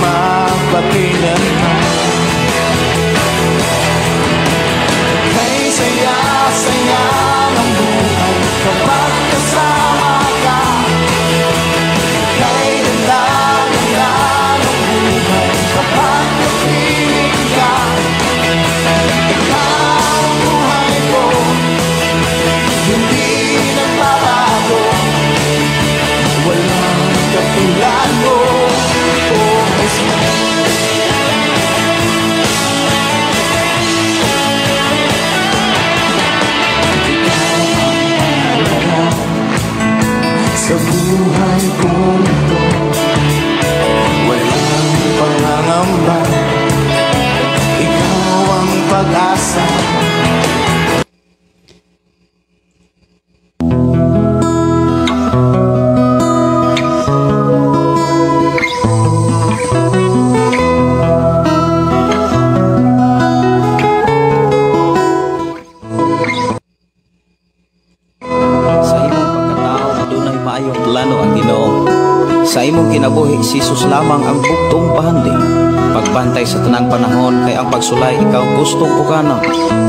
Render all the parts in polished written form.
Magpakailanman. Kay saya-saya ng buhay kapag kasama ka. Kay ganda-ganda ng buhay kapag kapiling ka. Ikaw ang buhay ko, hindi nagbabago. Walang katulad mo, oh Jesus. Sa buhay kong ito, walang pangangamba. Ikaw ang pag-asa. Sa imong pagkatao, adunay maayong plano ang Ginoo. Sa imong kinabuhi, si Jesus lamang ang bugtong pahandi. Pagbantay sa tanang panahon kay ang pagsulay ikaw gustong pukana.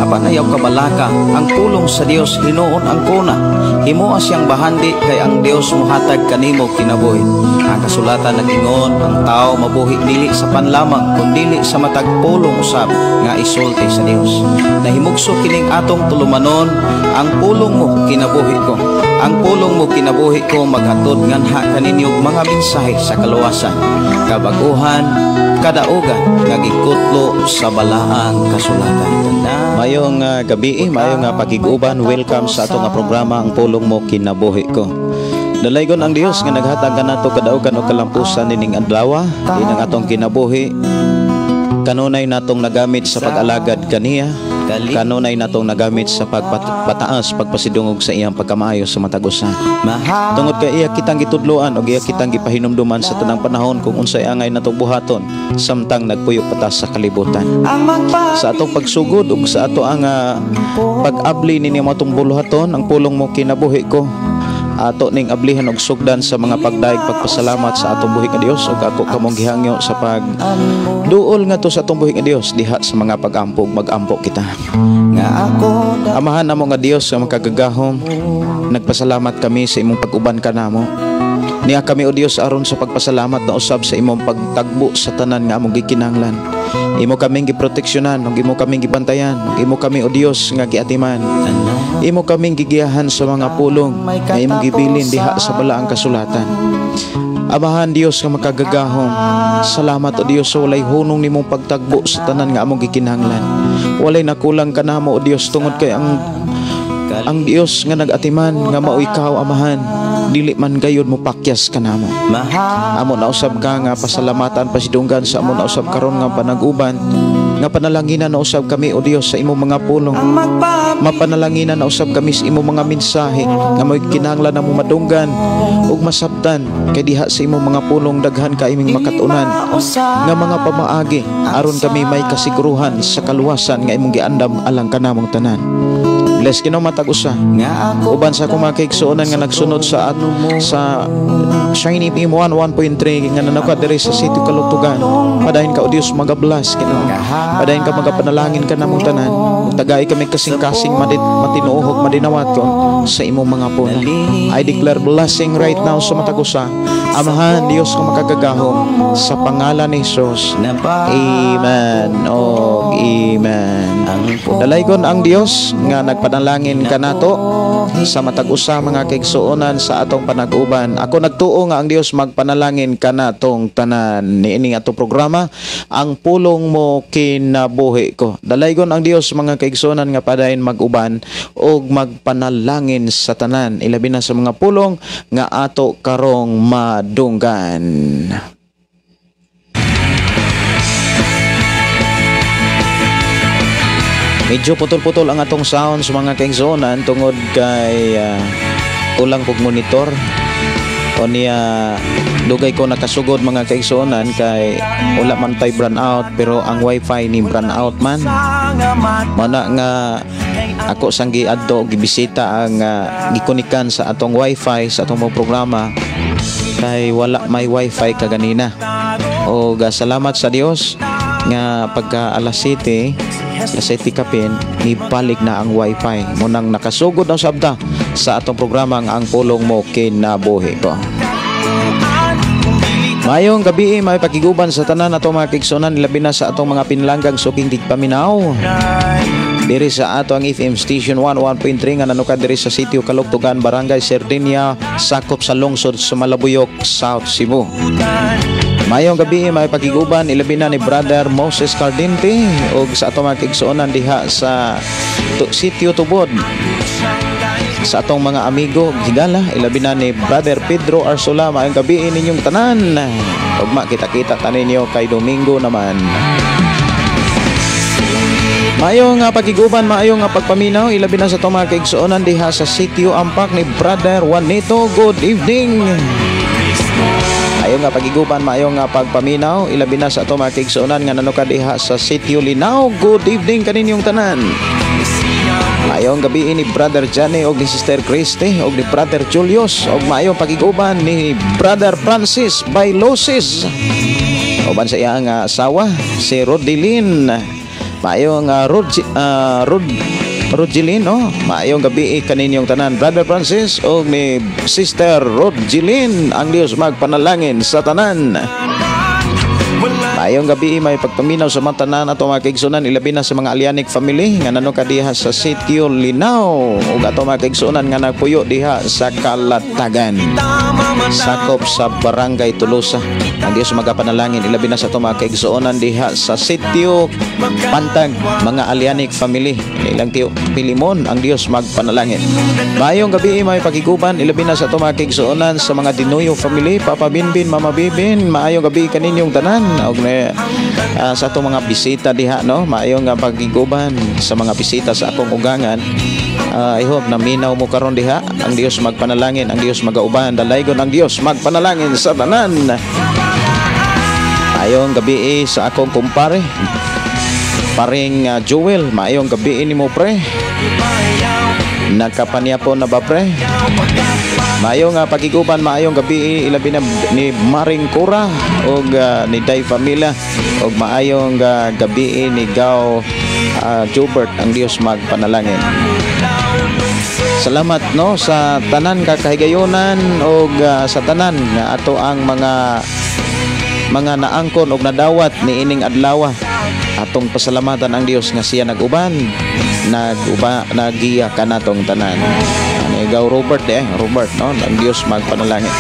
Apan ayaw kabalaka, ang pulong sa Dios hinuon ang kuna. Himoa siyang bahandi kay ang Dios mohatag kanimo kinabuhi. Ang kasulatan nag-ingon, ang tao mabuhi dili sa panlamang kundili sa matag pulong usab nga isulti sa Dios. Nahimugso kining atong tulumanon, ang pulong mo kinabuhi ko. Ang pulong mo kinabuhi ko maghatod nganha kaninyo mga mensahe sa kaluwasan, kabaguhan, kadaugan nga gikutlo sa balaang kasulatan. Mayong gabi, mayong pakig-uban, welcome sa ato nga programa Ang Pulong Mo Kinabuhi Ko. Dalaygon ang Dios nga naghatag kanato kadaugan o kalampusan nining adlaw, dinang atong kinabuhi. Kanunay natong nagamit sa pag-alagad kaniya, kanunay natong nagamit sa pagpataas, pagpasidungog sa iyang pagkamaayo sa matag usa. Tungod kay iya kitang gitudloan og iya kitang gipahinumduman sa tanang panahon kung unsay angay natong buhaton samtang nagpuyo pa ta sa kalibutan. Sa atong pagsugod ug sa ato ang pag-abli nini atong buluhaton, ang pulong mo kinabuhi ko, ato ning ablihan og sugdan sa mga pagdaig pagpasalamat sa atong buhi nga Dios ug ako kamong gihangyo sa pag duol ngadto sa atong buhi nga Dios diha sa mga pag-ampo, mag-ampo kita. Amahan namo nga Dios nga makagagahom, nagpasalamat kami sa imong pag-uban kanamo. Niya kami o Dios aron sa pagpasalamat na usab sa imong pagtagbo sa tanan nga among gikinahanglan. Imo kaming giproteksyonan, ug imo kaming gibantayan, ug imo kami o Dios nga giatiman. Imo kaming gigiyahan sa mga pulong nga imong gibilin diha sa balaang kasulatan. Amahan Dios nga makagagahom, salamat o Dios sa walay hunong nimong pagtagbo sa tanan nga among gikinahanglan. Walay nakulang kanamo o Dios tungod kay ang Dios nga nag-atiman nga mao ikaw Amahan, dili man gayud mo pakyas kanamo. Amo na usab ka nga pasalamatan pasidunggan sa amo na usab karon nga panag-uban, nga panalanginan na usab kami o Dios sa imong mga pulong. Mapanalanginan na usab kami sa imong mga mensahe nga mo'y kinahanglan namo madunggan ug masabtan kay diha sa imong mga pulong daghan ka imong makatunan nga mga pamaagi aron kami may kasiguruhan sa kaluwasan nga imong giandam alang kanamong tanan. Bless Ginoo matag usa. Uban sa akong mga kaigsuonan nga nagsunod sa at sa Shiny PM 1.3 nga nanakat diri sa City Kalugtugan. Padayon ka o Dios magabless Ginoo. Padayon ka magapanalangin ka namong tanan. Tagay kami kasing-kasing matinuohog madinawat ko sa imong mga puno. I declare blessing right now sa matag usa. Amahan Dios nga makagagahom sa pangalan ni Jesus. Amen. Og amen. Dalaygon ang Dios nga nagpanalangin kanato sa matag usa mga kaigsuonan sa atong panag-uban. Ako nagtuo nga ang Dios magpanalangin kanatong tanan niining atong programa Ang Pulong Mo Kinabuhi Ko. Dalaygon ang Dios mga kaigsuonan nga padayon mag-uban og magpanalangin sa tanan, ilabi na sa mga pulong nga ato karong madunggan. Medyo putol-putol ang atong sound sa mga kaigsuonan tungod kay kulang kog monitor. O niya dugay ko nakasugod mga kaigsuonan kay wala man tay brand out, pero ang wifi ni brand out man. Mana nga ako sang giadto gibisita ang gikonikan sa atong wifi sa atong mga programa. Kay wala may wifi kaganina. O salamat sa Dios nga pagka alas 7, alas 7 kapin, nibalik na ang wifi. Munang nakasugod na sabta sa atong programa nga Ang Pulong Mo Kinabuhi Ko. Maayong gabi, may pakiguban sa tanan ato mga kaigsuonan, labi na sa atong mga pinlanggang suking tigpaminaw. Diri sa ato ang FM Station 11.3 nga nanukad diri sa Sitio Kalugtugan, Barangay Sardinia, sakop sa lungsod sa Malabuyok, South Cebu. Maayong gabi, may pakiguban, ilabi na ni Brother Moses Cardinte ug sa atong mga kaigsuonan diha sa Sitio Tubod, sa atong mga amigo higala, ilabi na ni Brother Pedro Arsola. Maayong gabi ninyong tanan. Ugma kita-kita ta ninyo kay Domingo naman. Maayong nga pagiguban, maayong nga pagpaminaw, ilabi na sa atong mga kaigsuonan diha sa Sitio Ampak ni Brother Juanito. Good evening. Maayong nga pagiguban, maayong nga pagpaminaw, ilabi na sa atong mga kaigsuonan nga nanuka diha sa Sitio Linaw. Good evening kaninyong tanan. Maayong gabi ni Brother Johnny og ni Sister Christy og ni Brother Julius og maayong pagiguban ni Brother Francis Bailosis. Uban sa iyang asawa si Rodelin. Maayong Rodgelin, no? Maayong gabi kaninyong tanan, Brother Francis og ni Sister Rodgelin. Ang Dios magpanalangin sa tanan. Maayong gabi, may pagpaminaw sa mga tanan ato mga kaigsuonan, ilabi na sa mga Alianic family nga nanuka diha sa Sitio Linaw ug ato mga kaigsuonan nga nagpuyo diha sa Kalatagan, sakop sa Barangay Tolosa. Ang Dios magapanalangin, ilabi na sa ato mga kaigsuonan diha sa Sitio Pantag, mga Alianic family, ilang tiyo Pilimon. Ang Dios magpanalangin. Maayong gabi, may pagiguban, ilabi na sa ato mga kaigsuonan sa mga Dinuyo family, Papa Binbin, Mama Bibin. Maayong gabi kaninyong tanan og sa atong mga bisita diha, no? Maayong nga pagiguban sa mga bisita sa akong ugangan. I hope na minaw mo karon diha. Ang Dios magpanalangin, ang Dios magauban, dalaygon ang Dios magpanalangin sa tanan. Maayong gabi sa akong kumpare, Paring Joel. Maayong gabi nimo, pre. Nakapanyapon na ba, pre? Maayong pagiguban, maayong gabi, ilabi na ni Maring Cora ug ni Day Famila ug maayong gabi ni Gaw Jobert. Ang Dios magpanalangin. Salamat, no, sa tanan kakahigayonan ug sa tanan nga ato ang mga naangkon og nadawat niining adlaw. Atong pasalamatan ang Dios nga siya nag-uban, naguba, nagiya kanatong tanan. Ano, ikaw Robert eh, Robert, no? Ang Dios magpanalangin.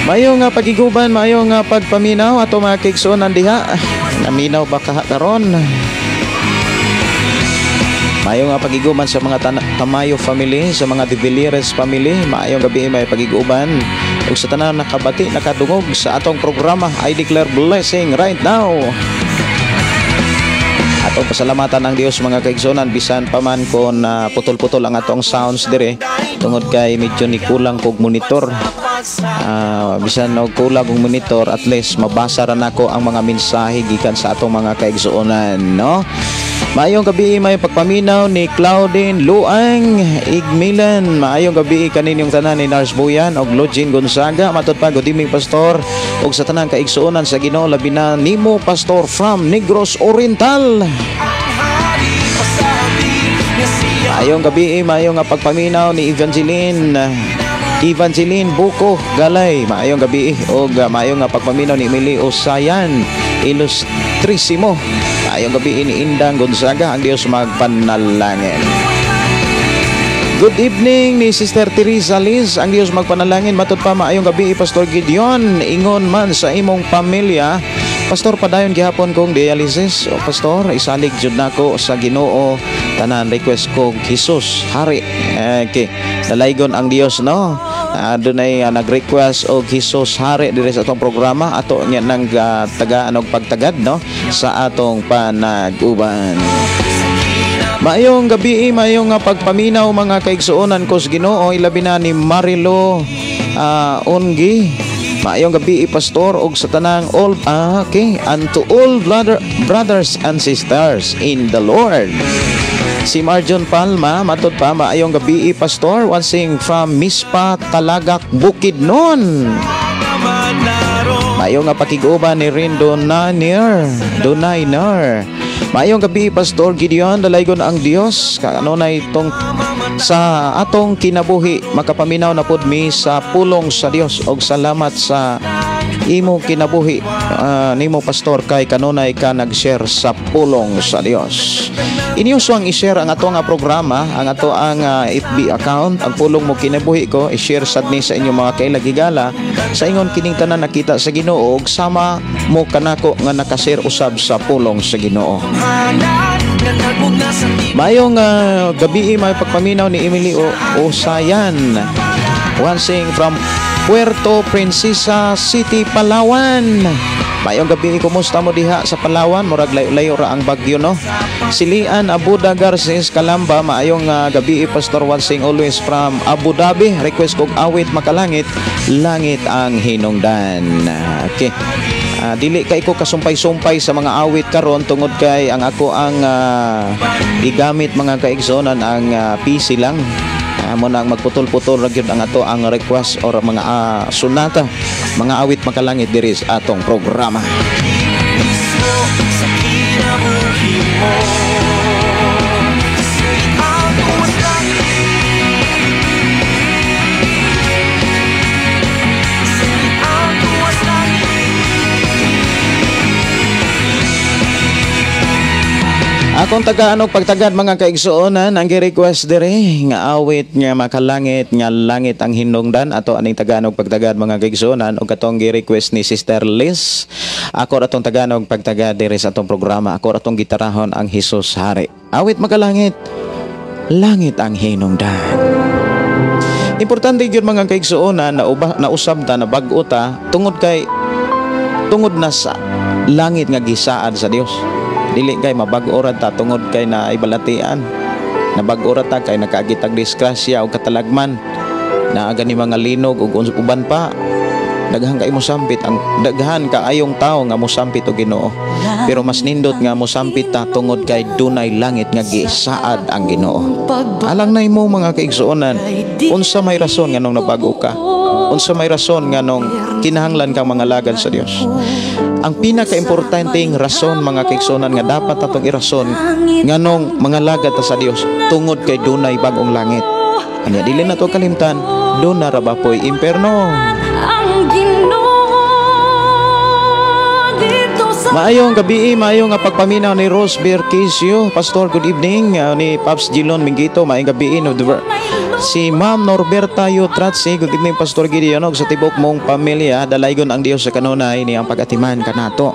Maayong nga pagiguban, maayong nga pagpaminaw ato mga kaigsuonan diha. Naminaw ba ka karon? Maayong nga pagiguban sa mga Tamayo family, sa mga De Villieres family, maayong gabi, may pagiguban. Ug sa tanan nakabati, nakadungog sa atong programa, I declare blessing right now. Atong pasalamatan ang Dios, mga kaigsuonan, bisan pa man kon putol-putol ang atong sounds dire tungod kay medyo ni kulang kog monitor. Bisan og kulang og monitor, at least mabasa ra nako ang mga mensahe gikan sa atong mga kaigsuonan, no? Maayong gabi, may pagpaminaw ni Claudine Luang Igmilan. Maayong gabi kaninyong tanan ni Nars Buyan og Login Gonzaga. Matod pa, good evening, Pastor, ug sa tanang kaigsuonan sa Ginoo, labi na nimo, Pastor, from Negros Oriental. Maayong gabi, maayong nga pagpaminaw ni Evangeline Evangeline Buko Galay. Maayong gabi og maayong nga pagpaminaw ni Emily Osayan Ilustrisimo. Maayong gabi ni Indang Gonzaga. Ang Dios magpanalangin. Good evening ni Sister Teresa Liz. Ang Dios magpanalangin. Matod pa, maayong gabi, Pastor Gideon. Ingon man sa imong pamilya. Pastor, padayon gihapon kong dialysis. O Pastor, isalig jud nako sa Ginoo tanan, request ko Jesus Hari. Okay. Dalaygon ang Dios, no. Dunay nag-request og Jesus Hari diri sa atong programa, ato nya nang tagaan og pagtagad, no, sa atong panag-uban. Maayong gabi, maayong nga pagpaminaw, mga kaigsuonan ko sa Ginoo, ilabi na ni Marilo Ongi. Maayong gabi, Pastor, og sa tanang all okay, and to all brothers and sisters in the Lord. Si Marjon Palma, matod pa, maayong gabi, Pastor, watching from Mispa, Talagak, Bukidnon. Maayong nga pakig-uban ni Rindo Nanir, Donayner. Maayong gabi, Pastor Gideon, dalaygon ang Dios kanunay itong sa atong kinabuhi, makapaminaw na pud mi sa pulong sa Dios og salamat sa imo kinabuhi nimo, Pastor, kay kanunay ka nag-share sa pulong sa Dios. Inyo suang i-share ang ato nga programa, ang ato ang FB account, Ang Pulong Mo Kinabuhi Ko, i-share sad ni sa inyong mga kailagigala sa ingon kining tanan nakita sa Ginoo ug sama mo kanako nga nakashare usab sa pulong sa Ginoo. Mayong gabi, may pagpaminaw ni Emily Osayan. Watching from Puerto Princesa City, Palawan. Mayong gabi, kumusta mo diha sa Palawan? Murag layo-layo ra ang bagyo, no? Silian Abuda Garces Kalamba, maayong gabi, Pastor, watching always from Abu Dhabi. Request kog awit makalangit, Langit ang Hinungdan. Okay. Dili kay ko kasumpay-sumpay sa mga awit karon tungod kay ang ako ang gigamit, mga kaigsonan, ang PC lang. Mo na ang magputol-putol ra gyud ang ato ang request or mga sunata, mga awit makalangit diri sa atong programa. Sa kinabuhi mo. Ang tuwas langit. Ang tuwas langit. Akong tagaan og pagtagad, mga kaigsuonan, ang gi-request diri nga awit nga makalangit nga Langit ang Hinungdan, ato aning tagaan og pagtagad, mga kaigsuonan, ug katong gi-request ni Sister Liz. Ako ra atong tagaan og pagtagad diri sa atong programa. Ako ra atong gitarahon ang Jesus Hari. Awit makalangit, Langit ang Hinungdan. Importante gyud, mga kaigsuonan, na uba, nausab ta na bag-o ta tungod kay tungod na sa langit nga gisaad sa Dios. Dili kay mabag-o ra ta tungod kay na ibalatian. Nabag-o ra ta kay nakaagitag disgrasya o katalagman. Naa gani mga linog ug uban pa. Daghan kay mosampit ang daghan kaayong tawo nga mosampit og Ginoo. Pero mas nindot nga mosampit ta tungod kay dunay langit nga gisaad ang Ginoo. Alang na imo, mga kaigsuonan, unsa may rason nganong nabago ka? Unsa may rason nganong kinahanglan kang mga lagad sa Dios? Ang pinakaimportanteng rason, mga kaigsuonan, nga dapat atong irason nganong mga lagad ta sa Dios tungod kay dunay bag-ong langit. Anya dili na to kalimtan, duna ra ba po'y imperno. Ang Ginoo dito sa Maayong gabi, maayong nga pagpaminaw ni Rose Berquisio. Pastor, good evening. Ni Paps Gilon Mingito, maayong gabi. No, si Ma'am Norberta Yutratsi, good evening, Pastor Gideon, ug sa tibok mong pamilya, dalaygon ang Dios sa kanunay ni ang pag-atiman kanato.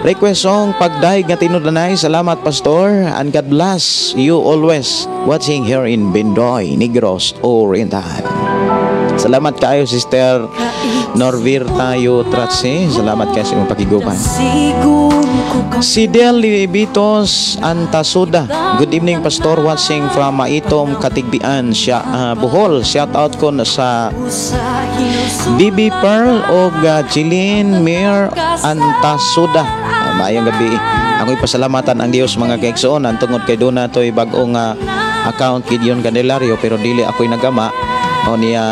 Request song Pagdaig nga Tinudanay. Salamat, Pastor, and God bless you always. Watching here in Bindoy, Negros Oriental. Salamat kaayo, Sister Norvirta Yutratsi. Salamat kaayo sa imong pakiguban. Sigun ko ka. Si Del Libitos Antasuda. Good evening, Pastor, watching from Maitom, Katigbian, siya, Bohol. Shout out ko na sa sa hinusulan. Bibi Pearl o Jeline Mir Antasuda. Maayong gabi. Ako ipasalamatan ang Dios, mga kaigsuonan, tungod kay duna to'y bag-ong account Gideon Candelario, pero dili ako'y nagama o niya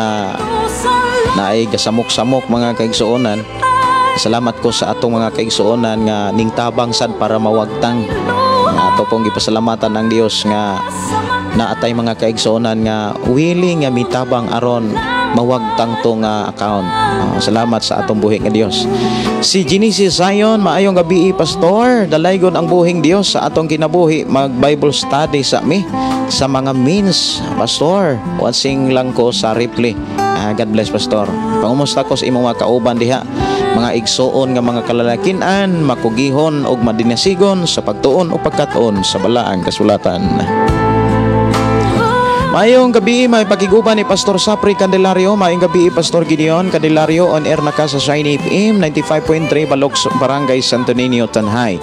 naay gasamok-samok, mga kaigsuonan. Salamat ko sa atong mga kaigsuonan nga ningtabang sad para mawagtang. Nga ato pong gipasalamatan ang Dios nga naatay mga kaigsuonan nga willing nga mitabang aron mawagtang to nga account. Salamat sa atong buhi nga Dios. Si Genesis Zion, maayong gabi, Pastor. Dalaygon ang buhing Dios sa atong kinabuhi. Mag Bible study sa mi sa mga means, Pastor. Watching lang ko sa replay. God bless, Pastor. Pangumusta ko sa imong mga kauban diha, mga igsuon nga mga kalalakinan, makugihon ug madinasigon sa pagtuon o pagkatuon sa balaang kasulatan. Maayong gabi, may pakiguban ni Pastor Sapri Candelario. Maayong gabi, Pastor Gideon Candelario. On air na ka sa Shiny FM 95.3, Balok, Barangay Santo Niño, Tanjay.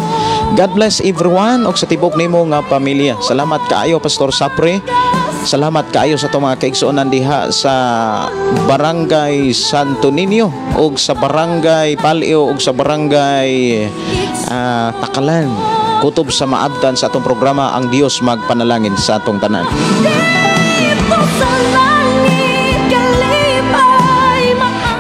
God bless everyone ug sa tibok nimo nga pamilya. Salamat kaayo, Pastor Sapri. Salamat kaayo sa atong mga kaigsuonan diha sa Barangay Santo Niño ug sa Barangay Palio ug sa Barangay Takalan. Kutob sa maabtan sa atong programa, ang Dios magpanalangin sa atong tanan. Dito sa langit kalipay.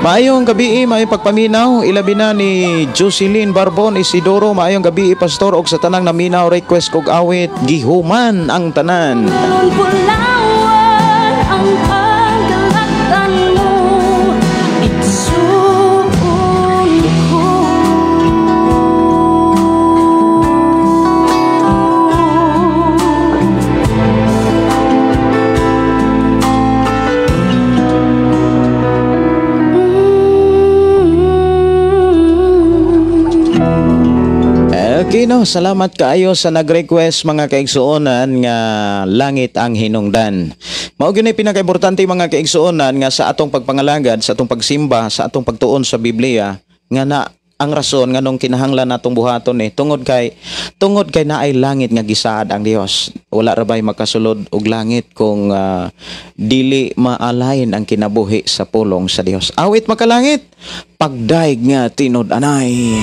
Maayong gabi, maayong pagpaminaw, ilabi na ni Jocelyn Barbon Isidoro. Maayong gabi, pastor, og sa tanang naminaw, request kog awit "Gihuman ang Tanan". Meron pulawan ang pagalaktan mo, igsuon ko. Okay, no, salamat kaayo sa nag-request, mga kaigsuonan, nga "Langit ang Hinungdan". Mao gyud ni pinakaimportante, mga kaigsuonan, nga sa atong pagpangalagad, sa atong pagsimba, sa atong pagtuon sa Biblia, nga na ang rason nganong kinahanglan natong buhaton ni tungod kay naay langit nga gisaad ang Dios. Wala ra bay makasulod og langit kung dili maalain ang kinabuhi sa pulong sa Dios. Awit makalangit, "Pagdaig nga Tinud-anay".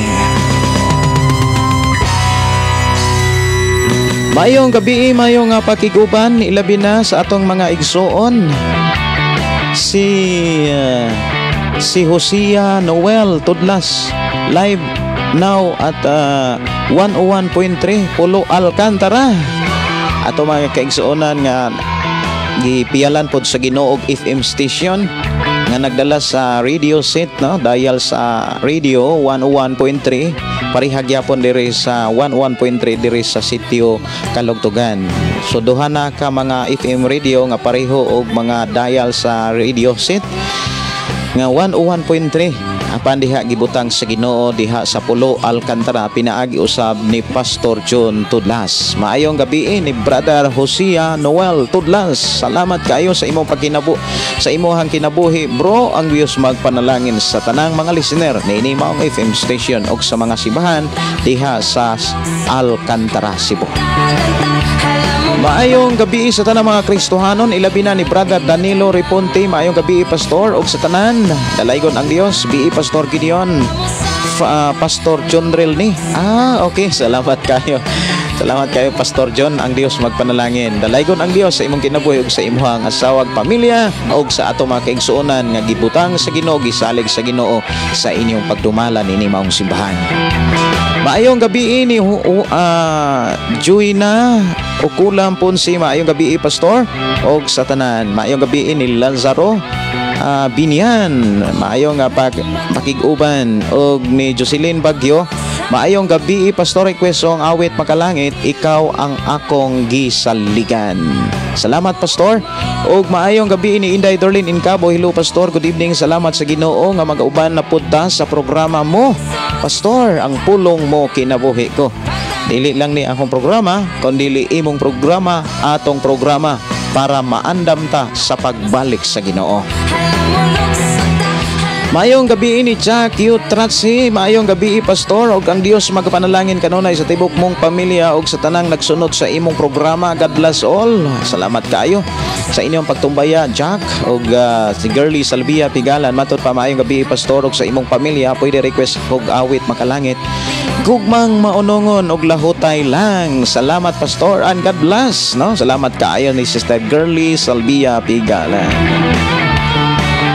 Maayong gabi, maayong nga pakiguban, ilabi na sa atong mga igsoon. Si Hosea Noel Tudlas, live now at 101.3 Pulo Alcantara. Ato mga kaigsuonan nga gipiyalan pod sa Ginoo og FM station nga nagdala sa radio set, no, dial sa radio 101.3, pareha gyapon diri sa 101.3 diri sa sitio Kalugtugan. So duha na ka mga FM radio nga pareho og mga dial sa radio set nga 101.3, apan diha gibutang sa Ginoo diha sa Pulo Alcantara pinaagi usab ni Pastor John Tudlas. Maayong gabi ni Brother Hosea Noel Tudlas. Salamat kaayo sa imong pagkinabu sa imong kinabuhi, bro. Ang Dios magpanalangin sa tanang mga listener niini maong FM station ug sa mga simbahan diha sa Alcantara, Cebu. Maayong gabi sa tanang mga Kristohanon, ilabi na ni Brother Danilo Reponte. Maayong gabi, Pastor, ug sa tanan. Dalaygon ang Dios, BE Pastor Gideon, Pastor John Rel ni. Ah, okay, salamat kayo. Salamat kayo, Pastor John, ang Dios magpanalangin. Dalaygon ang Dios sa imong kinabuhi ug sa imong asawa ug pamilya ug sa ato mga kaigsuonan nga gibutang sa Ginoo, gisalig sa Ginoo sa inyong pagdumala niini maong simbahan. Maayong gabi ni Juina Ukulam Ponsi, maayong gabi, Pastor, og sa tanan. Maayong gabi ni Lazaro Binyan, maayong pakig-uban og ni Jocelyn Bagyo. Maayong gabi, Pastor, request song awit makalangit, "Ikaw ang Akong Gisaligan". Salamat, Pastor. Og maayong gabi ni Inday Dorlin Incabo. Hello, Pastor, good evening. Salamat sa Ginoo nga magauban na pud ta sa programa mo. Pastor, ang pulong mo kinabuhi ko. Dili lang ni akong programa, kundi imong programa, atong programa para maandam ta sa pagbalik sa Ginoo. Maayong gabi ni Jack Yu Tratsi, maayong gabi, Pastor, ug ang Dios magpanalangin kanunay sa tibok mong pamilya ug sa tanang nagsunod sa imong programa. God bless all. Salamat kaayo sa inyong pagtumbaya, Jack, ug si Girly Salvia Pigalan. Matod pa, maayong gabi, Pastor, ug sa imong pamilya, pwede request og awit makalangit, "Gugmang Maunongon ug "Lahutay Lang". Salamat, Pastor, and God bless, no? Salamat kaayo ni Sister Girly Salvia Pigalan.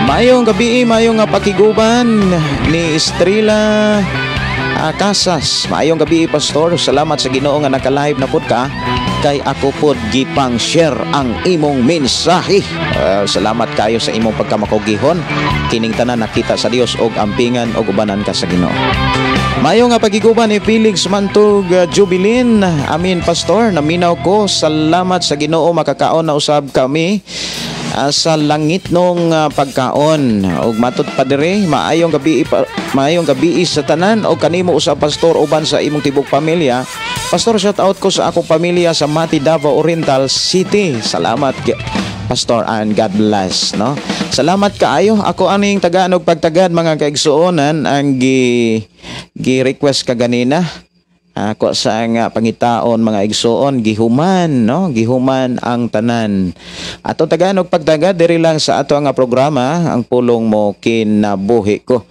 Maayong gabi, maayong nga pakiguban ni Estrella Casas. Maayong gabi, Pastor. Salamat sa Ginoo nga naka-live na pud ka kay ako pod gipang share ang imong mensahe. Salamat kayo sa imong pagkamakugihon. Kining tanan nakita sa Dios og ampingan og ubanan ka sa Ginoo. Maayong nga pagiguban ni Felix Mantug Jubilin. Amin, Pastor, naminaw ko. Salamat sa Ginoo, makakaon na usab kami sa langit nung pagkaon. Og matud pa dire, maayong gabi sa tanan og kanimo usab, Pastor, uban sa imong tibok pamilya. Pastor, shout out ko sa akong pamilya sa Mati, Davao Oriental City. Salamat, Pastor, and God bless, no? Salamat kaayo. Ako aning tagaan og pagtagad, mga kaigsuonan, ang gi request kaganina. Ako sa nga pangitaon, mga igsuon, "Gihuman", no, "Gihuman ang Tanan". Ato tagaan og pagtagad diri lang sa ato nga programa, Ang Pulong Mo Kinabuhi Ko.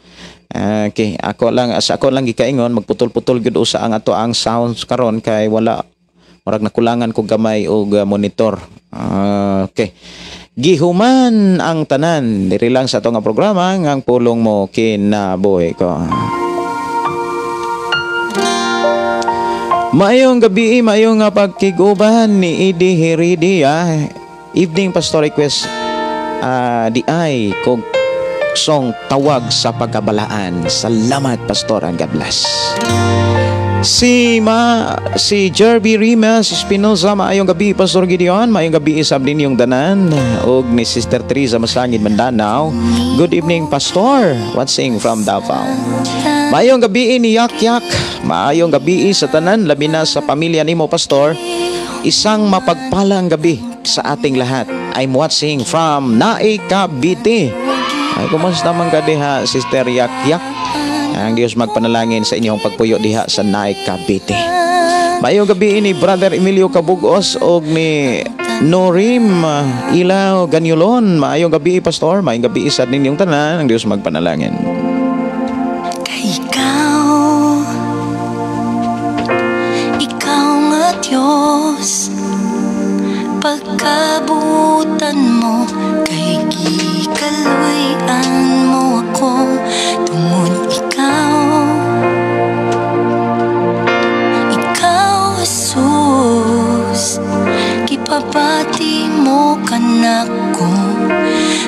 Okay, ako lang sa ako lang gikaingon, magputol-putol gyud usa ang ato ang sounds karon kay wala, murag nakulangan kog gamay og monitor. Okay. Gihuman ang tanan diri lang sa ato nga programa nga Ang Pulong Mo Kinabuhi Ko. Maayong gabi, maayong nga pagkiguban ni Idi Heredia. Evening, Pastor, request di ay kog song Tawag sa Pagkabalaan. Salamat, Pastor, and God bless. Si Jerby Rimas Espinosa, maayong gabi, Pastor Gideon, maayong gabi isab ninyong danan og ni Sister Teresa Masangid Mindanao. Good evening, Pastor, watching from Davao. Maayong gabi ni Yak Yak, maayong gabi sa tanan, labi na sa pamilya nimo, Pastor. Isang mapagpalang gabi sa ating lahat. I'm watching from Naik, Cavite. Ay, kumusta man ka diha, Sister Yak Yak? Ang Diyos magpanalangin sa inyong pagpuyo diha sa Naik, Cavite. Maayong gabi ni Brother Emilio Cabugos og ni Norim Ilaw Ganyulon. Maayong gabi, Pastor. Maayong gabi sa ninyong tanan. Ang Diyos magpanalangin. Kay ikaw, ikaw nga Diyos, pagkabutan mo, kay gikaluy-an mo ako, tungod ikaw, ikaw, Jesus, gipabati mo kanako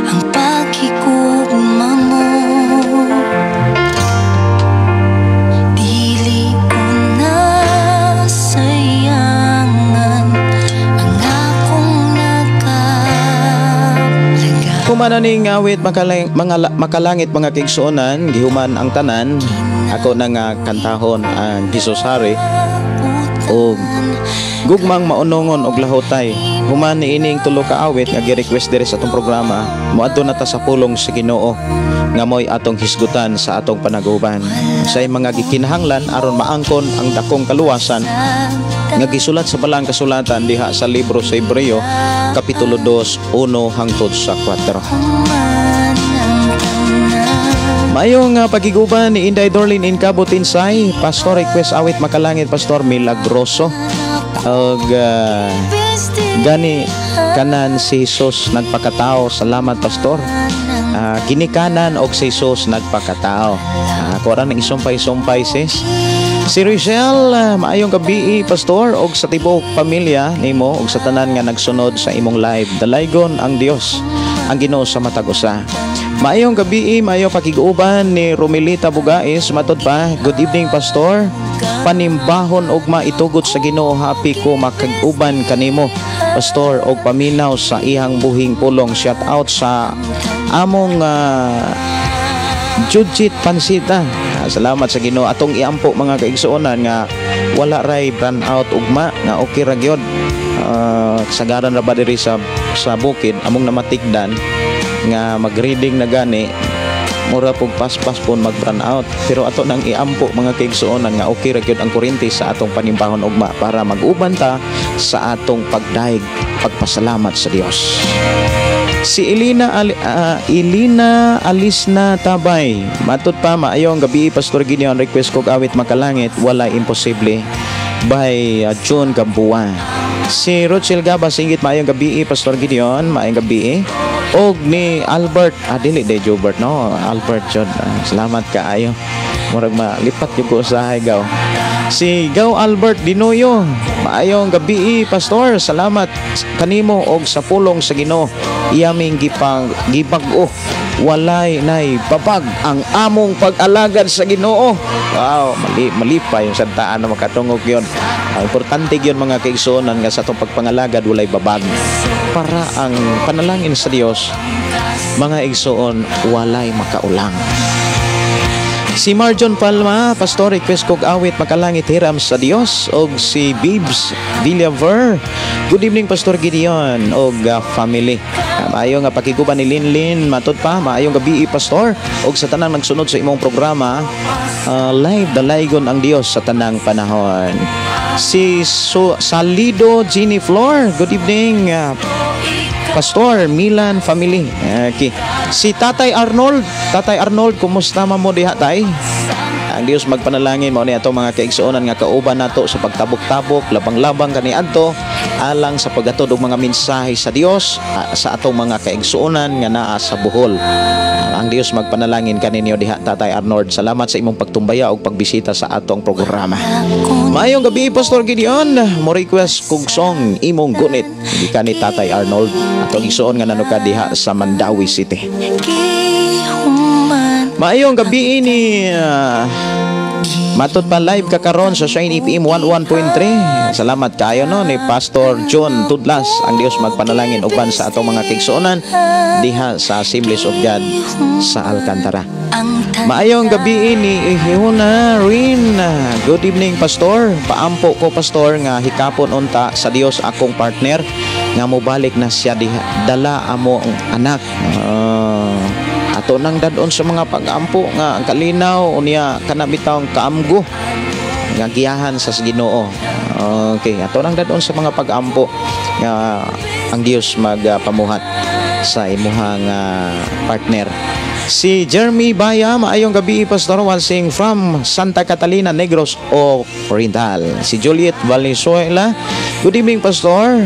ang paghigugma mo. Dili ko na sayangan ang akong nakaplaga. Kumana ning awit makalangit, mga kaigsuonan, gihuman ang tanan. Ako na nga kantahon ang Jesus Hari og Gugmang Maunongon og Lahotay. Human niining tulo ka awit nga gi-request diri sa atong programa, moadto na ta sa pulong sa Ginoo nga mo'y atong hisgutan sa atong panaguban. Sa mga gikinahanglan aron maangkon ang dakong kaluwasan nga gisulat sa Balaang Kasulatan diha sa libro sa Hebreo kapitulo 2, 1 hangtod sa 4. Mayong pagiguban ni Inday Dorlin in Cabo Tinsay. Pastor, request awit makalangit, Pastor, Milagroso. Og gani kanan si Jesus nagpakatao. Salamat, Pastor. Ginikanan og si Jesus nagpakatao. Ako ra nang isumpay-sumpay, sis. Si Rochelle, maayong gabi, Pastor, og sa tibuok pamilya nimo og sa tanan nga nagsunod sa imong live. Dalaygon ang Dios, ang Ginoo sa matag usa. Maayong gabi, maayong pakiguban ni Romilita Bugais, matod pa. Good evening, Pastor. Panimbahon og maitugot sa Ginoo, happy ko makag-uban kanimo, Pastor, og paminaw sa ihang buhing pulong. Shout out sa among Jujit Pansita. Salamat sa Ginoo. Atong iampo, mga kaigsuonan, nga wala ray brand out ugma, nga okay ra gyud. Kasagaran ra ba diri sa bukid among namatikdan nga magreading na gani, mura pug paspas pon mag brand out, pero ato nang iampo, mga kaigsuonan, nga okay ra gyud ang kuryente sa atong panimbahon ugma para mag-uban ta sa atong pagdayeg pagpasalamat sa Dios. Si Elina Alisna Tabay, matod pa, maayong gabi, Pastor Gideon, request kog awit makalangit, Walay Imposible by John Gamboa. Si Rochelle Gaba singit, maayong gabi, Pastor Gideon, maayong gabi. Og ni Albert, dili de Jobert, no, Albert jud. Salamat kaayo. Murag malipat yung ko usahay gaw. Si Gaw Albert Dinoyo, maayong gabi, Pastor, salamat kanimo og sa pulong sa Ginoo. Iyaming gipang gibag-o, walay nay babag ang among pag-alagad sa Ginoo. Wow, mali malipay yung santaan na makatungog yon. Ang importante gyud, mga kaigsuonan, nga sa atong pagpangalagad walay babag. Para ang panalangin sa Dios, mga igsoon, walay makaulang. Si Marjon Palma, Pastor, request kog awit makalangit, Hiram sa Dios. Og si Bibs Villaver. Good evening, Pastor Gideon og family. Maayo nga pakiguban ni Linlin, matod pa, maayong gabi, Pastor, og sa tanang nagsunod sa imong programa live, dalaygon ang Dios sa tanang panahon. Si Salido Ginny Flor, good evening. Pastor Milan family. Okay. Si Tatay Arnold, Tatay Arnold, kumusta man mo diha tay? Ang Dios magpanalangin mao ni atong mga kaigsuonan nga kauban nato sa pagtabok-tabok, labang-labang kaniadto alang sa paghatod og mga mensahe sa Dios sa atong mga kaigsuonan nga naa sa Bohol. Ang Dios magpanalangin kaninyo diha, Tatay Arnold. Salamat sa imong pagtumbaya ug pagbisita sa atong programa. Maayong gabi, Pastor Gideon. Mo request kog song Imong Gunit gikan ni Tatay Arnold, atong igsuon nga nanukad diha sa Mandaue City. Maayong gabi ni matod pa live ka karon sa Shine FM 11.3. Salamat kayo no ni Pastor John Tudlas. Ang Dios magpanalangin uban sa atong mga kaigsuonan diha sa Assemblies of God sa Alcantara. Maayong gabi ni Ihuna Rin. Good evening, Pastor. Paampo ko, Pastor, nga hikapon unta sa Dios akong partner nga mobalik na siya diha dala amo ang anak. Ato nang dadon sa mga pag-ampo nga ang kalinaw unya kana bitaw ang kaamgo nga giyahan sa Ginoo. Okay, ato nang dadon sa mga pag-ampo nga ang Dios magpamuhat sa imuhang partner. Si Jeremy Baya, maayong gabi, Pastor, watching from Santa Catalina, Negros Oriental. Si Juliet Valenzuela, good evening, Pastor.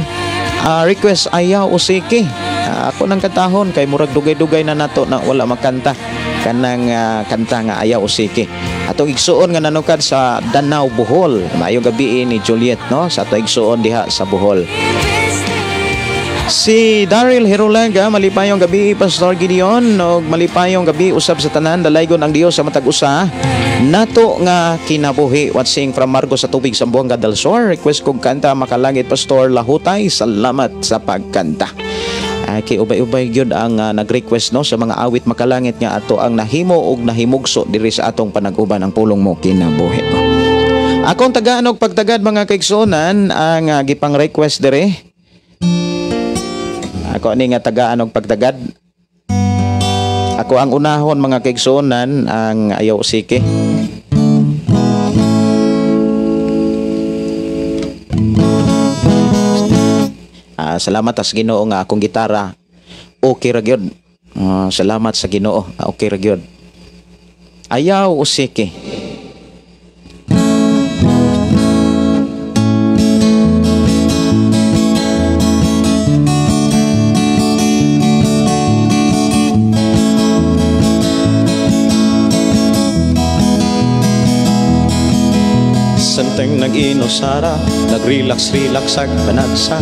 Request Ayaw Usiki. Ako nang kantahon kay murag dugay-dugay na nato na wala makanta kanang kanta nga Ayaw Usiki. Atong igsuon nga nanukad sa Danao, Bohol. Maayong gabi ni Juliet no sa atong igsuon diha sa Bohol. Si Daryl Herolaga, malipayong gabi, Pastor Gideon, og malipayong gabi usab sa tanan, dalaygon ang Dios sa matag usa nato nga kinabuhi. Watching from Marcos sa Tubig, Zamboanga del Sur. Request kog kanta Makalangit, Pastor, Lahutay. Salamat sa pagkanta. Kay ubay-ubay gyud ang nag-request no sa mga awit makalangit nga ato ang nahimo og nahimugso diri sa atong panag-uban ang pulong mo kinabuhi. Akong tagaan og pagtagad mga kaigsuonan ang gipang request diri. Ako ani nga tagaan og pagtagad. Ako ang unahon mga kaigsuonan ang Ayaw Usiki. Salamat sa Ginoo nga akong gitara okay ra gyud. Salamat sa Ginoo, okay ra gyud. Ayaw Usiki. Santang nag-inosara, nag-relax-relax ag panagsa.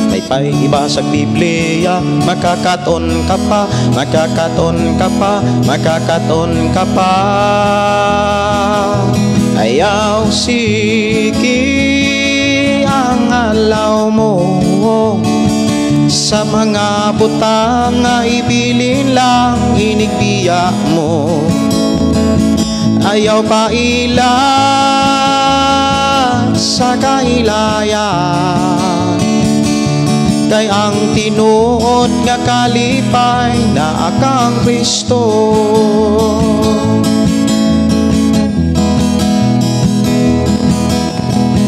May pay iba sa Biblia, makakaton ka pa, makakaton ka pa, makakaton ka pa. Ayaw siki ang alaw mo sa mga butang nga ibilin lang inigbiya mo. Ayaw pa ila sa kahilayan, kay ang tinuod nga kalipay na akang Kristo.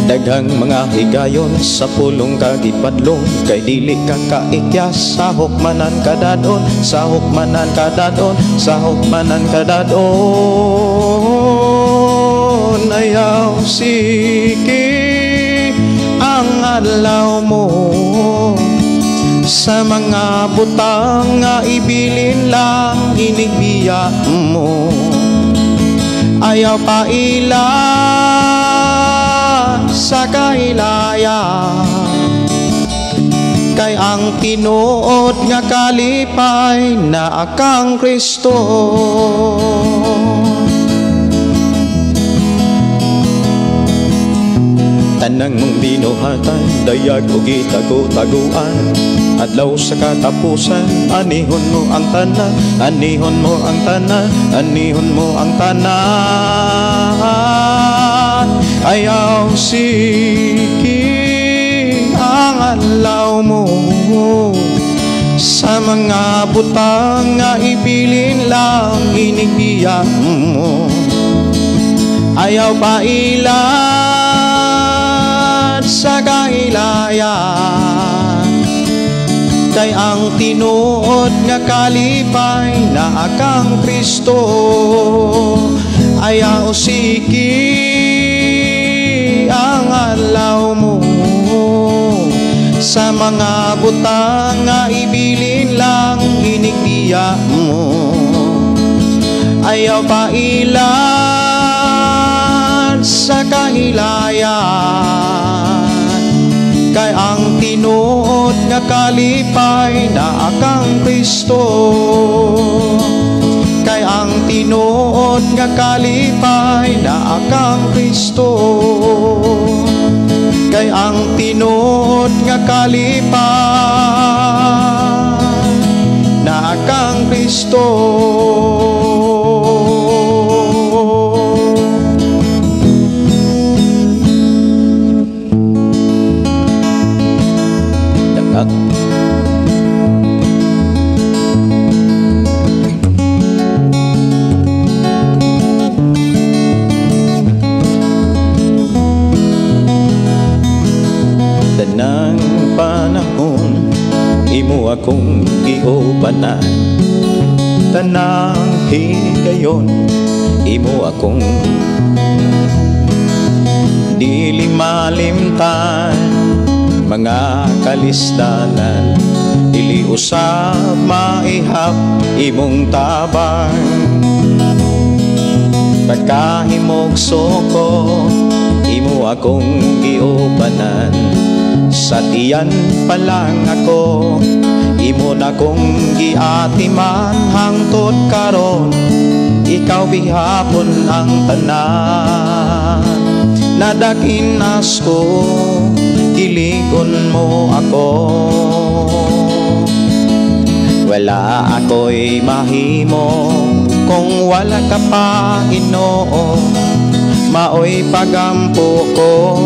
Daghang mga higayon sa pulong kagipadlong, kay dili ka kaikyas, sahok manan kadadon, sahok manan kadadon, sahok manan kadadon. Ayaw siki ang adlaw mo sa mga butang nga ibilin lang inigbiya mo. Ayaw pa ila sa kahilayan, kay ang tinuod nga kalipay na akang Kristo. Tanang mong binuhatan, dayag o gitago-taguan, adlaw sa katapusan, anihon mo ang tanan, anihon mo ang tanan, anihon mo ang tanan. Ayaw siki ang adlaw mo sa mga butang nga ibilin lang inigbiya mo. Ayaw pa ila sa kahilayan, Kay ang tinuod nga kalipay naa kang Kristo. Ayaw siki ang adlaw mo sa mga butang nga ibilin lang inigdiya mo. Ayaw pailad sa kahilayan, kay ang tinuod nga kalipay naa kang Kristo. Kay ang tinuod nga kalipay naa kang Kristo. Kay ang tinuod nga kalipay naa kang Kristo. Tanang panahon imo akong giubanan, tanang higayon imo akong dili malimtan. Mga kalisdanan dili usab maihap imong tabang. Pagkahimog soko imo akong giubanan, sa tiyan pa lang ako imo na kong giatiman. Hangtod karon ikaw bihapon ang tanan. Nadakinas ko, giligon mo ako. Wala ako'y mahimo kung wala ka pa, Ginoo. Maoy pagampo ko,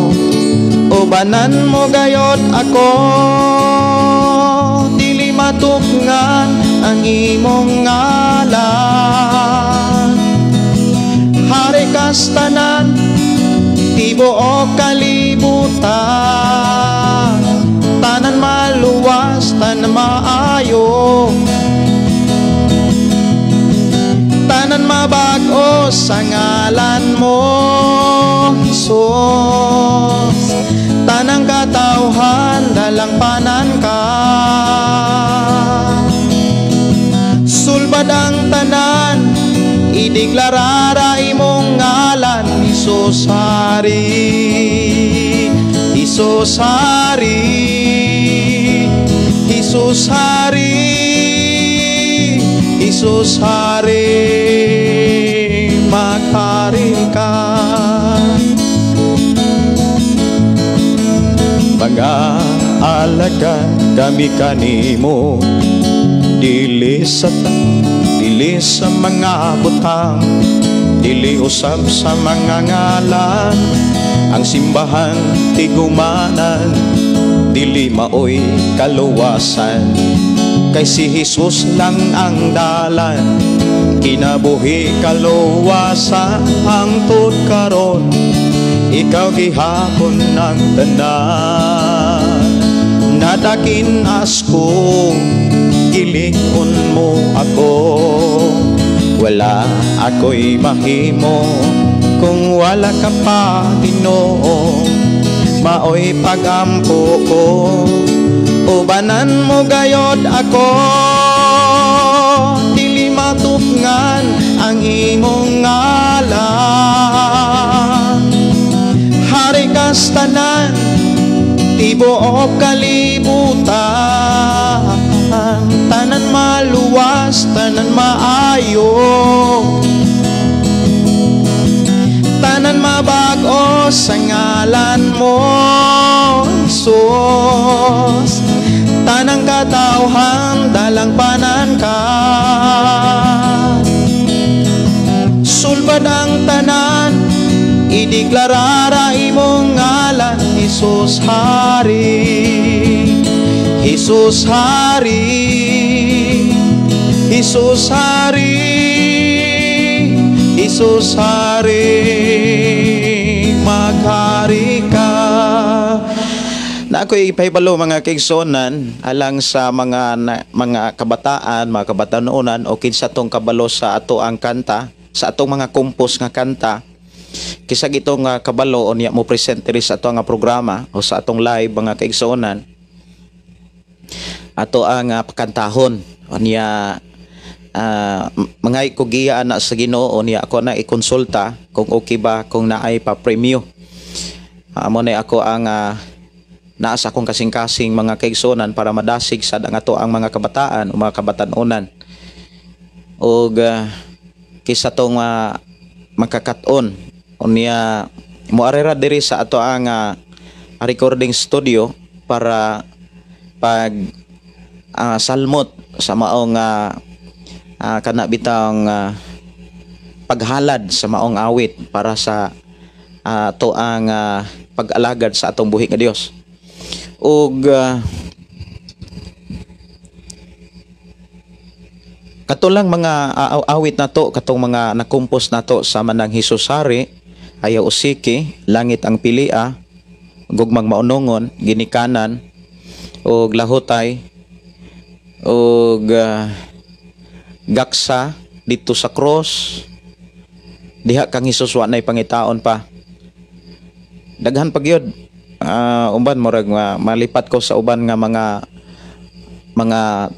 ubanan mo gayod ako. Dili matukngan ang imong ngalan. Hari kas tanan, tibuok kalibutan. Tanan maluwas, tanan maayo, tanan mabag-o sa ngalan mo, Hesus. Tanang katawhan, dalangpanan ka. Sulbad ang tanan, ideklarara imong ngalan, Hesus Hari, Hesus Hari, Hesus Hari, Hesus Hari, maghari ka. Mga alagad kami kanimo, dili sa mga butang, dili usab sa mga ngalan. Ang simbahan tigumanan, dili maoy kaluwasan. Kay si Hesus lang ang dalan, kinabuhi kaluwasan. Hangtod karon ikaw gihapon ang tanan. Nadakinas ko, gilikon mo ako. Wala ako'y mahimo kung wala ka pa, Ginoo. Maoy pagampo ko, ubanan mo gayod ako. Dili matukngan ang imong ngalan. Hari kas tanan, tibuok kalibutan. Tanan maluwas, tanan maayo, tanan mabag-o sa ngalan mo, Hesus. Tanang katawhan, dalangpanan ka. Sulbad ang tanan, ideklarara imong ngalan, Hesus Hari, Hesus Hari, Hesus Hari, Hesus Hari, maghari ka. Na Na ako'y ipahibalo, mga kaigsuonan, alang sa mga kabataan, mga kabatanunan o kinsa tong kabalo sa ato ang kanta, sa atong mga compose nga kanta. Kisa gitong kabalo unya mo present diri sa ato nga programa o sa atong live, mga kaigsuonan, ato ang pakantahon. Unya mga ko giya na sa Ginoo, unya ako na ikonsulta kung okay ba kung naay pa premyo. Amo na ako ang naa sa akong kasing-kasing, mga kaigsuonan, para madasig sad ang ato ang mga kabataan o mga kabatanunan og kisa tong makakat-on. Unya moari ra diri sa ato ang recording studio para pag salmot sa maong kana bitang paghalad sa maong awit para sa ato ang pag-alagad sa atong buhi nga Dios. Ug kato lang mga awit nato, katong mga nakompos nato sama ng Hesus Hari, Ayaw Usiki, Langit ang Pilia, Gugmang Maunongon, Ginikanan, ug Lahutay, ug Gaksa, Dito sa Cross, Diha kang Hesus wa nay pangitaon pa. Daghan pa gyud. Uban murag malipat ko sa uban nga mga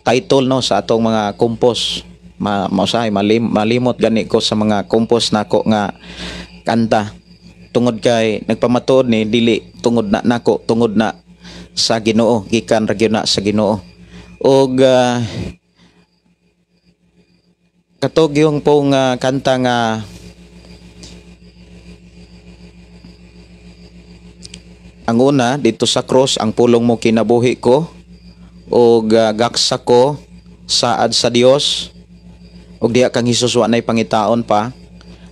title, no, sa atong mga compose. Mausahay malimot gani ko sa mga compose nako nga kanta tungod kay nagpamatuod ni dili tungod na nako, tungod na sa Ginoo, gikan ra gyud na sa Ginoo. Og katog yung pong kanta nga ang una, Dito sa Cross, Ang Pulong Mo Kinabuhi Ko, og Gaksa Ko, Saad sa Dios, og Diha kang Hesus wa nay pangitaon pa,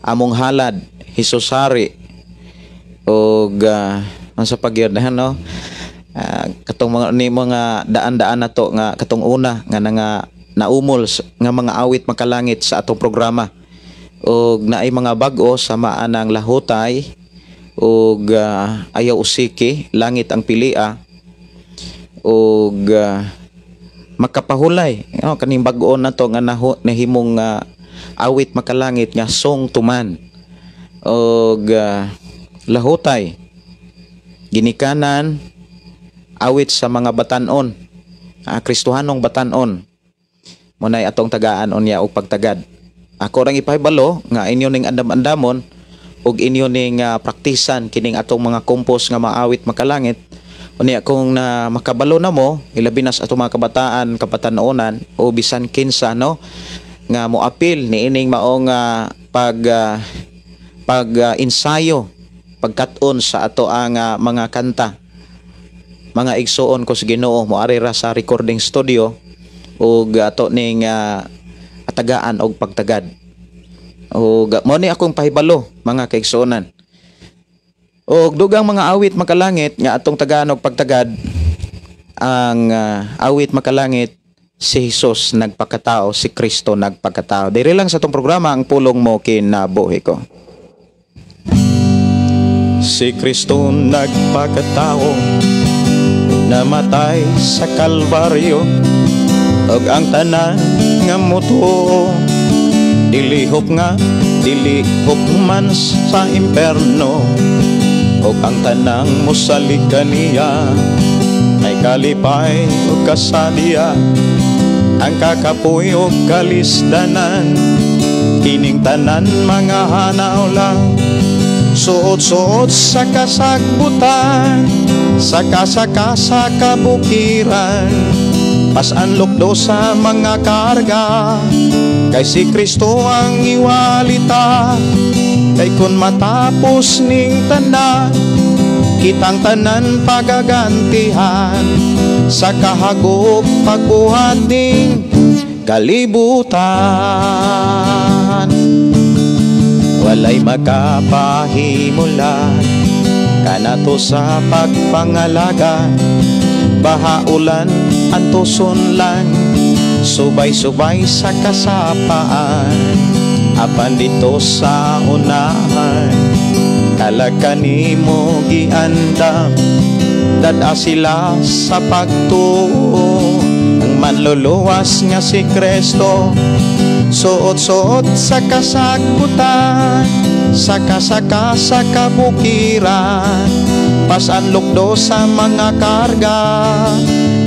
Among Halad, Hesus Hari, og unsa pa gyud na, no? Katong mga ni mga daan-daan na to nga katong una nga nga naumol nga mga awit makalangit sa atong programa. Og naay mga bag-o sama anang Lahutay ug Ayaw Usiki, Langit ang Pilia, ug Makapahulay, no, kaning bag-o na to nga nahimong awit makalangit nga Song Tuman, ug Lahutay, Ginikanan, awit sa mga batanon, Kristohanong batanon. Munay atong tagaan unya og pagtagad. Ako rang ipahibalo nga inyo ning andam-andamon ug inyo ning praktisan kining atong mga compose nga maawit makalangit. Unya kung na makabalo na mo, ilabi na sa atong mga kabataan, kabataonan o bisan kinsa, no, nga moapil niining maong pag ensayo, pagkat-on sa ato ang mga kanta. Mga igsuon ko sa Ginoo, moari ra sa recording studio ug ato ning atagaan og pagtagad. Ug mo ni akong pahibalo, mga kaigsuonan. Og dugang mga awit makalangit nga atong tagaan og pagtagad, ang awit makalangit si Jesus Nagpakatao, si Kristo Nagpakatao. Diri lang sa atong programa, Ang Pulong Mo Kinabuhi Ko. Si Kristo nagpakatao, namatay sa Kalbaryo, ug ang tanan nga motuo dilihok nga dilihok man sa imperno, ug ang tanang mosalig kaniya may kalipay ug kasadya, ang kakapoy ug kalisdanan kining tanan mga hanaw lang. Suot-suot sa kasagbutan, saka-saka sa kabukiran, pasan lukdo sa mga karga, kay si Kristo ang iwalita. Kay kun matapos ning tanan, kitang tanan pagagantihan, sa kahagop pagbuhat ning kalibutan. Walay makapahimulan kanato sa pagpangalaga, baha ulan antuson lang, subay-subay sa kasapaan. Apan dito sa unahan, kalag kanimo giandam, Dada sila sa pagtuo, ang manluluwas nga si Kristo. Suot-suot sa kasagbutan, saka-saka sa kabukiran, pasan lukdo sa mga karga,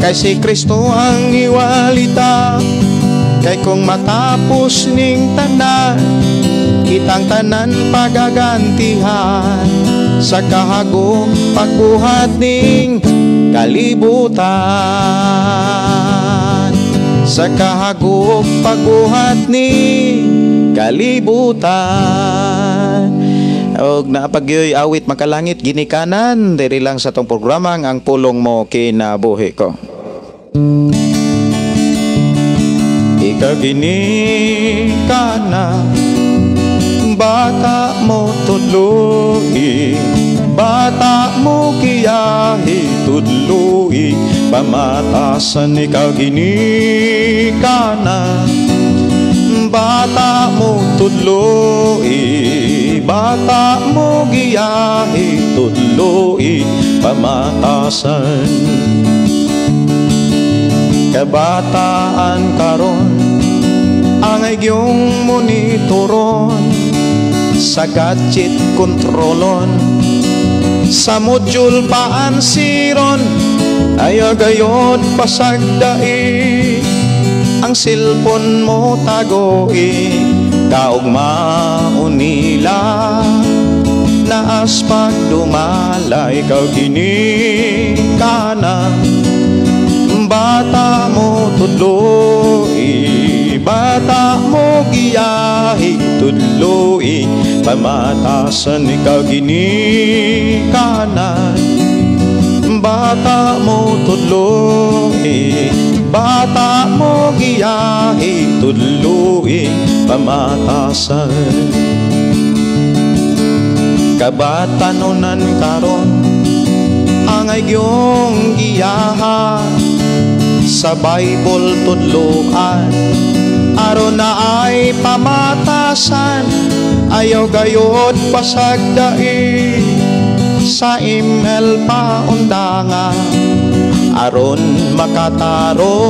kay si Kristo ang iwalita. Kay kung matapos ning tanan, kitang tanan pagagantihan, sa kahagong pagbuhat ning kalibutan. Sa kahagong pagbuhat ning kalibutan. Og naapagyoy awit makalangit ginikanan diri lang sa tong programa ang Pulong Mo Kinabuhi Ko. Ikaw ginikanan, bata mo tudloi, bata mo giyahi tudloi, pamatasan ikaw ginikanan, bata mo tudloi, bata mo giyahi tudloi, pamatasan. Kabataan karon ang igyong monitoron, sa gadget kontrolon, sa module paansiron, ayaw gayon pasagdai, ang cellphone mo tagoi, kaugmaon nila, naas pagdumala, ikaw ginikanan, bata mo tudloi, bata mo giyahi tudloi, pamatasan ikaw ginikanan, bata mo tudloi, bata mo giyahi tudloi, pamatasan. Kabatanunan karon ang igyong giyaha, sa Bible tudloan, aron na ay pamatasan, ayaw gayod pasagdai, sa email paundanga, aron makataro,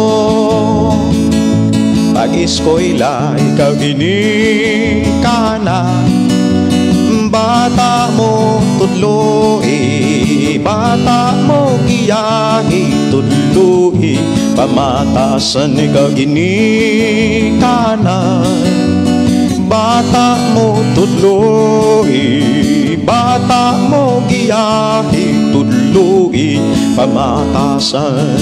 pag-eskwela ikaw ginikanan, bata mo tudloi, bata mo giyahi tudloi, pamatasan ikaw ginikanan, bata mo tudloi, bata mo giyahi tudloi, pamatasan.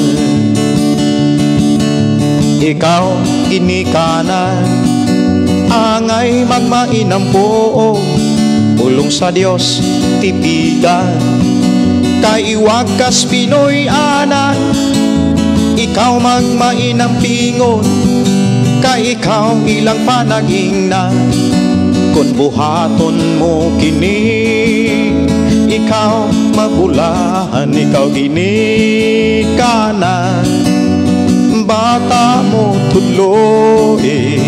Ikaw ginikanan, angay magmainam po, pulong sa Dios tipigan, kay iwagas Pinoy anak, ikaw magmainam pingon, kay ikaw ilang panagingnan, kung buhaton mo kini, ikaw mabulahan, ikaw ginikanan, bata mo tudloi,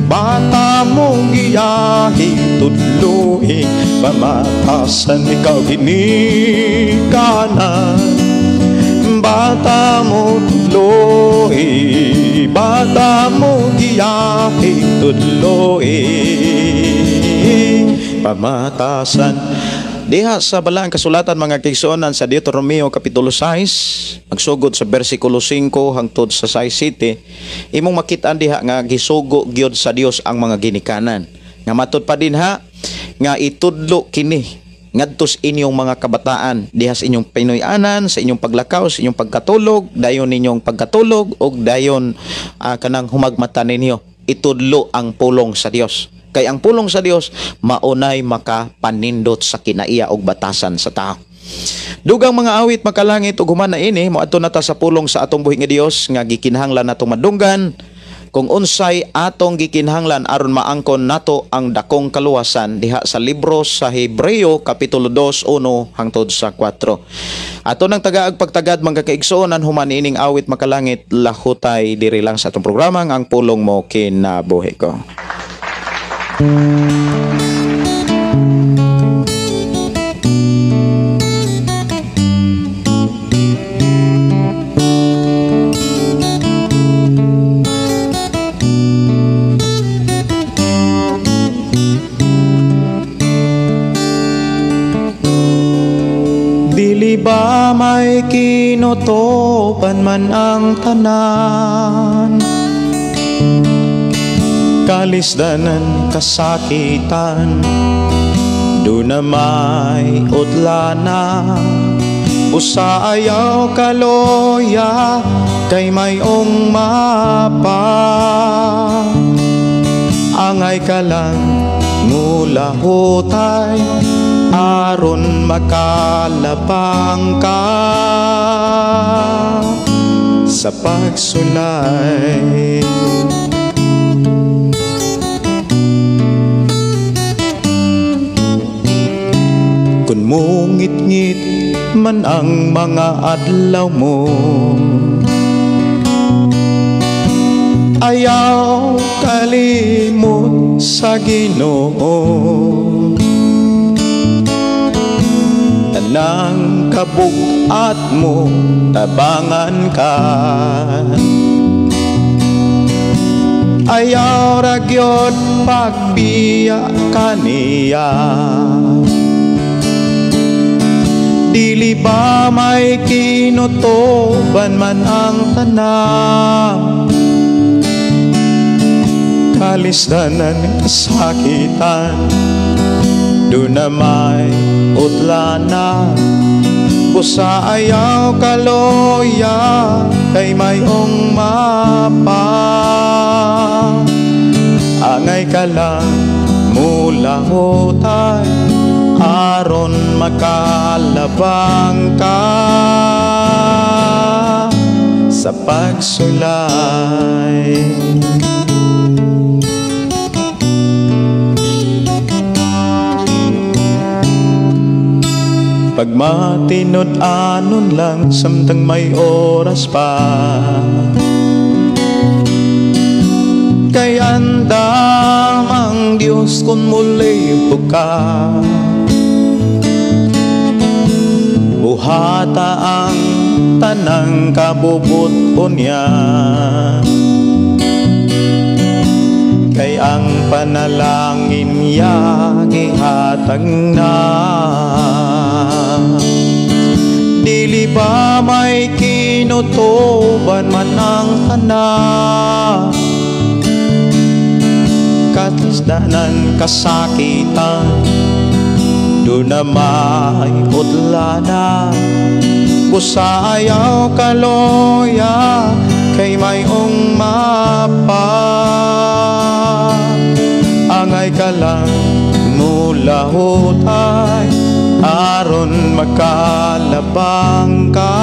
bata mo giyahi tudloi, pamatasan ikaw ginikanan, bata mo tudloi, bata mo giyahi tudloi, pamatasan. Diha sa balaan kasulatan mga kaigsuonan sa Deuteronomio kapitulo 6, magsugod sa bersikulo 5 hangtod sa 6:7, imong makit-an diha nga gisugo gyud sa Dios ang mga ginikanan. Nga matud pa dinha nga itudlo kini ngadto sa inyong mga kabataan diha sa inyong Pinoy-anan, sa inyong paglakaw, sa inyong pagkatulog, dayon ninyong pagkatulog og dayon kanang humagmata ninyo. Itudlo ang pulong sa Dios. Kay ang pulong sa Dios maunay makapanindot sa kinaiya og batasan sa tao. Dugang mga awit makalangit ug human na ini, moadto na ta sa pulong sa atong buhi nga Dios nga gikinahanglan natong madunggan kung unsay atong gikinahanglan aron maangkon nato ang dakong kaluwasan diha sa libro sa Hebreo kapitulo 2:1 hangtod sa 4. Ato nang tagaag pagtagad mga kaigsuonan human ining awit makalangit lahutay diri lang sa atong programa ang Pulong Mo Kinabuhi Ko. Dili ba may kinutuban man ang tanan, kalisdanan, kasakitan, doon na may utlana. Busa ayaw kaloya, kay mayong mapa. Angay ka lang mulahutay, aron makalabang ka sa pagsulay. Kung mungit-ngit man ang mga adlaw mo, ayaw kalimot sa Ginoo. Tanang kabug-at mo, tabangan ka. Ayaw ra gyud pagbiya kaniya. Dili ba may kinutuban man ang tanan, kalisdanan, kasakitan, doon na may utlana. Busa ayaw kaloya, kay mayong mapa. Angay ka lang mulahutay, aron makalabang ka sa pagsulay. Pagmatinud-anon lang samtang may oras pa, kay andam ang Diyos kung mulibog ka. Buhata ang tanang kabubuton niya, kay ang panalangin niya gihatag na. Dili ba may kinutuban man ang tanan, katisdanan, kasakitan, doon na may utlana. Busa ayaw kaloya, kay mayong mapa. Angay ka lang mulahutay, aron makalabang ka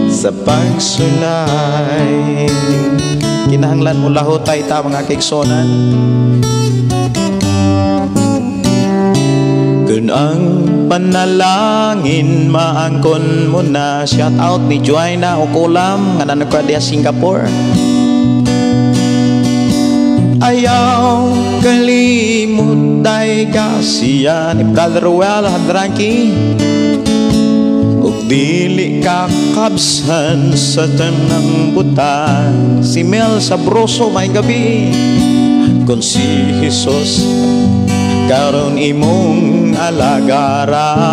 sa pagsulay. Kinahanglan mo lahutay ta mga kaigsonan. Kun ang panalangin maangkon mo na. Shout out ni Joanna Okulam nga nanagka diha Singapore. Ayaw kalimot day kasiya ni Brother Ruel Hadranki, ug dili kakabsan sa tanang butan. Si Mel Sabroso, may gabi. Kung si Jesus karon imong alagaran.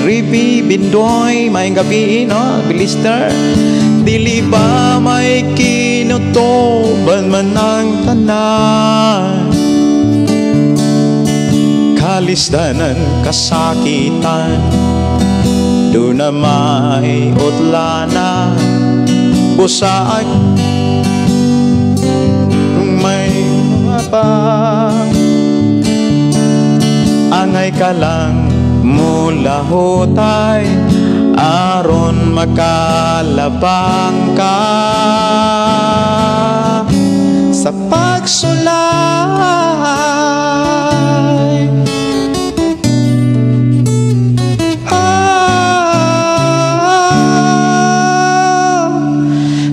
Ribi Bindoy, may gabi, no? Bilister. Dili ba may kinutuban man ang tanan, kalisdanan, kasakitan, doon na may utlana. Busa kung may mapa, angay ka lang mulahutay, aron makalabang ka sa pagsulay.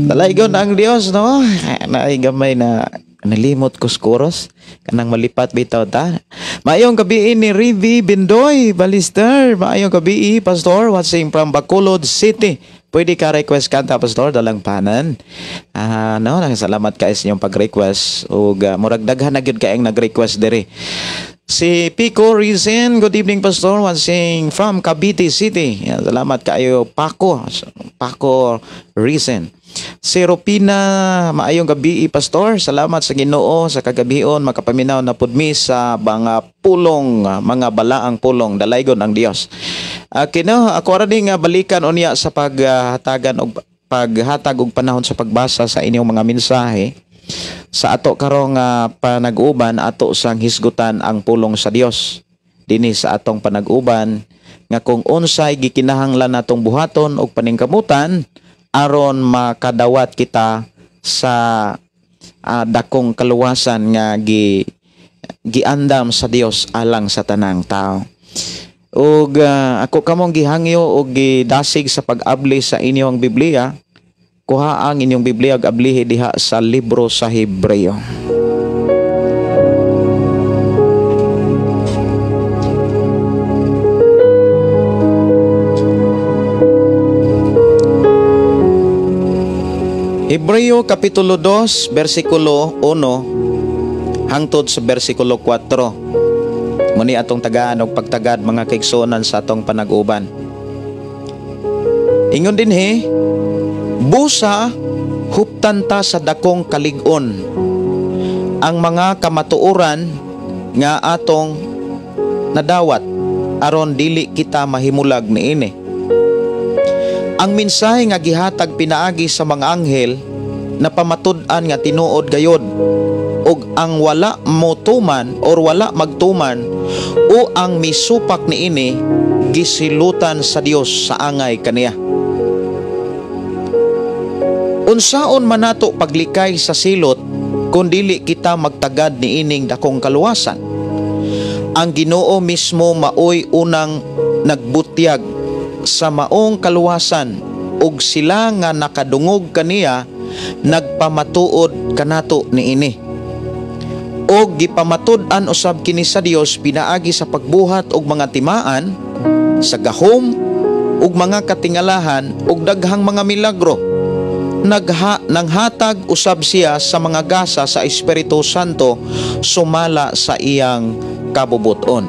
Dalaygon ang Dios, no? Naay gamay na nalimot ko skuros kanang malipat bitaw ta. Maayong gabi ni Rivi Bindoy Balister. Maayong gabi Pastor, watching from Bacolod City. Pwede ka request kanta Pastor, dalang panan. No, salamat kay sa inyong pag-request ug murag daghan na gyud kaayong nag-request diri. Si Pico Rizin, good evening Pastor, watching from Cavite City. Yan, salamat kaayo Paco, Paco Rizin. Si Ropina, maayong gabi Pastor. Salamat sa Ginoo sa kagabion makapaminaw na pud mi sa mga pulong, mga balaang pulong, dalaygon ang Dios. Kino, ako ra ni nga balikan unya sa paghatagan og paghatag og panahon sa pagbasa sa inyong mga mensahe. Sa ato karong panag-uban, ato sang hisgutan ang pulong sa Dios. Dinhi sa atong panag-uban nga kung unsay gikinahanglan natong buhaton og paningkamutan aron makadawat kita sa dakong kaluwasan nga giandam sa Dios alang sa tanang tao. Ug ako kamong gihangyo og gidasig sa pag-abli sa inyong Biblia. Kuha ang inyong Biblia ug ablihi diha sa libro sa Hebreo. Hebreo Kapitulo 2, versikulo 1 hangtod sa versikulo 4. Muni atong tagaan og pagtagad mga kaigsuonan sa atong panag-uban. Ingon dinhi, busa huptan ta sa dakong kalig-on ang mga kamatuoran nga atong nadawat aron dili kita mahimulag niini. Ang mensahe nga gihatag pinaagi sa mga anghel na pamatud-an nga tinuod gayod, ug ang wala motuman or wala magtuman o ang misupak niini gisilutan sa Dios sa angay kaniya. Unsaon man nato paglikay sa silot kung dili kita magtagad niining dakong kaluwasan? Ang Ginoo mismo maoy unang nagbutyag sa maong kaluwasan, ug sila nga nakadungog kaniya nagpamatuod kanato niini. Og gipamatud-an usab kini sa Dios pinaagi sa pagbuhat og mga timaan sa gahom ug mga katingalahan ug daghang mga milagro. Nanghatag usab siya sa mga gasa sa Espiritu Santo sumala sa iyang kabubuton.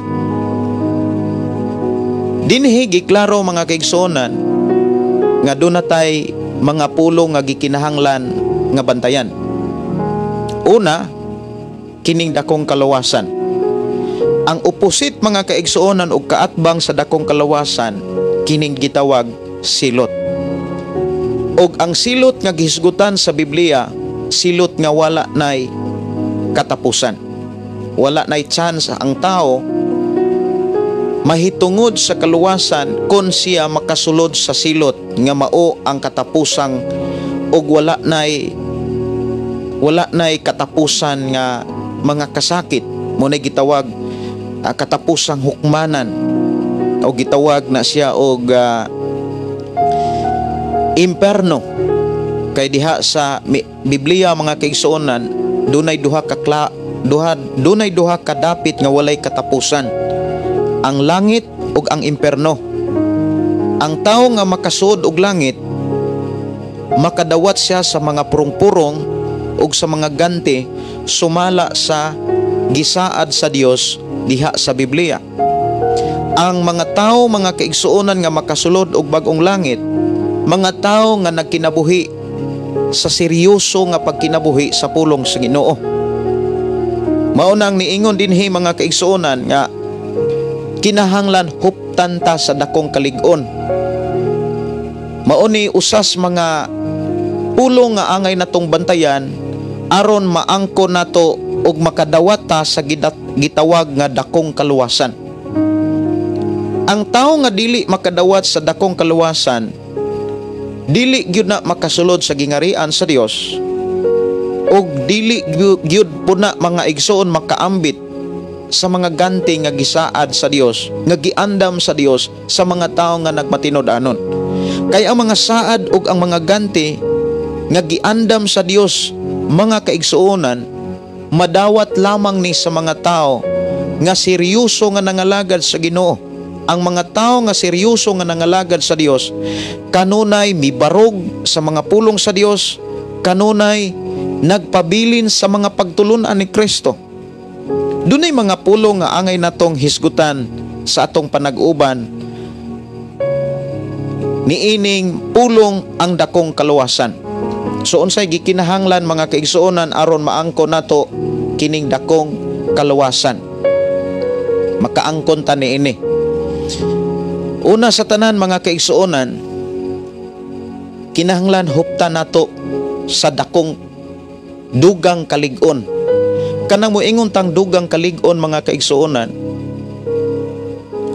Dinhi giklaro mga kaigsuonan nga dunatay mga pulong nga gikinahanglan nga bantayan. Una, kining dakong kaluwasan. Ang opposite mga kaigsuonan og kaatbang sa dakong kaluwasan, kining gitawag silot. Og ang silot nga gihisgutan sa Biblia, silot nga wala nay katapusan. Wala nay chance ang tao mahitungod sa kaluwasan kon siya makasulod sa silot nga mao ang katapusang og wala nay katapusan nga mga kasakit. Mo nay gitawag katapusang hukmanan o gitawag na siya og imperno. Kay diha sa Biblia mga kaigsuonan, dunay duha ka dunay duha ka dapit nga walay katapusan, ang langit ug ang imperno. Ang tawo nga makasuod og langit, makadawat siya sa mga purong-purong ug sa mga ganti sumala sa gisaad sa Dios diha sa Biblia. Ang mga tawo mga kaigsuonan nga makasulod og bag-ong langit, mga tawo nga nagkinabuhi sa seryoso nga pagkinabuhi sa pulong sa Ginoo. Mao nang niingon dinhi mga kaigsuonan nga kinahanglan huptan ta sa dakong kalig-on. Mao ni usas mga pulong nga angay natong bantayan aron maangko nato og makadawat ta sa gitawag nga dakong kaluwasan. Ang tawo nga dili makadawat sa dakong kaluwasan, dili gyud na makasulod sa gingarian sa Dios, og dili gyud po na mga igsoon makaambit sa mga ganti nga gisaad sa Dios, nga giandam sa Dios sa mga tawo nga nagmatinud-anon. Kay ang mga saad ug ang mga ganti nga giandam sa Dios mga kaigsuonan, madawat lamang ni sa mga tao nga seryoso nga nangalagad sa Ginoo. Ang mga tao nga seryoso nga nangalagad sa Dios kanunay mibarog sa mga pulong sa Dios, kanunay nagpabilin sa mga pagtulunan ni Kristo. Dunay mga pulong nga angay natong hisgutan sa atong panag-uban niining pulong ang dakong kaluwasan. So unsay gikinahanglan, mga kaigsuonan, aron maangkon nato kining dakong kaluwasan? Makaangkon ta niini. Una sa tanan, mga kaigsuonan, kinahanglan hupta nato sa dakong dugang kalig-on. Kanang moingon tang dugang kalig-on, mga kaigsuonan,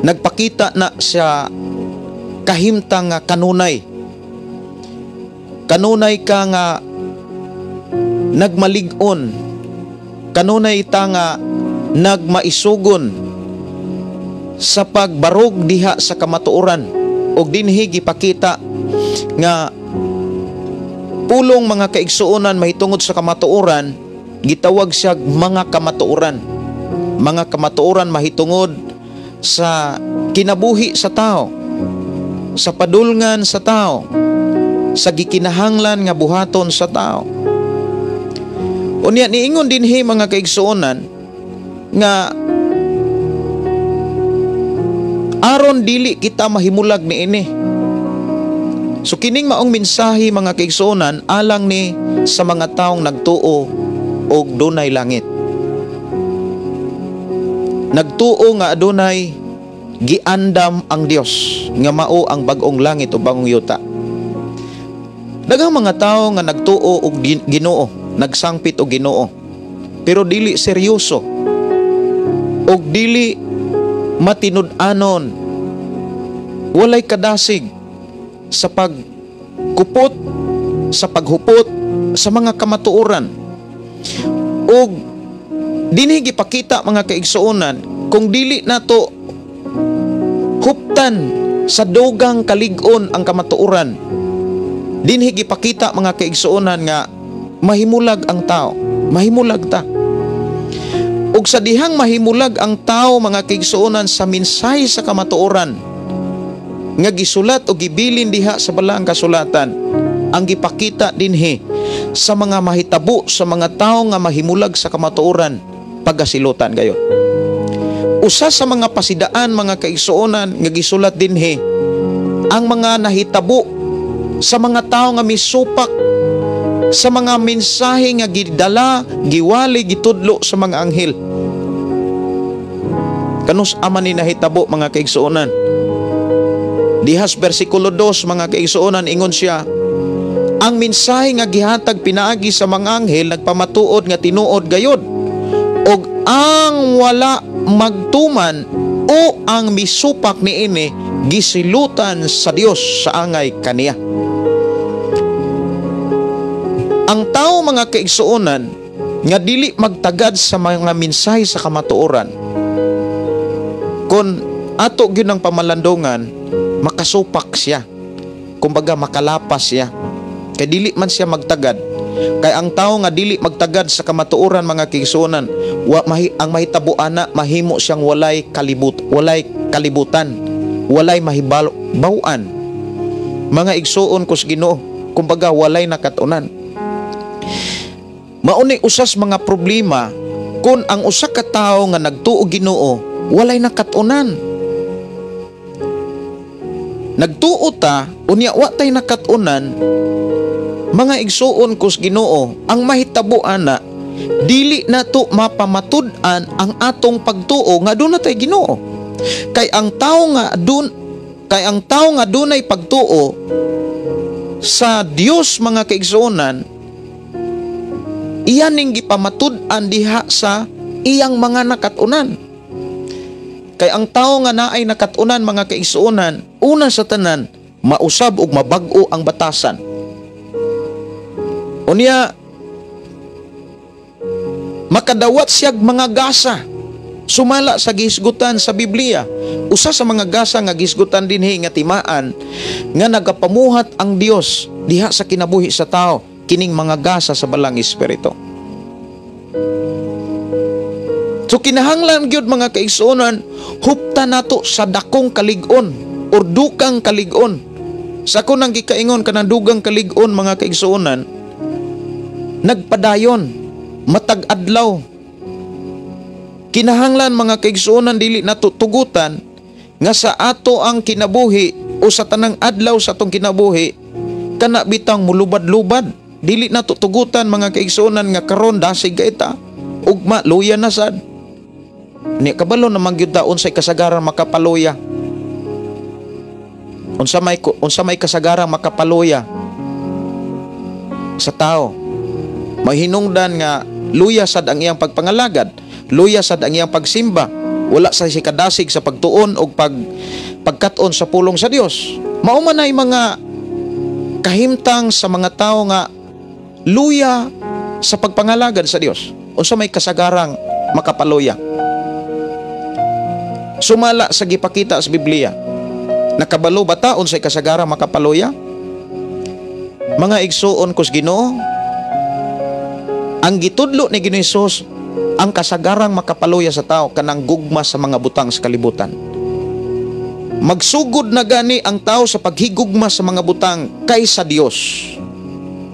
nagpakita na siya kahimtang nga kanunay. Kanunay ka nga nagmalig-on. Kanunay ta nga nagmaisugon sa pagbarog diha sa kamatuoran. Og dinhi gipakita nga pulong, mga kaigsuonan, mahitungod sa kamatuoran, gitawag siya mga kamatuoran. Mga kamatuoran mahitungod sa kinabuhi sa tao, sa padulngan sa tao, sa gikinahanglan nga buhaton sa tao. Unya niingon dinhi, mga kaigsuonan, nga aron dili kita mahimulag niini. So kining maong mensahe, mga kaigsuonan, alang ni sa mga taong nagtuo og dunay langit. Nagtuo nga adunay giandam ang Dios nga mao ang bag-ong langit o bagong yuta. Daghang mga tao nga nagtuo og Ginoo, nagsangpit og Ginoo, pero dili seryoso og dili matinud-anon, walay kadasig sa pagkupot, sa paghupot sa mga kamatuoran. Og dinhi gipakita, mga kaigsuonan, kung dili nato huptan sa dugang kalig-on ang kamatuoran, dinhi gipakita, mga kaigsuonan, nga mahimulag ang tao, mahimulag ta. Ug sa dihang mahimulag ang tao, mga kaigsuonan, sa mensahe sa kamatuoran nga gisulat o gibilin diha sa Balaang Kasulatan, ang gipakita dinhi sa mga mahitabo sa mga tao nga mahimulag sa kamatuoran, pagasilutan gayon. Usa sa mga pasidaan, mga kaigsuonan, nga gisulat dinhi ang mga nahitabo sa mga tao nga misupak sa mga mensahe nga gidala, giwali, gitudlo sa mga anghel. Kanus ama ni nahitabo, mga kaigsuonan? Dihas bersikulo 2, mga kaigsuonan, ingon siya, ang mensahe nga gihatag pinaagi sa mga anghel nagpamatuod nga tinuod gayod, og ang wala magtuman o ang misupak niini gisilutan sa Dios sa angay kaniya. Ang tao, mga kaigsuonan, nga dili magtagad sa mga mensahe sa kamatuoran, kon ato gyud ang pamalandungan, makasupak siya, kumbaga makalapas siya, kay dili man siya magtagad. Kay ang tao nga dili magtagad sa kamatuoran, mga kaigsuonan, wa mahi, ang mahitabo ana, mahimo siyang walay kalibut, walay kalibutan, walay mahibaw-an, mga igsuon kus Ginoo, kumbaga walay nakatunan. Mauni usas mga problema kung ang usa ka tawo nga nagtuo Ginoo walay nakatunan. Nagtuo ta, unya wa tay nakatunan, mga igsuon kus Ginoo, ang mahitabo ana, dili nato mapamatud-an ang atong pagtuo nga doon na tay Ginoo. Kay ang tao nga dunay pagtuo sa Dios, mga kaigsuonan, iyan ning gipamatud-an diha sa iyang mga nakatunan. Kay ang tao nga naay nakatunan, mga kaigsuonan, una sa tanan, mausab og mabag-o ang batasan. Unya makadawat siyag mga gasa sumala sa gihisgutan sa Biblia. Usa sa mga gasa nga gihisgutan dinhi nga timaan nga nagapamuhat ang Dios diha sa kinabuhi sa tao, kining mga gasa sa Balang Espiritu. So kinahanglan gyud, mga kaigsuonan, hupta nato sa dakong kalig-on or dukang kalig-on. Sa ako nang gikaingon kanang dugang kalig-on, mga kaigsuonan, nagpadayon matag adlaw. Kinahanglan, mga kaigsuonan, dili nato tugutan nga sa ato ang kinabuhi o sa tanang adlaw sa atong kinabuhi kana bitang mulubad-lubad. Dili nato tugutan, mga kaigsuonan, nga karon dasig kay ta, ugma luya na sad. Ni kabalo naman gyud ta unsay kasagaran makapaluya. Unsa may kasagaran makapaluya sa tao. Mahinungdan nga luya sad ang iyang pagpangalagad, luya sad ang iyang pagsimba, wala sa si kadasig sa pagtuon og pagkat-on sa pulong sa Dios. Mao man ay mga kahimtang sa mga tao nga luya sa pagpangalagad sa Dios. Unsa may kasagarang makapaluya? Sumala sa gipakita sa Biblia. Nakabalo ba ta unsay kasagarang makapaluya? Mga igsuon kus Ginoo, ang gitudlo ni Ginoo Hesus, ang kasagarang makapaluya sa tao kanang gugma sa mga butang sa kalibutan. Magsugod na gani ang tao sa paghigugma sa mga butang kaysa Dios.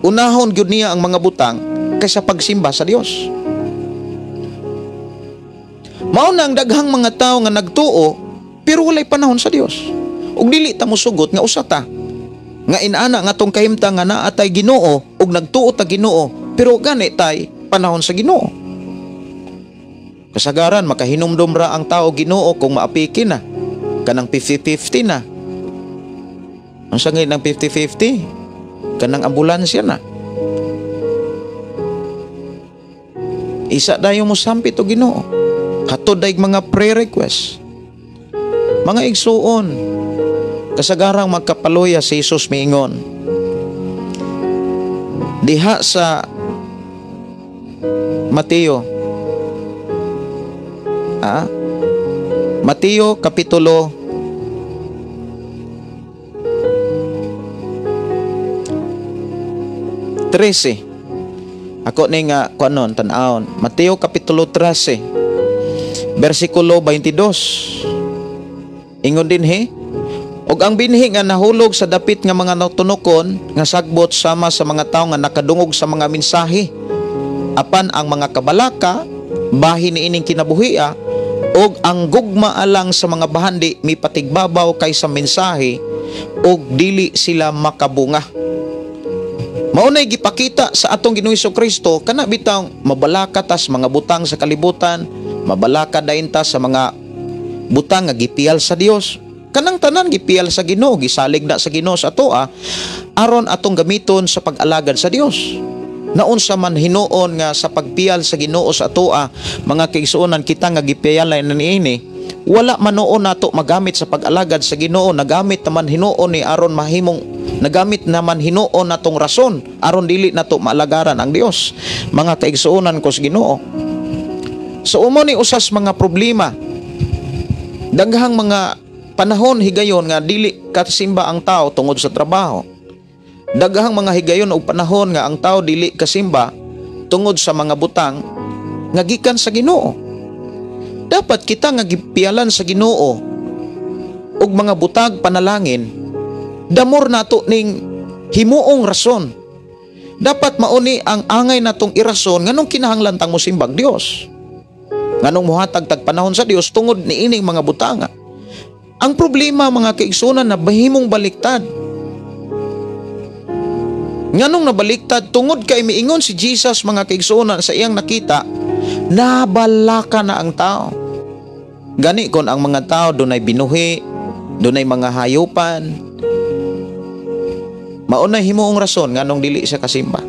Unahon gyud niya ang mga butang kaysa pagsimba sa Dios. Mao na ang daghang mga tao nga nagtuo pero walay panahon sa Dios. Ug dili ta mosugot nga usa ta nga inana nga tong kahimtang nga naa tay Ginoo ug nagtuo ta Ginoo pero gani tay panahon sa Ginoo. Kasagaran makahinumdom ra ang tao Ginoo kung maapiki na, kanang 50-50 na. Unsa ngay ng 50-50? Kanang ambulansya na. Isa dayon mo sampit og Ginoo. Hatod dayg mga prayer request. Mga igsuon, kasagarang magkapaluya, si Jesus miingon diha sa Mateo, Mateo kapitulo 13. Ako ni nga kuanon tan-awon. Mateo kapitulo 13 bersikulo 22. Ingon dinhi, "Og ang binhi nga nahulog sa dapit nga mga natunokon nga sagbot sama sa mga tawo nga nakadungog sa mga mensahe. Apan ang mga kabalaka, bahin niining kinabuhia, og ang gugma alang sa mga bahandi mipatigbabaw kaysa mensahe og dili sila makabunga." Mao nay gipakita sa atong Ginoong Kristo kana bitang mabalaka tas mga butang sa kalibutan, mabalaka dayon ta sa mga butang nga gipiyal sa Dios. Kanang tanan gipiyal sa Ginoo, gisalig na sa Ginoo sa atoa aron atong gamiton sa pag-alagad sa Dios. Naunsa man hinuon nga sa pagpiyal sa Ginoo sa atoa, mga kaigsuonan, kita nga gipiyalan na niini, wala man noon nato magamit sa pag-alagad sa Ginoo, nagamit naman hinuon ni aron mahimong nagamit naman hinuon natong rason aron dili nato maalagaran ang Dios, mga kaigsuonan ko sa Ginoo. So umo ni usas mga problema. Daghang mga panahon higayon nga dili kasimba ang tao tungod sa trabaho. Daghang mga higayon og panahon nga ang tao dili kasimba tungod sa mga butang nga gikan sa Ginoo. Dapat kita nga gipialan sa Ginoo og mga butag panalangin, damor nato ning himuong rason. Dapat mauni ang angay natong irason nganong kinahanglan tang mosimbag Dios. Nganong mohatag tag panahon sa Dios tungod niining mga butanga. Ang problema, mga kaigsunan, na bahimong baliktad. Nganong nabaliktad? Tungod kay miingon si Jesus, mga kaigsunan, sa iyang nakita, nabalaka na ang tao. Gani kon ang mga tao dunay binuhi, dunay mga hayupan, mao na himuong rason nganong dili siya kasimba.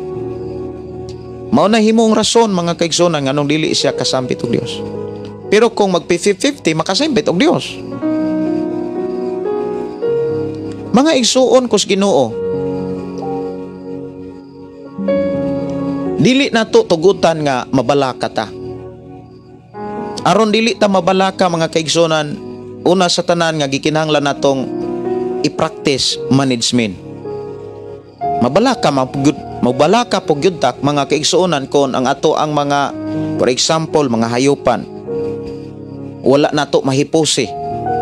Mao na himuong rason, mga kaigsunan, nganong dili siya kasampit og Dios. Pero kung mag 50-50, makasampit og Dios. Mga igsuon kus Ginoo, dili nato tugutan nga mabalaka ta. Aron dili ta mabalaka, mga kaigsunan, una sa tanan nga gikinahanglan natong i-practice management. Mabalaka mabalaka po gyud ta, mga kaigsuonan, kon ang ato ang mga, for example, mga hayupan, wala nato mahipusi,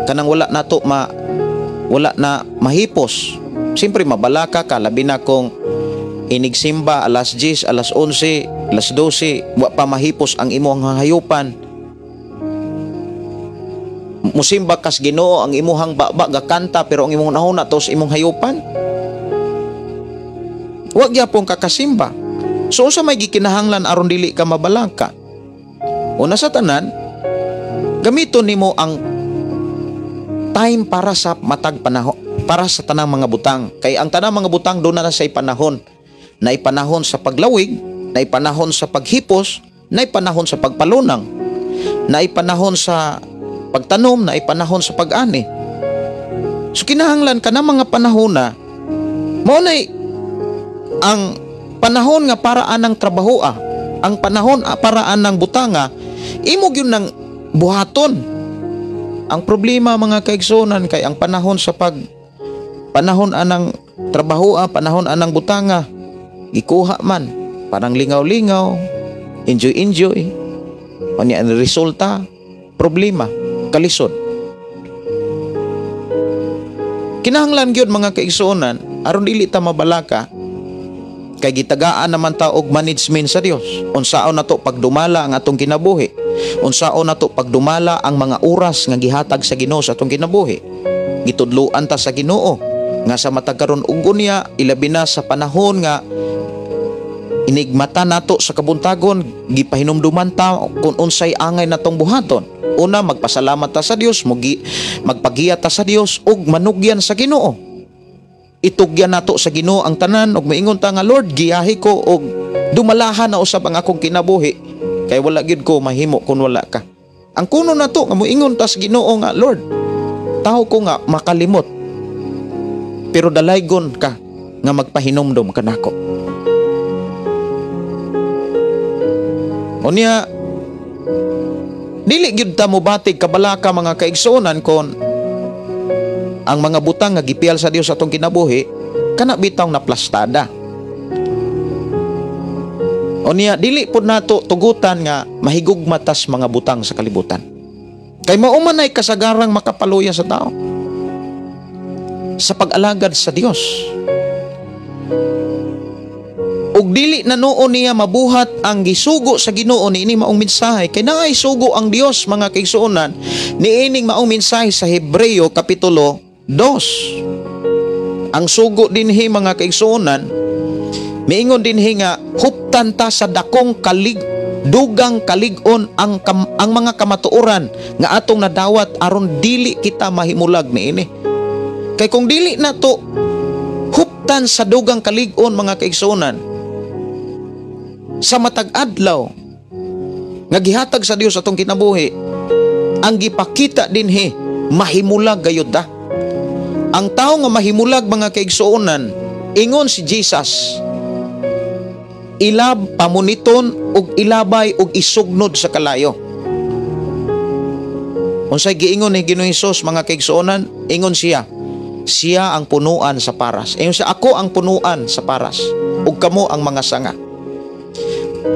kanang wala nato wala na mahipos. Siyempre mabalaka ka, labi na kung inigsimba alas 10, alas 11, alas 12, wa pa mahipos ang imong hayupan. Musimba kas Ginoo, ang imuhang baba gakanta pero ang imong nahuna tos imong hayupan. Wa gyapon ka kasimba. So unsa may gikinahanglan aron dili ka mabalaka? Una sa tanan, gamiton nimo ang time para sa matag panahon, para sa tanang mga butang. Kay ang tanang mga butang doon na say panahon. Naay panahon sa paglawig, naay panahon sa paghipos, naay panahon sa pagpalunang, naay panahon sa pagtanom, naay panahon sa pag-ani. So kinahanglan ka na mga panahon na mao nay ang panahon nga para anang trabahoa, ang panahon para anang butanga, imo gyud nang buhaton. Ang problema mga kaigsuonan kay ang panahon sa pag panahon anang trabahoa, panahon anang butanga, gikuha man parang lingaw-lingaw, enjoy-enjoy. Unya ang resulta, problema, kalisod. Kinahanglan gyud mga kaigsuonan aron dili ta mabalaka, kay gitagaan naman ta og management sa Dios. Unsaon nato pagdumala ang atong kinabuhi? Unsaon nato pagdumala ang mga oras nga gihatag sa Ginoo sa atong kinabuhi? Gitudloan ta sa Ginoo nga sa matag karon ug unya, ilabi na sa panahon nga inigmata nato sa kabuntagon, gipahinumduman ta kung unsay angay natong buhaton. Una, magpasalamat ta sa Dios, magpagiya ta sa Dios ug manugyan sa Ginoo. Itugyan nato sa Ginoo ang tanan ug moingon ta nga, Lord, giyahi ko og dumalahan na usab ang akong kinabuhi kay wala gyud ko mahimo kun wala ka. Ang kuno nato nga moingon ta sa Ginoo nga, Lord, tawo ko nga makalimot, pero dalaygon ka nga magpahinumdom kanako. Unya, dili gyud ta mobatig kabalaka mga kaigsuonan kon ang mga butang nga gipiyal sa Dios atong kinabuhi kana bitaw naplastada. Unya, dili pud nato tugutan nga mahigugma tas mga butang sa kalibutan. Kay mao man ay kasagarang makapaluya sa tao sa pag-alagad sa Dios. Ug dili na noon niya mabuhat ang gisugo sa Ginoo niini maong mensahe. Kay naay sugo ang Dios mga kaigsuonan niining maong mensahe sa Hebreo kapitulo 2. Ang sugo dinhi mga kaigsuonan, miingon dinhi nga huptan ta sa dakong kalig, dugang kalig-on ang mga kamatuoran nga atong nadawat aron dili kita mahimulag niini. Kay kung dili na to huptan sa dugang kalig-on mga kaigsuonan, sa matag adlaw nga gihatag sa Dios atong kinabuhi, ang gipakita dinhi mahimulag gayud ta. Ang tawo nga mahimulag mga kaigsuonan, ingon si Jesus, ilab pamuniton ug ilabay ug isugnod sa kalayo. Unsay giingon ni Ginoong Hesus mga kaigsuonan? Ingon siya, siya ang punuan sa paras. Ingon siya, ako ang punuan sa paras ug kamo ang mga sanga.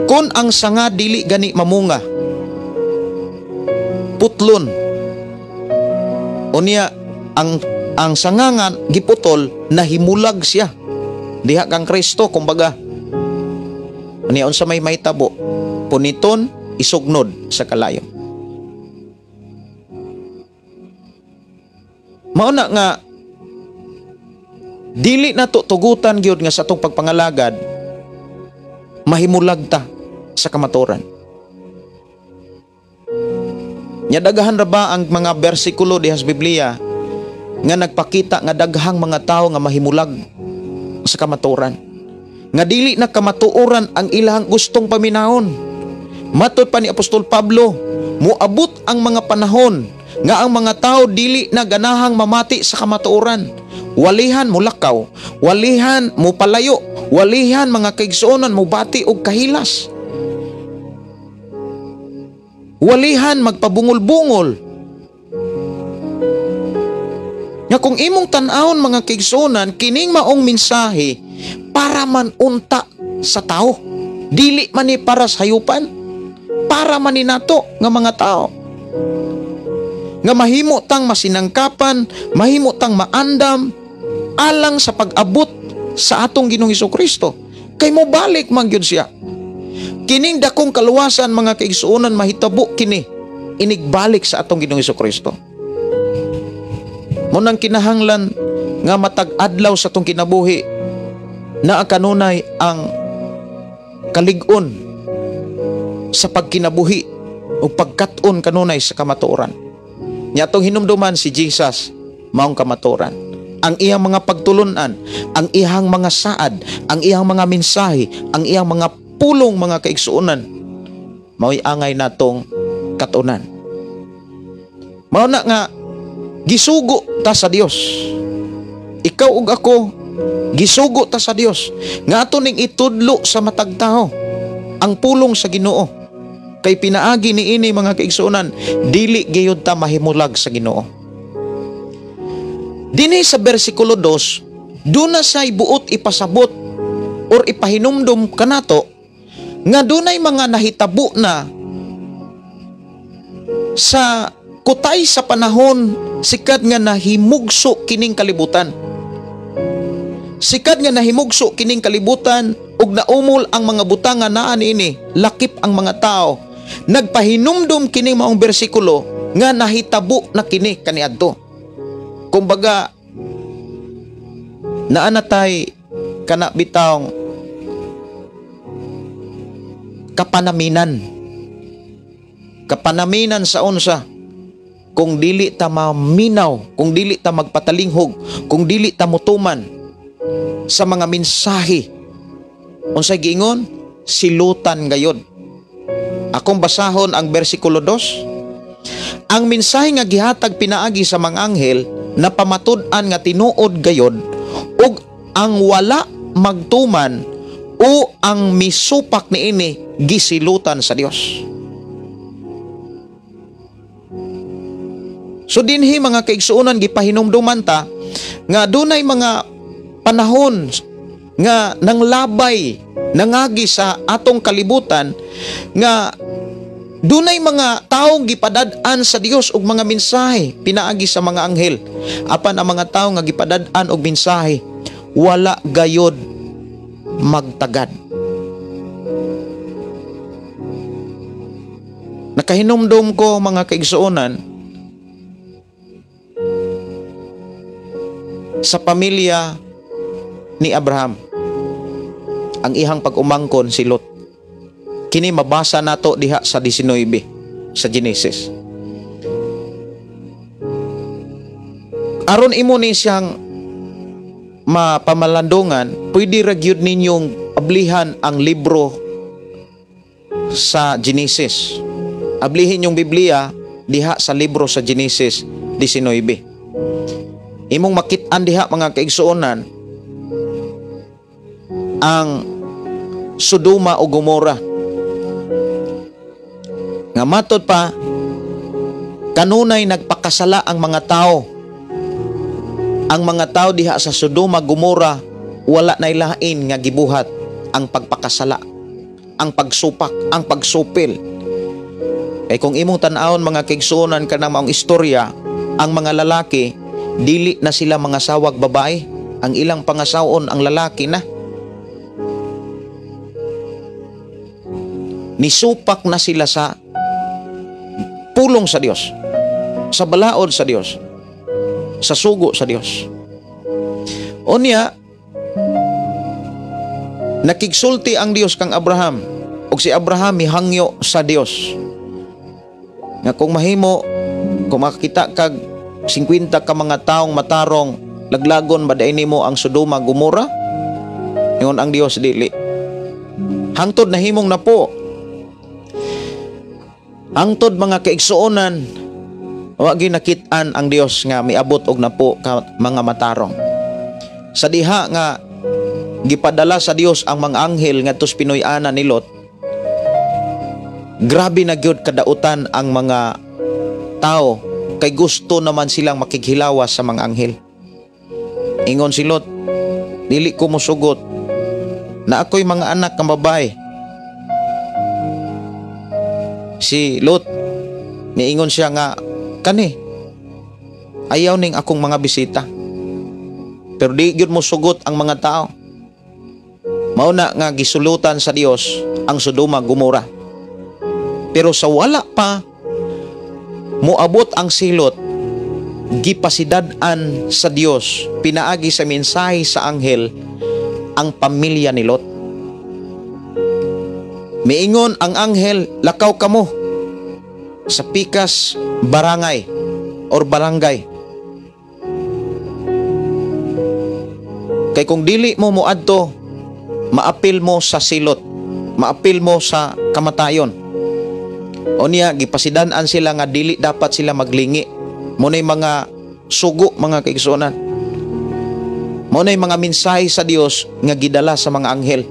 Kon ang sanga dili gani mamunga, putlon. Unya ang sanga nga giputol, nahimulag siya diha kang Kristo kumbaga. Unya unsa may mahitabo? Puniton, isugnod sa kalayo. Mao na nga dili nato tugutan gyud nga sa atong pagpangalagad mahimulag ta sa kamatuoran. Nya daghan ra ba ang mga bersikulo diha sa Biblia nga nagpakita nga daghang mga tawo nga mahimulag sa kamatuoran, nga dili na kamatuoran ang ilahang gustong paminahon. Matod pa ni Apostol Pablo, moabot ang mga panahon nga ang mga tao dili na ganahang mamati sa kamatuoran. Walihan mulakaw, walihan mupalayo, walihan mga kaigsuonan mubati og kahilas, walihan magpabungol-bungol. Nga kung imong tan-awon mga kaigsuonan, kining maong mensahe para man unta sa tao, dili man ni para sa hayupan, para man ni nato nga mga tao. Nga mahimo tang masinangkapan, mahimo tang maandam alang sa pag-abot sa atong Ginoong Hesukristo. Kay mobalik man gyud siya. Kining dakong kaluwasan mga kaigsuonan mahitabo kini inigbalik sa atong Ginoong Hesukristo. Mo nang kinahanglan nga matag adlaw sa tong kinabuhi naa kanunay ang kalig-on sa pagkinabuhi o pagkat-on kanunay sa kamatuoran. Nya atong hinumduman si Jesus maong kamatuoran. Ang iyang mga pagtulunan, ang iyang mga saad, ang iyang mga mensahe, ang iyang mga pulong, mga kaigsuonan, mao'y angay natong katunan. Mao na nga gisugo ta sa Dios. Ikaw ug ako, gisugo ta sa Dios nga ato ning itudlo sa matag tawo ang pulong sa Ginoo. Kay pinaagi niini, mga kaigsuonan, dili gayud ta mahimulag sa Ginoo. Dinhi sa bersikulo 2, duna say buot ipasabot or ipahinumdum kanato nga dunay mga nahitabo na sa kutay sa panahon sikad nga nahimugso kining kalibutan. Sikad nga nahimugso kining kalibutan ug naumol ang mga butang nga naa niini, lakip ang mga tao. Nagpahinumdum kining maong bersikulo nga nahitabo na kini kaniadto. Kumbaga, naa na tay kana bitawng kapanaminan. Kapanaminan sa unsa? Kung dili ta maminaw, kung dili ta magpatalinghog, kung dili ta mutuman sa mga mensahe, unsay giingon? Silutan gayod. Akong basahon ang bersikulo 2. Ang mensahe nga gihatag pinaagi sa mga anghel na pamatud-an nga tinuod gayod, ug ang wala magtuman o ang misupak niini gisilutan sa Dios. So dinhi, mga kaigsuonan, gipahinumduman ta nga dunay mga panahon nga nanglabay, nangagi sa atong kalibutan nga dunay mga taong gipadad-an sa Dios og mga mensahe pinaagi sa mga anghel. Apan ang mga tawo nga gipadad-an og mensahe wala gayod magtagad. Nakahinumdum ko, mga kaigsuonan, sa pamilya ni Abraham, ang ihang pag-umangkon si Lot. Kini mabasa nato diha sa 19 sa Genesis. Aron imo ni siyang mapamalandungan, pwede ra gyud ninyong ablihan ang libro sa Genesis. Ablihin yung Biblia diha sa libro sa Genesis 19. Imong makit-an diha, mga kaigsuonan, ang Sodoma o Gomora. Nga matod pa, kanunay nagpakasala ang mga tao. Ang mga tao diha sa Sodoma, Gomora, wala na ilain nga gibuhat ang pagpakasala, ang pagsupak, ang pagsupil. Kay kung imong tan-awon, mga kaigsuonan, kanang maong istorya, ang mga lalaki dili na sila mga sawag babae, ang ilang pangasawon ang lalaki na. Nisupak na sila sa pulong sa Dios, sa balaod sa Dios, sa sugo sa Dios. Unya, nakigsulti ang Dios kang Abraham, ug si Abraham mihangyo sa Dios nga kung mahimo, kung makakita kag 50 ka mga taong matarong, laglagon ba diay nimo ang Sodoma, Gomora? Ingon ang Dios, dili. Hangtod nahimong na po. Hangtod, mga kaigsuonan, wa ginakit-an ang Dios nga miabot og napo ka mga matarong. Sa diha nga gipadala sa Dios ang mga anghel ngadto sa Pinoy-ana ni Lot, grabe na gyud kadautan ang mga tao kay gusto naman silang makighilawas sa mga anghel. Ingon si Lot, "Dili ko musugot na ako'y mga anak nga babae." Si Lot, niingon siya nga, "Kani, ayaw ning akong mga bisita." Pero di gyud mosugot ang mga tao. Mao na nga gisulutan sa Dios ang Sodoma, Gomora. Pero sa wala pa moabot ang silot, Gipasidad-an sa Dios pinaagi sa mensahe sa anghel ang pamilya ni Lot. Miingon ang anghel, "Lakaw kamo sa pikas barangay or barangay. Kay kung dili mo moadto, maapil mo sa silot, maapil mo sa kamatayon." O niya, gipasidan-an sila nga dili dapat sila maglingi. Muna'y mga sugo, mga kaigsuonan. Muna'y mga mensahe sa Dios nga gidala sa mga anghel.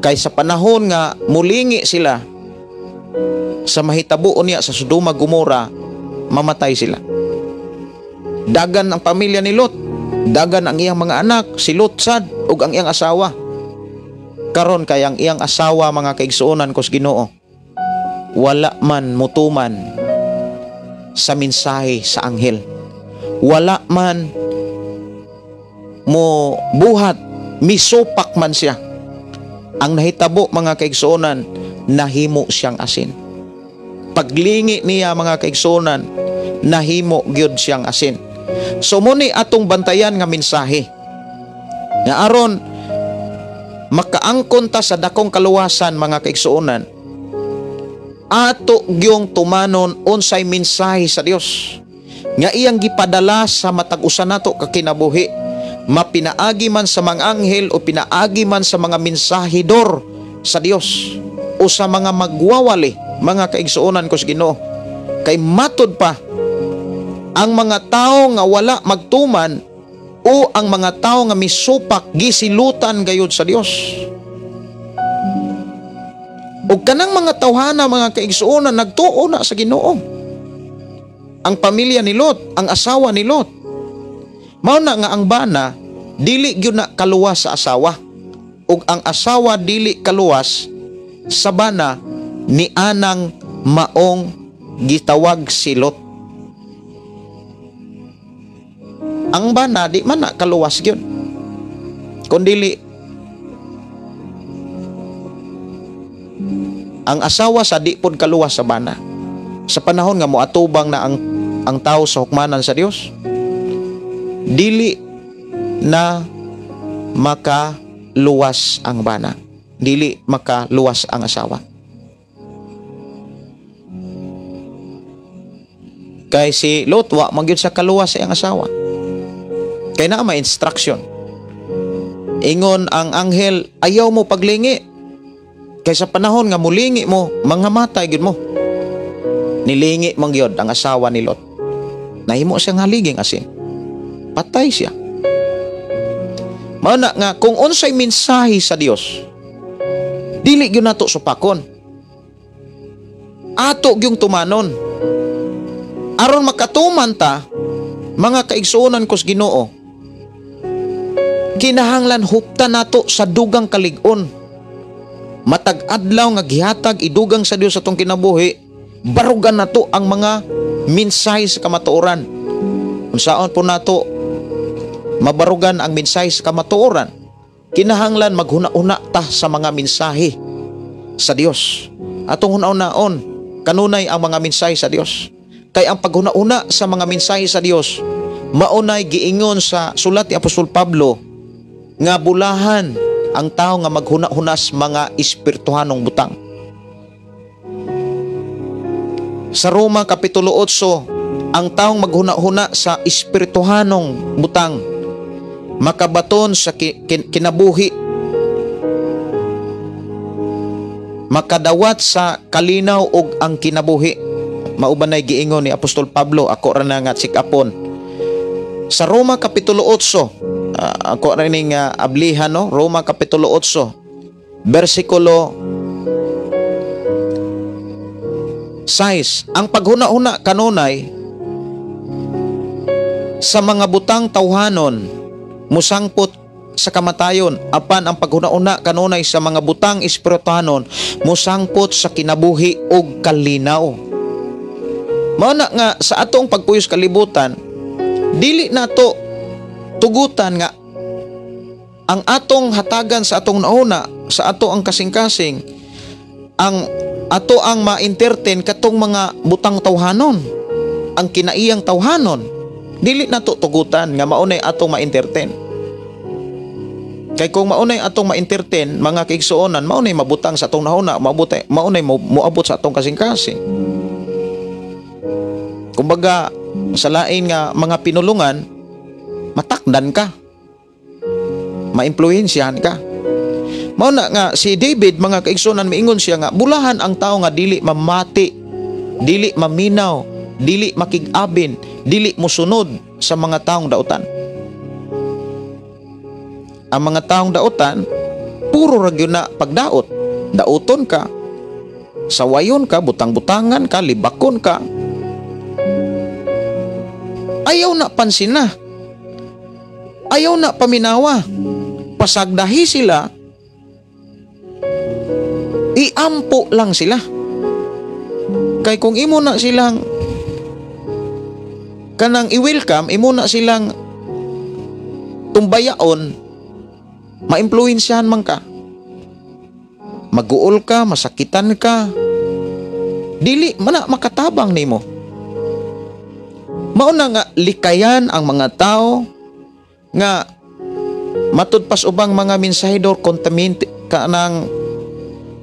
Kay sa panahon nga mulingi sila sa mahitabo niya sa Sodoma Gomora, mamatay sila. Dagan ang pamilya ni Lot, dagan ang iyang mga anak, si Lot sad ug ang iyang asawa. Karon kay ang iyang asawa, mga kaigsuonan kos Ginoo, wala man mutuman sa mensahe sa anghel. Wala man mo buhat, misupak man siya. Ang nahitabo, mga kaigsuonan, nahimo siyang asin. Paglingi niya, mga kaigsuonan, nahimo gyud siyang asin. So muni atong bantayan nga mensahe nga aron makaangkon ta sa dakong kaluwasan, mga kaigsuonan, ato gyung tumanon unsay mensahe sa Dios nga iyang gipadala sa matag usa nato ka kinabuhi, mapinaagi man sa mga anghel o pinaagi man sa mga mensahidor sa Dios o sa mga magwawali, mga kaigsuonan ko sa Ginoo. Kay matud pa ang mga tao nga wala magtuman o ang mga tao nga misupak, gisilutan gayud sa Dios. O kanang mga tawhana, mga kaigsuonan, nagtuo na sa Ginoo. Ang pamilya ni Lot, ang asawa ni Lot. Mao na nga ang bana dili gyud na kaluwas sa asawa, ug ang asawa dili kaluwas sa bana ni anang maong gitawag si Lot. Ang bana di man na kaluwas gyud. Kun dili ang asawa sa di pod kaluwas sa bana. Sa panahon nga moatubang na ang tao sa hukmanan sa Dios, dili na makaluwas ang bana, dili makaluwas ang asawa. Kay si Lot wa man gyud sa kaluwas sa iyang asawa. Kay naa may instruction. Ingon ang anghel, ayaw mo paglingi. Kay sa panahon nga mulingi mo, mangamatay gyud mo. Nilingi man gyud ang asawa ni Lot. Nahimo siyang haliging asin. Patay siya. Mao na nga kung unsay mensahe sa Dios, dili gyud nato supakon. Ato gyung tumanon. Aron makatuman ta, mga kaigsuonan kos Ginoo, kinahanglan hupta nato sa dugang kalig-on. Matag adlaw nga gihatag idugang sa Dios atong kinabuhi, barugan nato ang mga mensahe sa kamatuoran. Unsaon po nato mabarugan ang mensahe sa kamatuoran? Kinahanglan maghuna-una ta sa mga mensahe sa Dios. Atong huna-unaon kanunay ang mga mensahe sa Dios. Kay ang paghuna-una sa mga mensahe sa Dios, maunay giingon sa sulat ni Apostol Pablo nga bulahan ang tao nga maghuna-hunas mga espirituhanong butang. Sa Roma Kapitulo 8, ang taong maghuna-huna sa espirituhanong butang makabaton sa kinabuhi, makadawat sa kalinaw og ang kinabuhi. Mauban nay giingon ni Apostol Pablo, ako ra na nga sikapon. Sa Roma Kapitulo 8, ako ra ning ablihan, no? Roma Kapitulo 8, bersikulo 6. Ang paghuna-huna kanunay sa mga butang tawhanon musangpot sa kamatayon, apan ang paghuna-huna kanunay sa mga butang espirituhanon musangpot sa kinabuhi ug kalinaw. Mao na nga sa atong pagpuyos kalibutan, dili nato tugutan nga ang atong hatagan sa atong nauna, sa ato ang kasing-kasing, ang ato ang ma-entertain katong mga butang tawhanon. ang kinaiyang tawhanon, dili nato tugutan nga maunay atong ma-entertain. Kay kung maunay atong ma-entertain, mga kaigsuonan, maunay mabutang sa atong nahuna, maunay moabot sa atong kasing-kasing. Kumbaga, sa lain nga mga pinulungan, matakdan ka, maimpluwensyahan ka. Mao na nga si David, mga kaigsuonan, miingon siya nga bulahan ang tao nga dili mamati, dili maminaw, dili makig-abin, dili mosunod sa mga taong dautan. Ang mga taong dautan, puro ra gyud na pagdaot. Dauton ka, sawayon ka, butang-butangan ka, libakon ka. Ayaw na pansin na. Ayaw na paminawa. Pasagdahi sila, iampo lang sila. Kay kung imo na silang kanang i-welcome, imo na silang tumbayaon, maimpluwensyahan man ka. Maguol ka, masakitan ka. Dili man na makatabang nimo. Mao na nga likayan ang mga tao nga matud pas ubang mga mensahedor contaminate kanang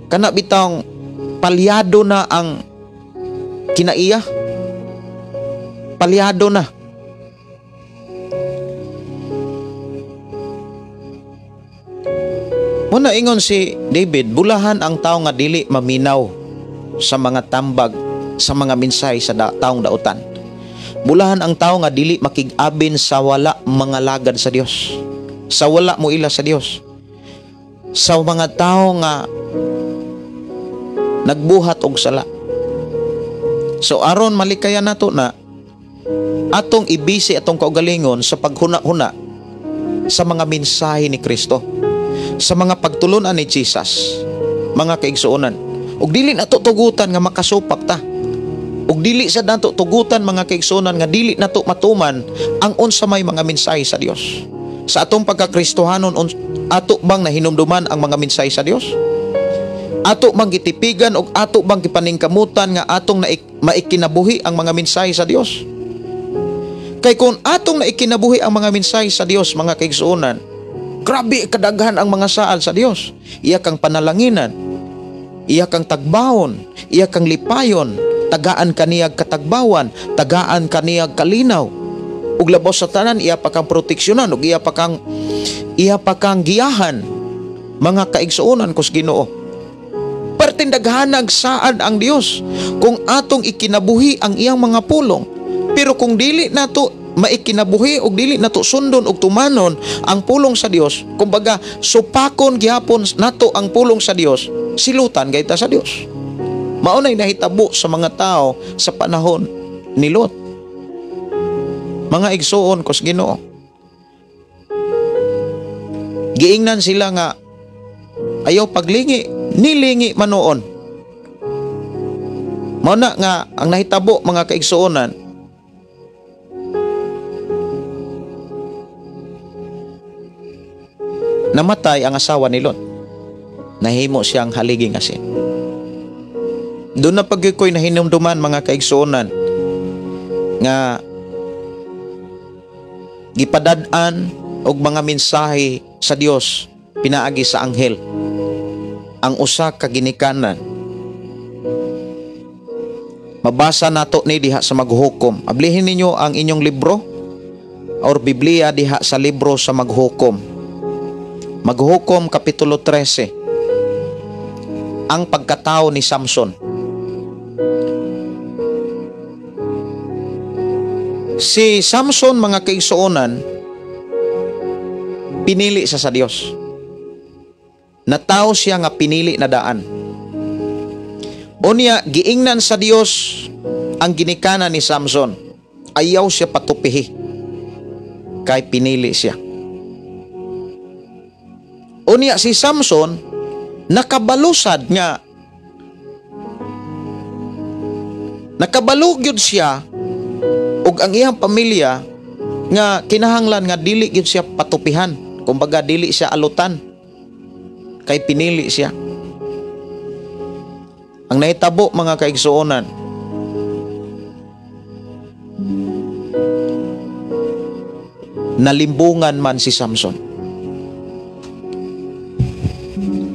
kana bitawng palyado na ang kinaiya. Palyado na. Muna ingon si David, bulahan ang tao nga dili maminaw sa mga tambag, sa mga mensahe sa taong dautan. Bulahan ang tao nga dili makig-abin sa wala mga lagad sa Dios, sa wala mo ila sa Dios, sa mga tao nga nagbuhat og sala. So aron malikayan nato na atong ibisi atong kaugalingon sa paghuna-huna sa mga mensahe ni Kristo, sa mga pagtulunan ni Jesus, mga kaigsuonan. Ug dili nato tugutan nga makasupak ta. Ug dili sa nato tugutan, mga kaigsuonan, nga dili nato matuman ang unsa may mga mensahe sa Dios. Sa atong pagkakristohanon, ato bang nahinumduman ang mga mensahe sa Dios? Ato bang gitipigan og ato bang gipaningkamutan nga atong maikinabuhi ang mga mensahe sa Dios? Kay kung atong naikinabuhi ang mga mensahe sa Dios, mga kaigsuonan, grabe kadaghan ang mga saal sa Dios. Iya kang panalanginan, iya kang tagbawon, iya kang lipayon, tagaan kaniyag katagbawan, tagaan kaniyag kalinaw. Ug labaw sa tanan, iya pa kang proteksyonan ug iya pa kang giyahan, mga kaigsuonan kus Ginoo. Pertindaghanag saad ang Dios kung atong ikinabuhi ang iyang mga pulong. Pero kung dili nato maikinabuhi og dili nato sundon og tumanon ang pulong sa Dios, kumbaga supakon gihapon nato ang pulong sa Dios, silutan gayta sa Dios. Mao nay nahitabo sa mga tao sa panahon ni Lot. Mga igsuon kos Ginoo, giingnan sila nga ayaw paglingi, nilingi manoon. Mao na nga ang nahitabo, mga kaigsuonan, namatay ang asawa ni Lot. Nahimo siyang haliging asin. Doon na pagkikoy nahinumduman, mga kaigsuonan, nga gipadad-an og mga mensahe sa Dios pinaagi sa anghel ang usa ka ginikanan. Mabasa nato ni diha sa Maghukom. Ablihin ninyo ang inyong libro or Biblia diha sa libro sa Maghukom. Maghukom Kapitulo 13. Ang pagkatao ni Samson. Si Samson, mga kaigsuonan, pinili siya sa Dios. Natao siya nga pinili na daan. Unya, giingnan sa Dios ang ginikanan ni Samson. Ayaw siya patupihi kay pinili siya. Unya si Samson nakabalusad nga nakabalog yun siya ug ang iyang pamilya nga kinahanglan nga dili gyud siya patupihan. Kumbaga dili siya alutan kay pinili siya. Ang nahitabo, mga kaigsuonan, Nalimbungan man si Samson.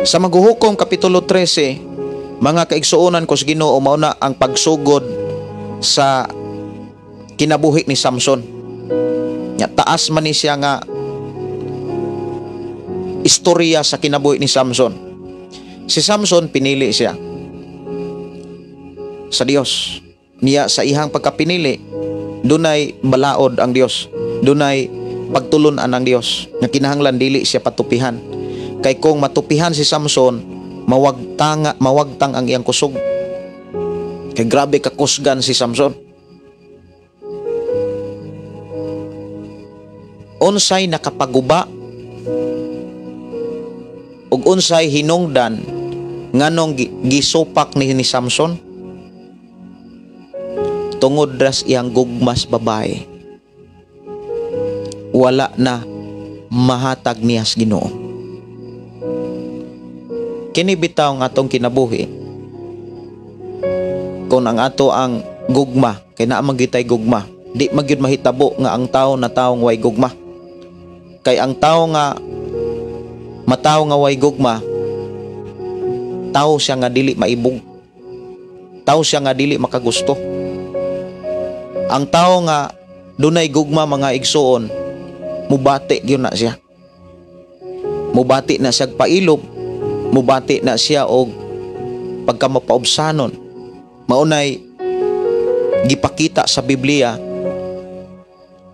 Sa Maghuhukom Kapitulo 13, mga kaigsuonan ko sa Ginoo, mao na ang pagsugod sa kinabuhi ni Samson. Nya taas man ni siya nga istorya sa kinabuhi ni Samson. Si Samson, pinili siya sa Dios. Niya sa ihang pagkapinili, dunay balaod ang Dios. Dunay pagtulun-an ang Dios nga kinahanglan dili siya patupihan. Kay kung matupihan si Samson, mawagtang ang iyang kusog. Kay grabe kakusgan si Samson. Unsay nakapaguba ug unsay hinungdan nganong gisupak ni Samson? Tungod ras iyang gugmas babae, wala na mahatag niya sa Ginoo. Kini bitaw ang atong kinabuhi. Kung ang ato ang gugma, kay naa man gyud tay gugma, di man gyud mahitabo nga ang tawo na taong way gugma. Kay ang tawo nga matawo nga way gugma, tawo siya nga dili maibog. Tawo siya nga dili makagusto. Ang tawo nga dunay gugma, mga igsuon, mubati gyud na siya. Mubati na siya pailob, mubati na siya og pagkamapaubsanon. Maunay gipakita sa Biblia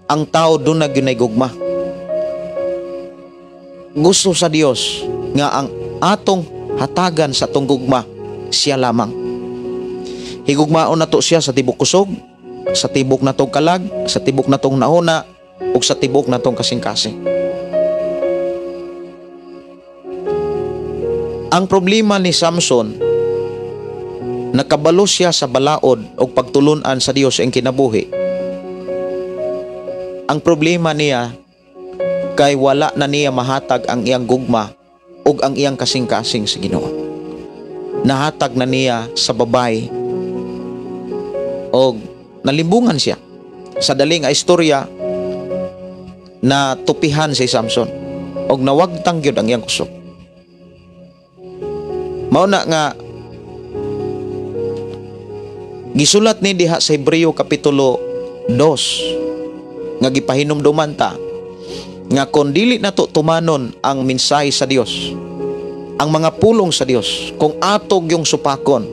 ang tao doon na gyud gugma. Gusto sa Dios nga ang atong hatagan sa atong gugma siya lamang. Higugmaon nato siya sa tibok kusog, sa tibok natong kalag, sa tibok natong nauna, ug sa tibok natong kasing-kasing. Ang problema ni Samson, nakabalo siya sa balaod og pagtulun-an sa Dios ang kinabuhi. Ang problema niya kay wala na niya mahatag ang iyang gugma ug ang iyang kasing-kasing sa Ginoo. Nahatag na niya sa babay og nalimbungan siya. Sa dali nga istorya, na tupihan si Samson og nawagtang gyud ang iyang kusog. Mao na nga gisulat ni diha sa Hebreo Kapitulo 2 nga gipahinumduman ta nga kon dili nato tumanon ang mensahe sa Dios, ang mga pulong sa Dios, kung atog yung supakon,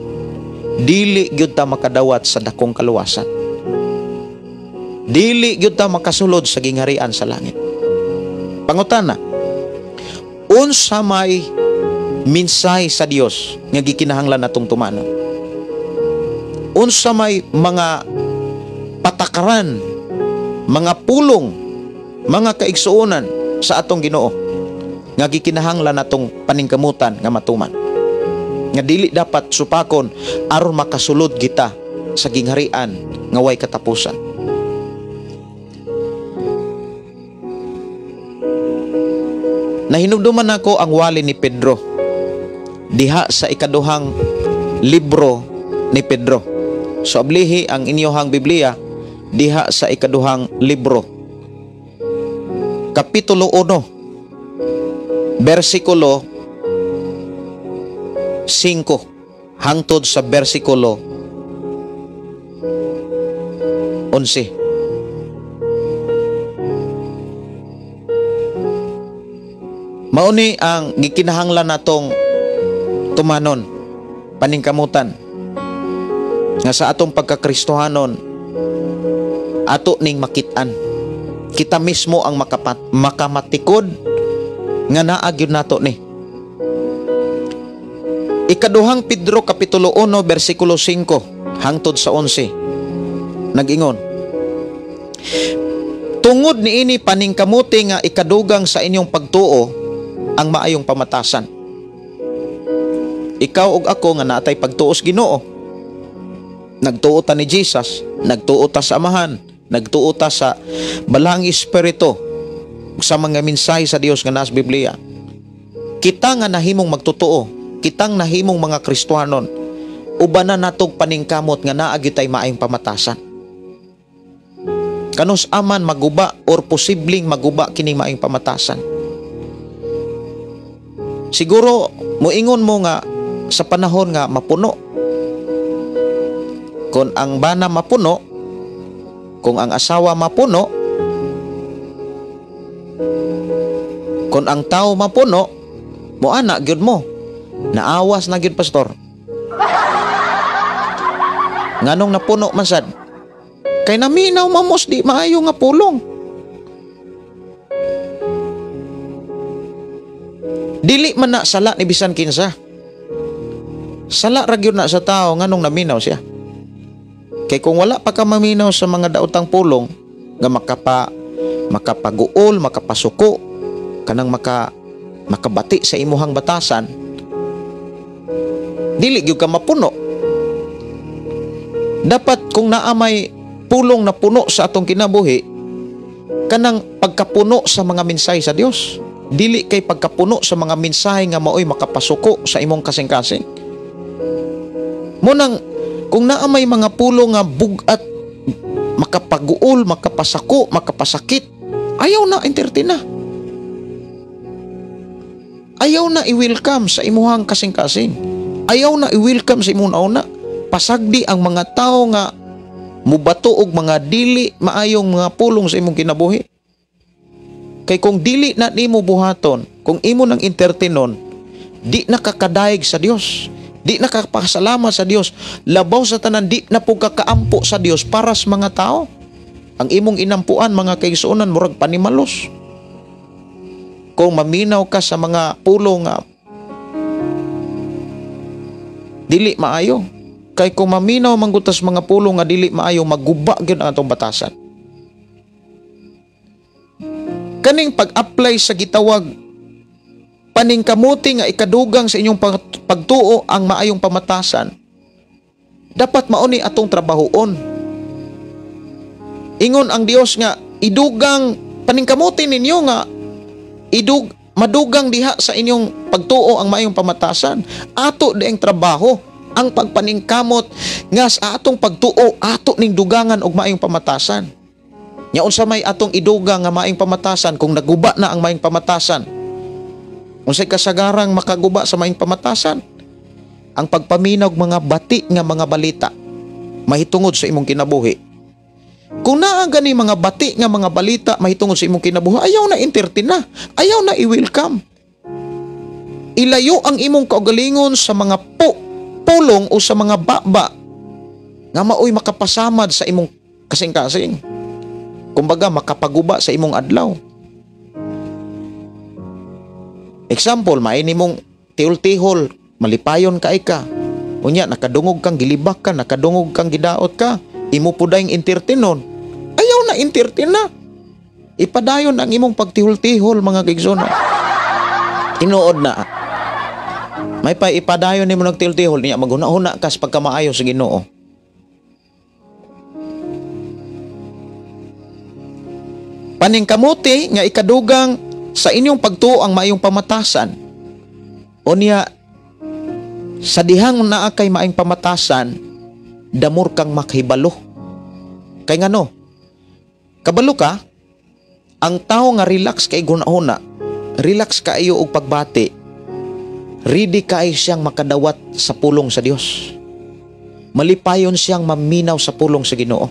dili gyud ta makadawat sa dakong kaluwasan. Dili gyud ta makasulod sa gingharian sa langit. Pangutana, unsa may mensahe sa Dios nga gikinahanglan natong tumanon? Unsa may mga patakaran, mga pulong, mga kaigsuonan sa atong Ginoo nga gikinahanglan natong paningkamutan nga matuman, nga dili dapat supakon aron makasulod kita sa gingharian nga way katapusan? Nahinumduman nako ang wali ni Pedro diha sa ikaduhang libro ni Pedro. So ablihi ang inyohang Biblia diha sa ikaduhang libro, Kapitulo 1, versikulo 5 hangtod sa versikulo 11. Mauni ang gikinahanglan natong tumanon, paningkamutan nga sa atong pagkakristohanon ato ning makit-an. Kita mismo ang makamatikod nga naa gyud nato ni. Ikaduhang Pedro Kapitulo 1 versikulo 5 hangtod sa 11 nag-ingon, tungod niini paningkamuti nga ikadugang sa inyong pagtuo ang maayong pamatasan. Ikaw ug ako nga naatay pagtuo sa Ginoo, nagtuo ta ni Jesus, nagtuo ta sa Amahan, nagtuo ta sa Balahang Espiritu, sa mga mensahe sa Dios nga naa sa Biblia. Kita nga nahimong magtotoo, kitang nahimong mga Kristohanon, uban na natog paningkamot nga naa gyud tay maayong pamatasan. Kanus aman maguba or posibleng maguba kining maayong pamatasan. Siguro moingon mo nga sa panahon nga mapuno. Kung ang bana mapuno, kung ang asawa mapuno, kung ang tao mapuno, moana gyud mo. Naawas na gyud, pastor. Nganong napuno man sad? Kay naminaw mamos di maayo nga pulong. Dili man na sala ni bisan kinsa. Sala ra gyud na sa tao nganong naminaw siya. Kay kung wala pa ka maminaw sa mga daotang pulong nga makapaguol, makapasuko, kanang makabati sa imuhang batasan, dili gyud ka mapuno. Dapat kung naa may pulong na puno sa atong kinabuhi, kanang pagkapuno sa mga mensahe sa Dios, dili kay pagkapuno sa mga mensahe nga maoy makapasuko sa imong kasing-kasing. Munang kung naa may mga pulong nga bug-at makapaguol, makapasako, makapasakit, ayaw na entertain na. Ayaw na i-welcome sa imuhang kasing-kasing. Ayaw na i-welcome sa imong nauna. Pasagdi ang mga tao nga mubato og mga dili maayong mga pulong sa imong kinabuhi. Kay kung dili na nimo buhaton, kung imo nang entertainon, di nakakadayeg sa Dios, di nakapasalamat sa Dios, labaw sa tanan di na pud kakaampo sa Dios para sa mga tao. Ang imong inampuan mga kaigsuonan murag panimalos. Kung maminaw ka sa mga pulong nga dili maayo, kay kung maminaw manggutas mga pulong nga dili maayo, maguba gyud ang atong batasan. Kaning pag-apply sa gitawag paningkamuti nga ikadugang sa inyong pagtuo ang maayong pamatasan, dapat mauni atong trabahoon. Ingon ang Dios nga idugang paningkamuti ninyo nga madugang diha sa inyong pagtuo ang maayong pamatasan. Ato dieng trabaho ang pagpaningkamot nga sa atong pagtuo ato ning dugangan og maayong pamatasan. Nya unsa may atong idugang nga maayong pamatasan kung naguba na ang maayong pamatasan? Unsay kasagarang makaguba sa maayong pamatasan? Ang pagpaminaw og mga bati nga mga balita mahitungod sa imong kinabuhi. Kung naa gani mga bati nga mga balita mahitungod sa imong kinabuhi, ayaw na entertain na, ayaw na i-welcome. Ilayo ang imong kaugalingon sa mga pulong o sa mga baba nga maoy makapasamad sa imong kasing-kasing. Kumbaga makapaguba sa imong adlaw. Example, maini mong tihol-tihol, malipayon kay ka. Unya nakadungog kang gilibak ka, nakadungog kang gidaot ka, imo pudayng entertainon. Ayaw na entertain na. Ipadayon ang imong pagtihol-tihol mga kaigsoon. Tinuod na. May pa ipadayon nimo nagtihol-tihol niya, maghuna-huna ka sa pagkamaayo sa Ginoo. Paningkamuti nga ikadugang sa inyong pagtuo ang maayong pamatasan. O niya, sa dihang naa kay maayong pamatasan, damor kang makahibalo. Kay ngano? Kabalo ka, ang tao nga relax kay gunahuna, relax kaayo og pagbati, ready kaayo siyang makadawat sa pulong sa Dios. Malipayon siyang maminaw sa pulong sa Ginoo.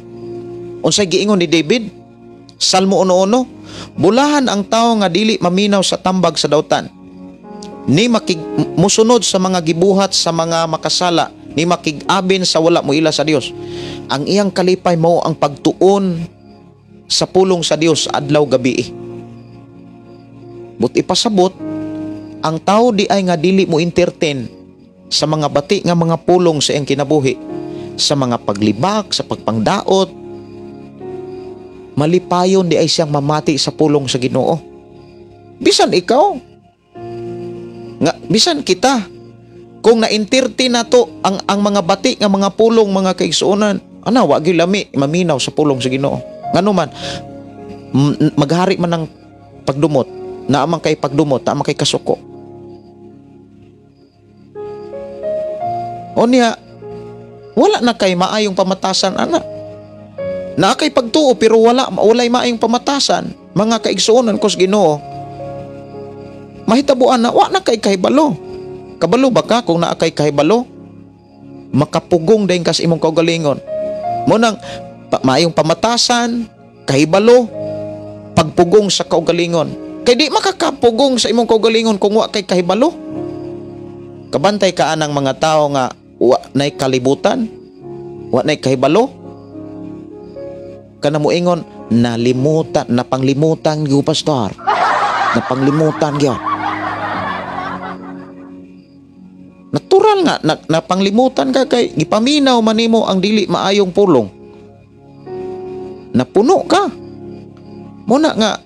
Unsay giingon ni David? Salmo 1:1, bulahan ang tao nga dili maminaw sa tambag sa dautan, ni musunod sa mga gibuhat sa mga makasala, ni makig-abin sa wala moila sa Dios. Ang iyang kalipay mao ang pagtuon sa pulong sa Dios adlaw gabi. But ipasabot, ang tao di ay nga dili mo entertain sa mga bati nga mga pulong sa iyang kinabuhi, sa mga paglibak, sa pagpangdaot, malipayon di ay siyang mamati sa pulong sa Ginoo. Bisan ikaw, nga bisan kita, kung na-entertain nato ang mga bati nga mga pulong mga kaigsuonan, ana wa gyud lami maminaw sa pulong sa Ginoo. Ngano man maghari man ang pagdumot, naa man kay pagdumot, naa man kay kasuko. O niya, wala na kay maayong pamatasan ana. Naa kay pagtuo pero walay maayong pamatasan, mga kaigsuonan ko sa Ginoo. Mahitabuan na wa na kay kahibalo. Kabalo ba ka kung naa kay kahibalo? Makapugong din kas imong kaugalingon. Mo nang maayong pamatasan, kahibalo, pagpugong sa kaugalingon. Kay di makakapugong sa imong kaugalingon kung wa kay kahibalo. Kabantay ka anang mga tao nga wa nay kalibutan, wa nay kahibalo. Kana moingon, nalimutan, napanglimutan gyud pastor. Napanglimutan gyud. Natural nga napanglimutan ka kay gipaminaw man nimo ang dili maayong pulong. Napuno ka. Muna nga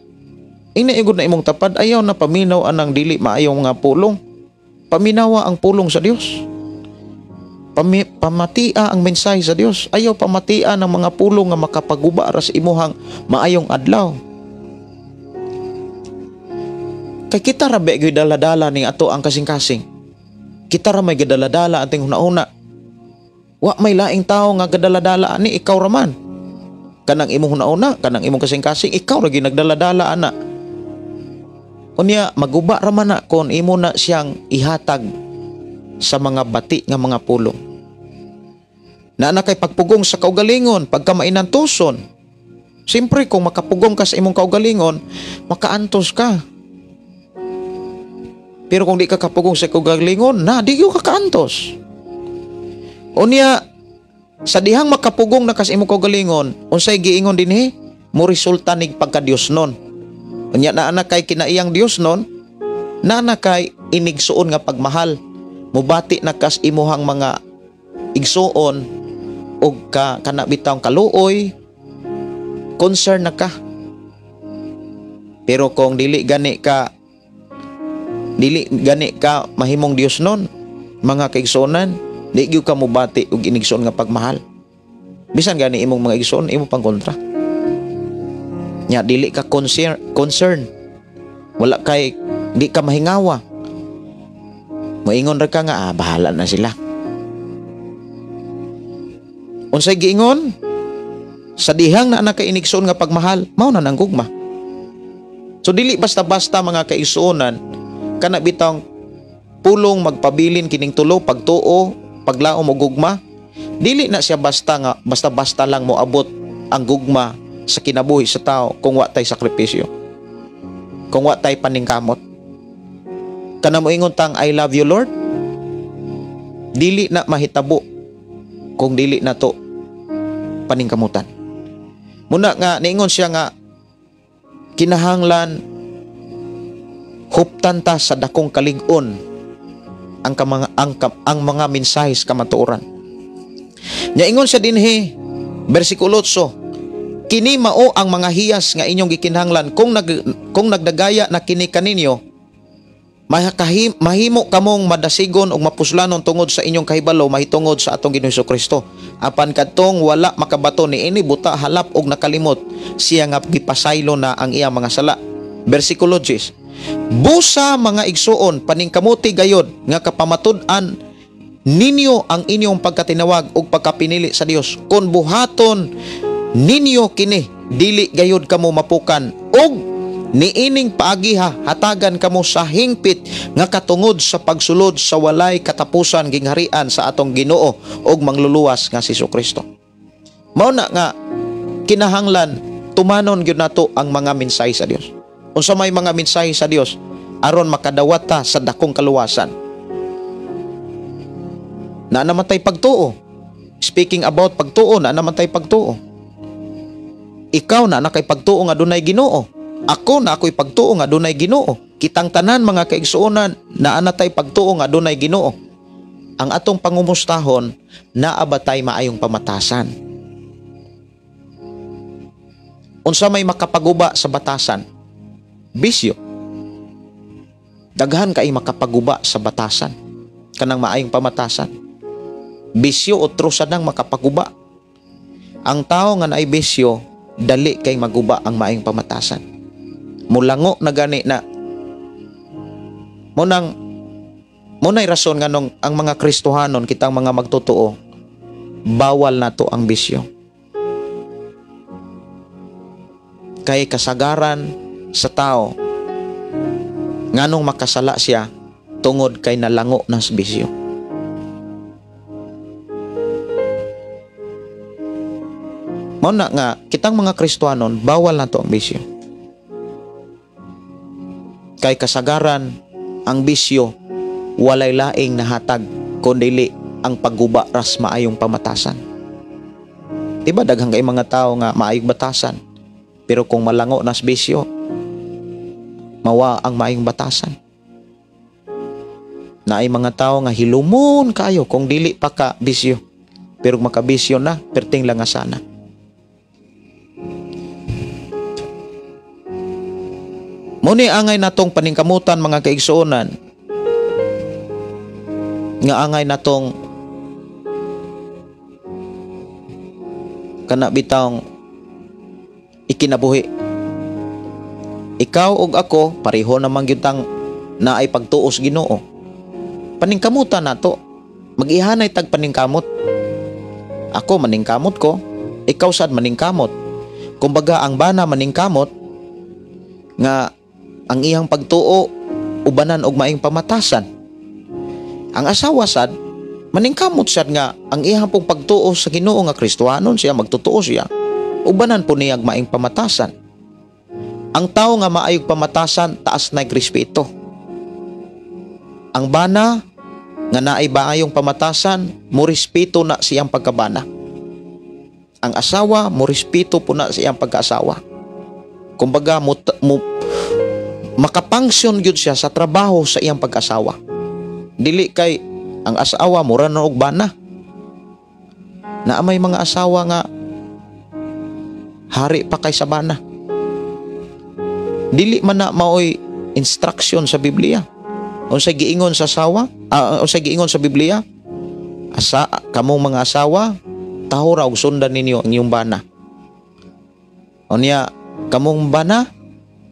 inaigod na imong tapad, ayaw na paminaw anang dili maayong nga pulong. Paminawa ang pulong sa Dios. Pamatia ang mensahe sa Dios. Ayaw pamatia ng mga pulong nga makapaguba ra sa imuhang maayong adlaw. Kay kita ra ba gyud dala-dala ning ato ang kasing-kasing. Kita ra may gadala-dala ating hunahuna. Wa may laing tawo nga gadala-dala ani, ikaw ra man. Kanang imong hunahuna, kanang imong kasing-kasing, ikaw ra gyud nagdala-dala ana. Unya maguba ra man na kon imo na siyang ihatag sa mga bati nga mga pulong. Naa na kay pagpugong sa kaugalingon, pagka mainantuson. Siyempre kung makapugong ka sa imong kaugalingon, makaantos ka. Pero kung di ka kapugong sa kaugalingon, na di ka kaantos. Unya sa dihang makapugong na ka sa imong kaugalingon, unsay giingon dinhi? Mo resulta nig pagka-Dios nun. Unya naa na kay kinaiyang Dios nun, naa na kay inigsuon nga pagmahal. Mubati na kas imuhang mga igsuon og ka kana bitawng kaluoy, concern na ka. Pero kung dili gani ka mahimong Dios nun, mga kaigsuonan, di gyud ka mobati og inigsuon nga pagmahal. Bisan gani imong mga igsuon, imo pang kontra. Nya dili ka concern. Wala kay di ka mahingawa. Moingon ra ka nga bahala na sila. Unsay giingon? Sa dihang na nakainigsuon nga pagmahal, mao na nang gugma. So dili basta-basta mga kaigsuonan kana bitawng pulong magpabilin kining tulo, pagtuo, paglaom o gugma. Dili na siya basta nga basta-basta lang moabot ang gugma sa kinabuhi sa tao kung wa tay sakripisyo, kung wa tay paningkamot. Kana moingon tang I love you Lord, dili na mahitabo kung dili na to paningkamutan. Muna nga niingon siya nga kinahanglan huptan ta sa dakong kalig-on ang mga mensahe sa kamatuoran. Niingon siya dinhi bersikulo 8, kini mao ang mga hiyas nga inyong gikinahanglan kung nagdagaya na kini kaninyo, mahimo kamong madasigon og mapuslanon tungod sa inyong kahibalo mahitungod sa atong Ginoong Kristo. Apan kadtong wala makabato niini buta halap og nakalimot, siya nga gipasaylo na ang iyang mga sala. Bersikulo 10, busa mga igsuon, paningkamuti gayod nga kapamatud-an ninyo ang inyong pagkatinawag ug pagkapinili sa Dios. Kon buhaton ninyo kini, dili gayod kamo mapukan og niining paagiha hatagan kamo sa hingpit nga katungod sa pagsulod sa walay katapusan gingharian sa atong Ginoo ug mangluluwas nga si Kristo. Mao na nga kinahanglan tumanon gyud nato ang mga mensahe sa Dios. Unsa may mga mensahe sa Dios aron makadawat ta sa dakong kaluwasan. Naa naman tay pagtuo. Speaking about pagtuo, naa naman tay pagtuo. Ikaw na nakay pagtuo nga dunay Ginoo. Ako na ako'y pagtuo nga dunay Ginoo. Kitang tanan mga kaigsuonan, naa na tay pagtuo nga dunay Ginoo. Ang atong pangumustahon, naa ba tay maayong pamatasan? Unsa may makapaguba sa batasan? Bisyo. Daghan kay makapaguba sa batasan, kanang maayong pamatasan. Bisyo o trusa nang makapaguba. Ang tao nga naay bisyo, dali kay maguba ang maayong pamatasan. Mulango na gani na. Munay rason nganong ang mga Kristohanon, kitang mga magtotoo, bawal na to ang bisyo. Kay kasagaran sa tao nganong makasala siya tungod kay nalango na sa bisyo. Mao na nga kitang mga Kristohanon, bawal na to ang bisyo. Kay kasagaran ang bisyo walay laing nahatag kundili ang pagguba ras maayong pamatasan. Diba daghang kay mga tao nga maayong batasan, pero kung malango nas bisyo, mawa ang maayong batasan. Naay mga tao nga hilumon kayo kung dili pa ka bisyo, pero makabisyo na, perting langasana. Muni angay natong paningkamutan mga kaigsuonan, nga angay natong kana bitawng ikinabuhi. Ikaw ug ako pareho naman gyud tang naay pagtuos Ginoo. Paningkamutan nato, mag-ihanay tag paningkamot. Ako maningkamot ko, ikaw sad maningkamot. Kumbaga ang bana maningkamot nga ang iyang pagtuo ubanan og maayong pamatasan. Ang asawa sad maningkamot sad nga ang iyang pong pagtuo sa Ginoo nga Kristohanon siya, magtotoo siya, ubanan po niyang maayong pamatasan. Ang tao nga maayong pamatasan taas na respeto. Ang bana nga naay maayong pamatasan, mo respeto na siyang pagkabana. Ang asawa mo respeto po na siyang pagkaasawa. Kumbaga mo makapangsyon gyud siya sa trabaho sa iyang pag-asawa. Dili kay ang asawa mura na og bana. Naa may mga asawa nga hari pa kay sa bana. Dili man na maoy instruction sa Biblia. Unsay giingon sa asawa? Unsay giingon sa Biblia? Asa kamong mga asawa, tahura og sundan ninyo ang inyong bana. Unya kamong bana,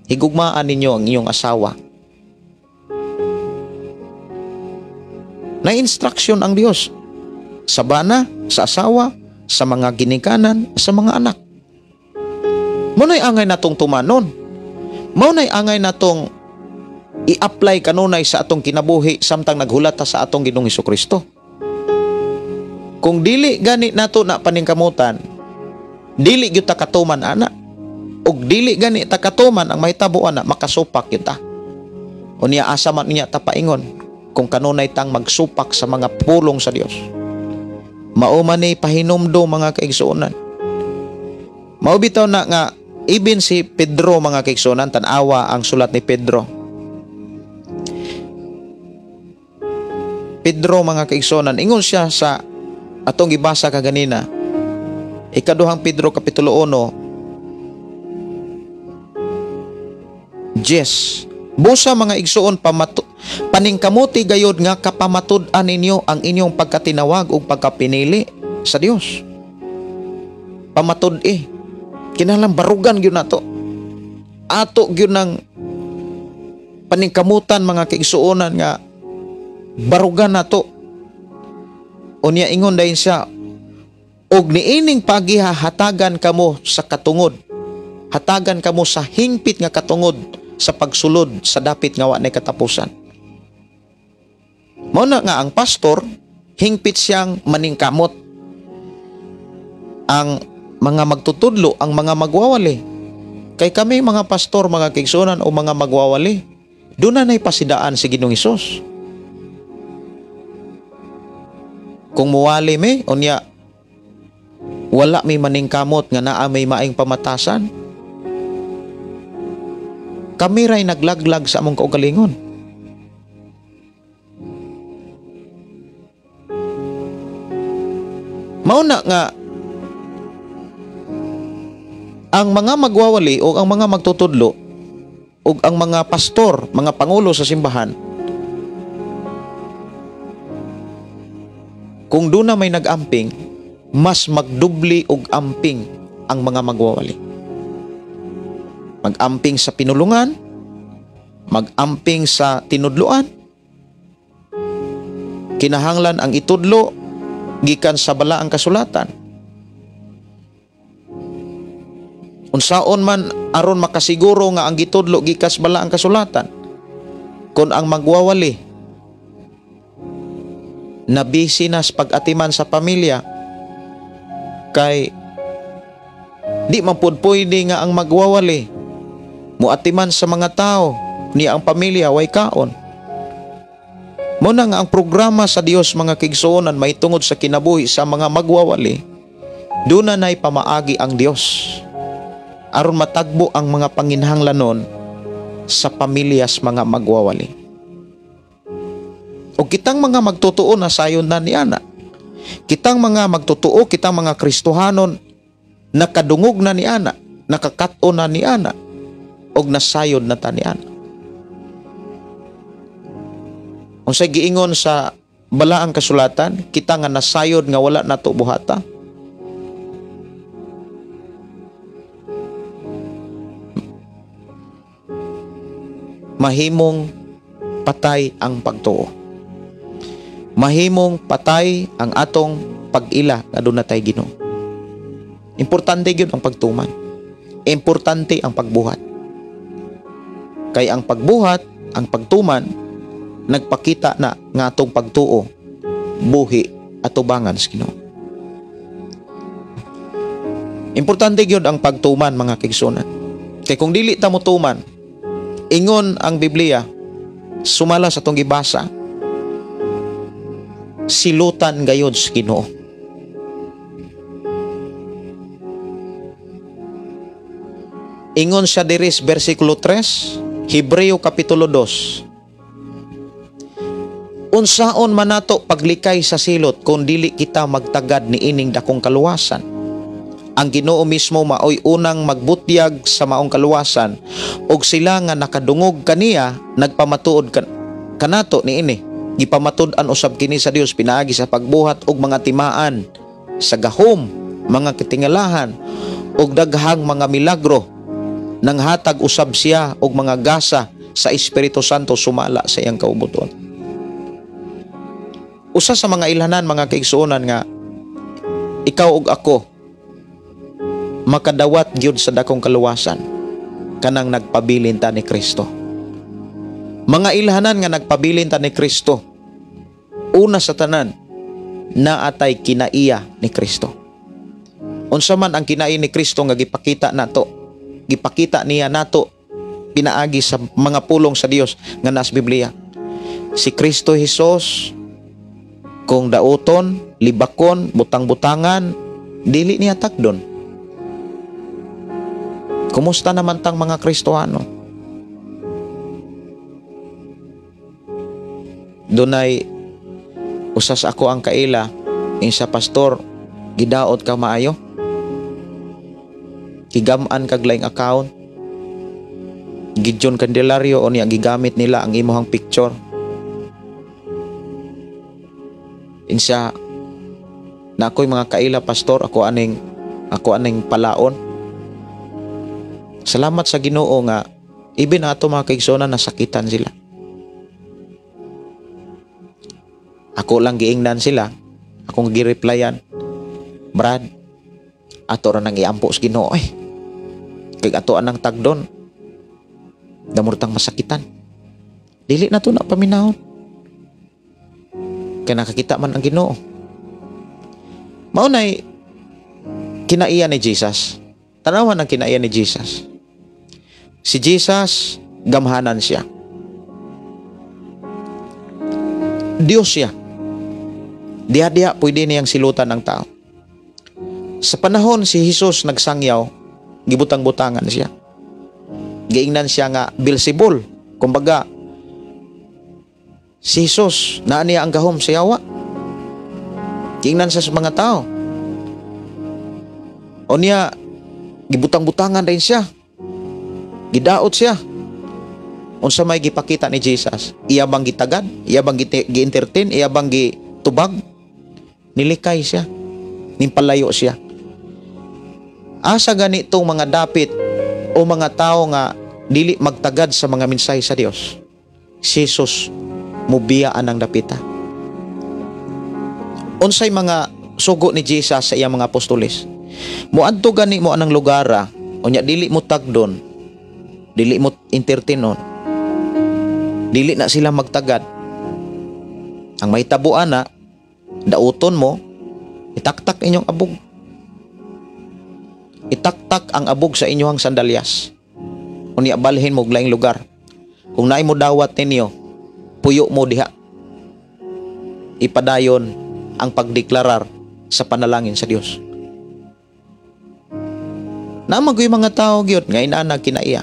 higugmaan ninyo ang inyong asawa. Na-instruction ang Dios sa bana, sa asawa, sa mga ginikanan, sa mga anak. Mao nay angay natong tumanon. Mao nay angay natong i-apply kanunay sa atong kinabuhi samtang naghulat ta sa atong Ginoong Hesukristo. Kung dili gani nato na paningkamutan, dili gyud ta katuman ana. Og dili gani ta katuman ang mahitabo ana, makasupak gyud ta. Unya asa man niya ta paingon kung kanunay tang magsupak sa mga pulong sa Dios. Mao man ni pahinumdom mga kaigsuonan. Mao bitaw na nga ibin si Pedro mga kaigsuonan, tan-awa ang sulat ni Pedro. Pedro mga kaigsuonan, ingon siya sa atong gibasa kaganina. Ikaduhang Pedro kapitulo 1. Yes. Busa mga igsuon, paningkamuti gayod nga kapamatud-an ninyo ang inyong pagkatinawag ug pagkapinili sa Dios. Pamatud-i. Kinahanglan barugan gyud nato. Ato gyud nang paningkamutan mga kaigsuonan nga barugan nato. Unya ingon dayon siya, og niining pagiha hatagan kamo sa katungod. Hatagan kamo sa hingpit nga katungod sa pagsulod sa dapit nga wa nay katapusan. Mao na nga ang pastor hingpit siyang maningkamot. Ang mga magtutudlo, ang mga magwawali. Kay kami mga pastor, mga kaigsuonan o mga magwawali, doon na nay pasidaan si Ginoong Hesus. Kung muwali mi, unya wala mi maningkamot nga naa may maayong pamatasan, kami ray naglaglag sa among kaugalingon. Mao na nga ang mga magwawali o ang mga magtutudlo o ang mga pastor, mga pangulo sa simbahan, kung doon na may nag-amping, mas magdubli og amping ang mga magwawali. Mag-amping sa pinulungan, mag-amping sa tinudloan. Kinahanglan ang itudlo gikan sa balaang kasulatan. Unsaon man aron makasiguro nga ang gitudlo gikas bala ang kasulatan? Kung ang magwawali na busy na sa pag-atiman sa pamilya, kay di man pud pwede nga ang magwawali muatiman sa mga tao ni ang pamilya way kaon. Muna nga ang programa sa Dios, mga kaigsuonan, may tungod sa kinabuhi sa mga magwawali, doon na na'y pamaagi ang Dios aron matagbo ang mga panginhanglanon sa pamilyas mga magwawali. O kitang mga magtotoo na sayon na niana. Kitang mga magtotoo, kitang mga Kristohanon nakadungog na niana, nakakato na niana, og nasayod na ta niana. Unsay giingon sa balaang kasulatan, kita nga nasayod nga wala nato buhata. Mahimong patay ang pagtuo. Mahimong patay ang atong pag-ila nga doon natay Ginoo. Importante gyud ang pagtuman. Importante ang pagbuhat. Kay ang pagbuhat, ang pagtuman, nagpakita na nga atong pagtuo, buhi atubangan sa Ginoo. Importante gyud ang pagtuman, mga kaigsuonan. Kay kung dili ta motuman, ingon ang Biblia, sumala sa atong gibasa, silutan gayod sa Ginoo. Ingon siya diri sa bersikulo 3, Hebreo kapitulo 2. Unsaon man nato paglikay sa silot kung dili kita magtagad ni ining dakong kaluwasan? Ang Ginoo mismo maoy unang magbutyag sa maong kaluwasan, ug sila nga nakadungog kaniya nagpamatuod kanato niini. Gipamatud-an usab kini sa Dios pinaagi sa pagbuhat og mga timaan sa gahom, mga kitingalahan ug daghang mga milagro. Nanghatag usab siya og mga gasa sa Espiritu Santo sumala sa iyang kaubuton. Usa sa mga ilhanan, mga kaigsuonan, nga ikaw ug ako makadawat gyud sa dakong kaluwasan kanang nagpabilin ta ni Kristo. Mga ilhanan nga nagpabilin ta ni Kristo, una sa tanan, naatay kinaiya ni Kristo. Unsa man ang kinaiya ni Kristo nga gipakita nato, gipakita niya nato pinaagi sa mga pulong sa Dios nga nasa Biblia. Si Kristo Jesus, kung dauton, libakon, butang-butangan, dili niya takdon. Kumusta naman tang mga Kristohano? Dunay usas ako ang kaila, insa pastor, gidaot ka maayo. Gigam-an kag laing account. Gideon Candelario o niya gigamit nila ang imuhang picture. Insa na ako'y mga kaila, pastor, ako aning palaon. Salamat sa Ginoo nga ibin ato mga kaigsonan nasakitan sila. Ako lang giingnan sila, akong gireplyan, Brad, ato ra nang iampo sa Ginoo eh. Kay ato anang tagdon, damurtang masakitan. Dili na to na paminahon. Kay nakakita man ang Ginoo. Maunay kinaiya ni Jesus. Tanawan ang kinaiya ni Jesus. Si Jesus, gamhanan siya. Diyos siya. Diha-diha pwede niyang silutan ang tao. Sa panahon si Jesus nagsangyaw, gibutang-butangan siya. Giingnan siya nga Beelzebul. Kumbaga, si Jesus, naa niya ang gahom sa yawa. Giingnan siya sa mga tao. O niya, gibutang-butangan rin siya. Gidaot siya. Unsa may gipakita ni Jesus? Iya bang gitagad? Iya bang gi-entertain? Iya bang gitubag? Nilikay siya. Nimpalayo siya. Asa ganitong mga dapit o mga tao nga dili magtagad sa mga mensahe sa Dios? Si Jesus mubiyaan ang dapita. Unsay mga sugo ni Jesus sa iyang mga apostoles? Moadto gani mo anang lugar, Unya dili mo tagdon, dili mo entertainon, dili na sila magtagad. Ang mahitabo ana, dauton mo, itaktak inyong abog. Itaktak ang abog sa inyong sandalyas. Unya balhin mo og laing lugar. Kung naay mo dawat ninyo, puyo mo diha. Ipadayon ang pagdeklarar sa panalangin sa Dios. Naman ko yung mga tao gyud nga inana kinaiya.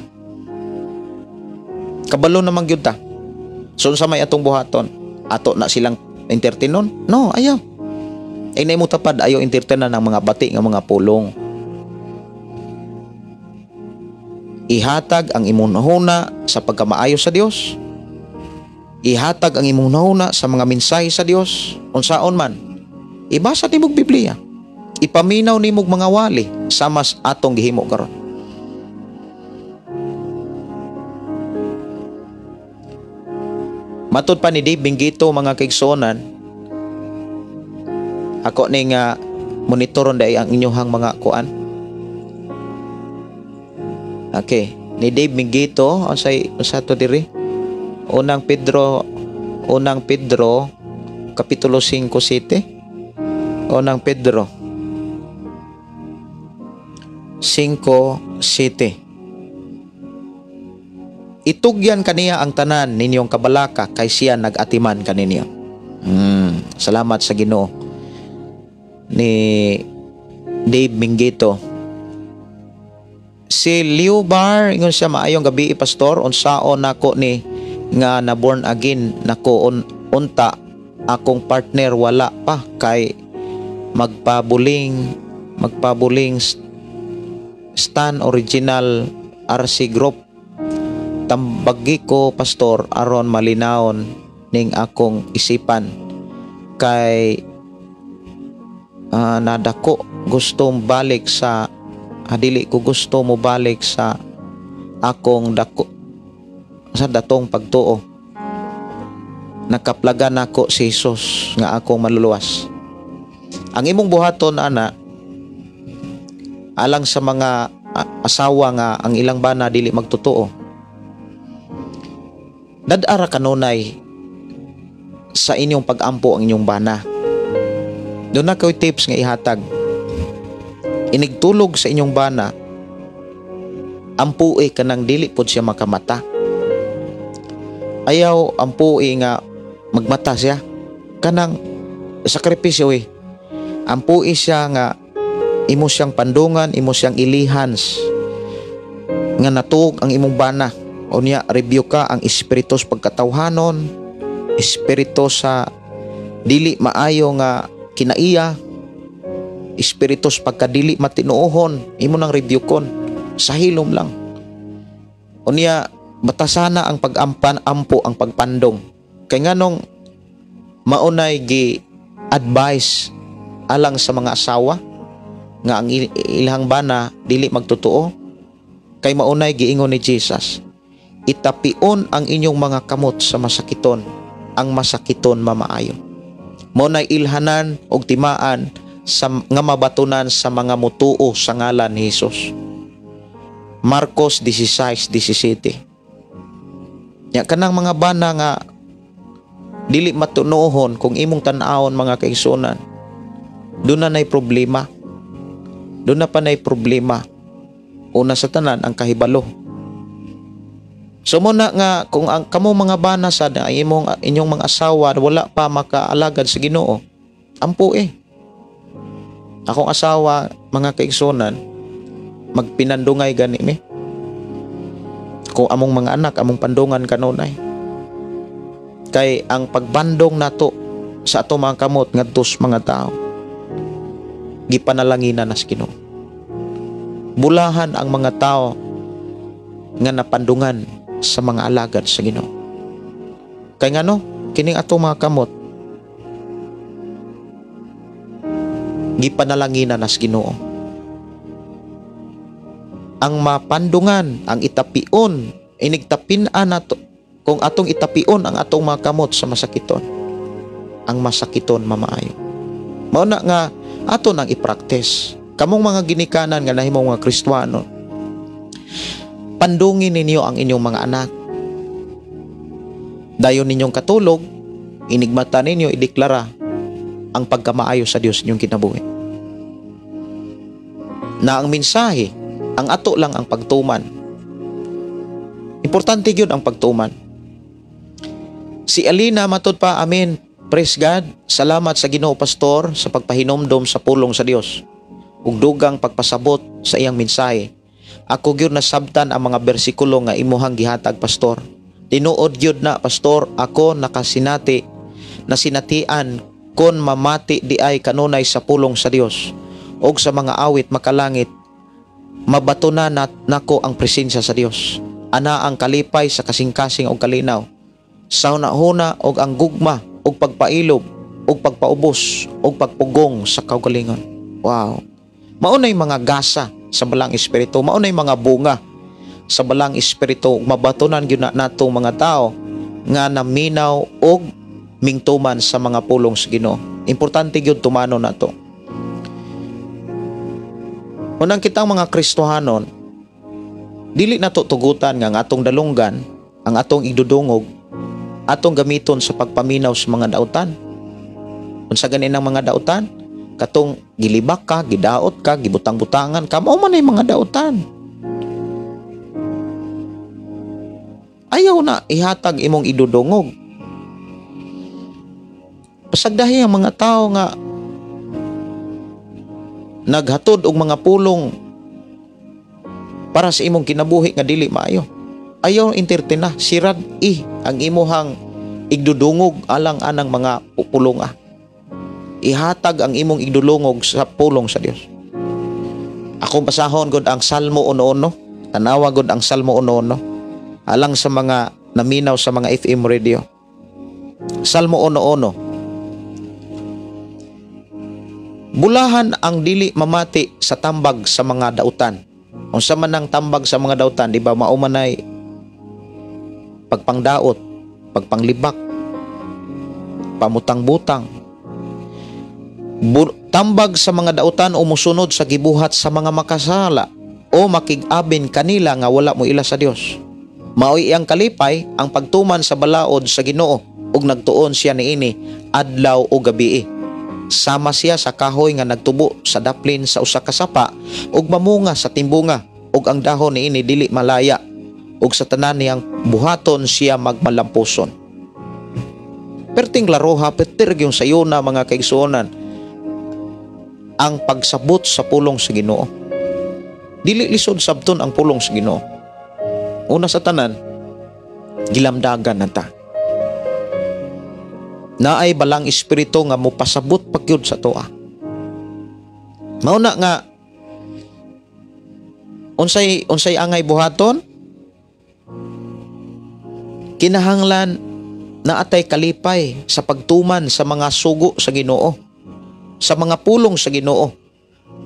Kabalo naman gyud ta. So unsa may atong buhaton? Ato na silang entertainon? No, ayaw. Ay na mo tapad ayaw entertainan ng mga bati nga mga pulong. Ihatag ang imong nahuna sa pagkamaayo sa Dios. Ihatag ang imong nahuna sa mga mensahe sa Dios. Unsaon man, ibasa nimog Biblia. Ipaminaw nimog mga wali sa mas atong gihimo karon. Matod pa ni Dave Bingito mga kaigsuonan, ako ni nga monitoron dai ang inyohang mga kuan. Okay, ni Dave Mingito unsay unsa to diri? Unang Pedro kapitulo 5:7. Unang Pedro 5:7. Itugyan kaniya ang tanan ninyong kabalaka kay siya nag-atiman kaninyo. Salamat sa Ginoo ni Dave Mingito. Si Leo Bar, ingon siya, maayong gabi pastor, unsaon nako ni nga na born again nako unta akong partner wala pa kay magpabuling stan original RC group. Tambagi ko pastor aron malinawon ning akong isipan kay nadako gusto balik sa dili ko gusto mo balik sa akong dako sa datong pagtuo. Nakaplagan nako si Jesus nga akong maluluwas. Ang imong buhaton ana alang sa mga asawa nga ang ilang bana dili magtotoo. Dad-ara kanunay sa inyong pag-ampo ang inyong bana. Doon na ko'y tips nga ihatag. Inigtulog sa inyong bana, ampui kanang dili pod siya makamata. Ayaw ampui nga magmata siya. Kanang sakripisyo eh. Ampui siya nga imo siyang pandungan, imo siyang ilihans nga natuog ang imong bana. Unya review ka ang espiritu sa pagkatawhanon, espiritu sa dili maayo nga kinaiya, espiritu sa pagkadili matinuohon, imo nang review kon sa hilom lang. Unya batasana ang pagampan ampo ang pagpandong. Kay nganong maunay gi advice alang sa mga asawa nga ang ilang bana dili magtotoo, kay maunay giingon ni Jesus, itapion ang inyong mga kamot sa masakiton, ang masakiton mamaayo. Maunay ilhanan og timaan sa nga mabatunan sa mga mutuo sa ngalan ni Hesus. Marcos 16:17. Nya kanang mga bana nga dili matunohon kung imong tan-awon mga kaigsuonan, doon na nay problema. Doon na pa nay problema. Una sa tanan ang kahibalo. So muna nga kung ang kamo mga bana sa imong inyong mga asawa wala pa makaalagad sa Ginoo, ampo eh. Akong asawa mga kaigsuonan, magpinandungay gani mi. Kung among mga anak among pandungan kanunay. Kay ang pagbandong nato sa ato mga kamot ngadto sa mga tao, gipanalanginan na sa Ginoo. Bulahan ang mga tao nga napandungan sa mga alagad sa Ginoo. Kay ngano kining ato mga kamot gipanalanginan na sa Ginoo. Ang mapandungan, ang itapion, inigtapin-an nato, kung atong itapion ang atong mga kamot sa masakiton, ang masakiton mamaayo. Mao na nga ato nang i-practice. Kamong mga ginikanan nga nahimong mga Kristuano, Pandungin ninyo ang inyong mga anak. Dayon ninyong katulog, inigmata ninyo, ideklara ang pagkamaayo sa Dios inyong kinabuhi. Na ang mensahe, ang ato lang ang pagtuman. Importante gyud ang pagtuman. Si Alina matud pa, amen. Praise God. Salamat sa Ginoo, Pastor, sa pagpahinomdom sa pulong sa Dios ug dugang pagpasabot sa iyang mensahe. Ako gyud nasabtan ang mga bersikulo nga imuhang gihatag, Pastor. Tinuod gyud na, Pastor, ako nakasinati na sinatian kon mamati di ay kanunay sa pulong sa Dios og sa mga awit makalangit, mabato na nako ang presensya sa Dios. Ana ang kalipay sa kasing-kasing og kalinaw. Sa hunahuna og ang gugma og pagpailob og pagpaubos og pagpugong sa kaugalingon. Wow. Maunay mga gasa sa balang espiritu, maunay mga bunga sa balang espiritu, mabatonan gyud na natong mga tao nga naminaw og mingtuman sa mga pulong sa Ginoo. Importante gyud tumano nato. Unang kitang mga Kristohanon, dili nato tugutan nga ang atong dalunggan, ang atong igdudungog, atong gamiton sa pagpaminaw sa mga dautan. Unsa gani nang mga dautan? Katong gilibak ka, gidaot ka, gibutang-butangan ka, mao man ay mga dautan. Ayaw na ihatag imong idudungog. Pasagdahi ang mga tao nga naghatod og mga pulong para sa imong kinabuhi nga dili maayo. Ayaw entertain na, sirad i ang imuhang igdudungog alang anang mga pulong. Ihatag ang imong igdulungog sa pulong sa Dios. Akong basahon gud ang Salmo 1:1. Tanawa gud ang Salmo 1:1 alang sa mga naminaw sa mga FM radio. Salmo 1:1. Bulahan ang dili mamati sa tambag sa mga dautan. Unsa man ang tambag sa mga dautan, di ba mao man ay pagpangdaot, pagpanglibak, pamutang-butang. Tambag sa mga dautan o musunod sa gibuhat sa mga makasala o makig-abin kanila nga wala mo ila sa Dios. Maoy iyang kalipay ang pagtuman sa balaod sa Ginoo ug nagtuon siya niini adlaw o gabii. Sama siya sa kahoy nga nagtubo sa daplin sa usa ka sapa ug mamunga sa timbunga ug ang dahon niini dili malaya ug sa tanan niyang buhaton siya magmalampuson. Perting laroha, pertir yung sayona mga kaigsuonan ang pagsabot sa pulong sa Ginoo. Dili lisod sabton ang pulong sa Ginoo. Una sa tanan, gilamdagan na ta. Naay balang espiritu nga mopasabot pagyud sa toa. Mauna nga unsay angay buhaton? Kinahanglan naatay kalipay sa pagtuman sa mga sugo sa Ginoo, sa mga pulong sa Ginoo.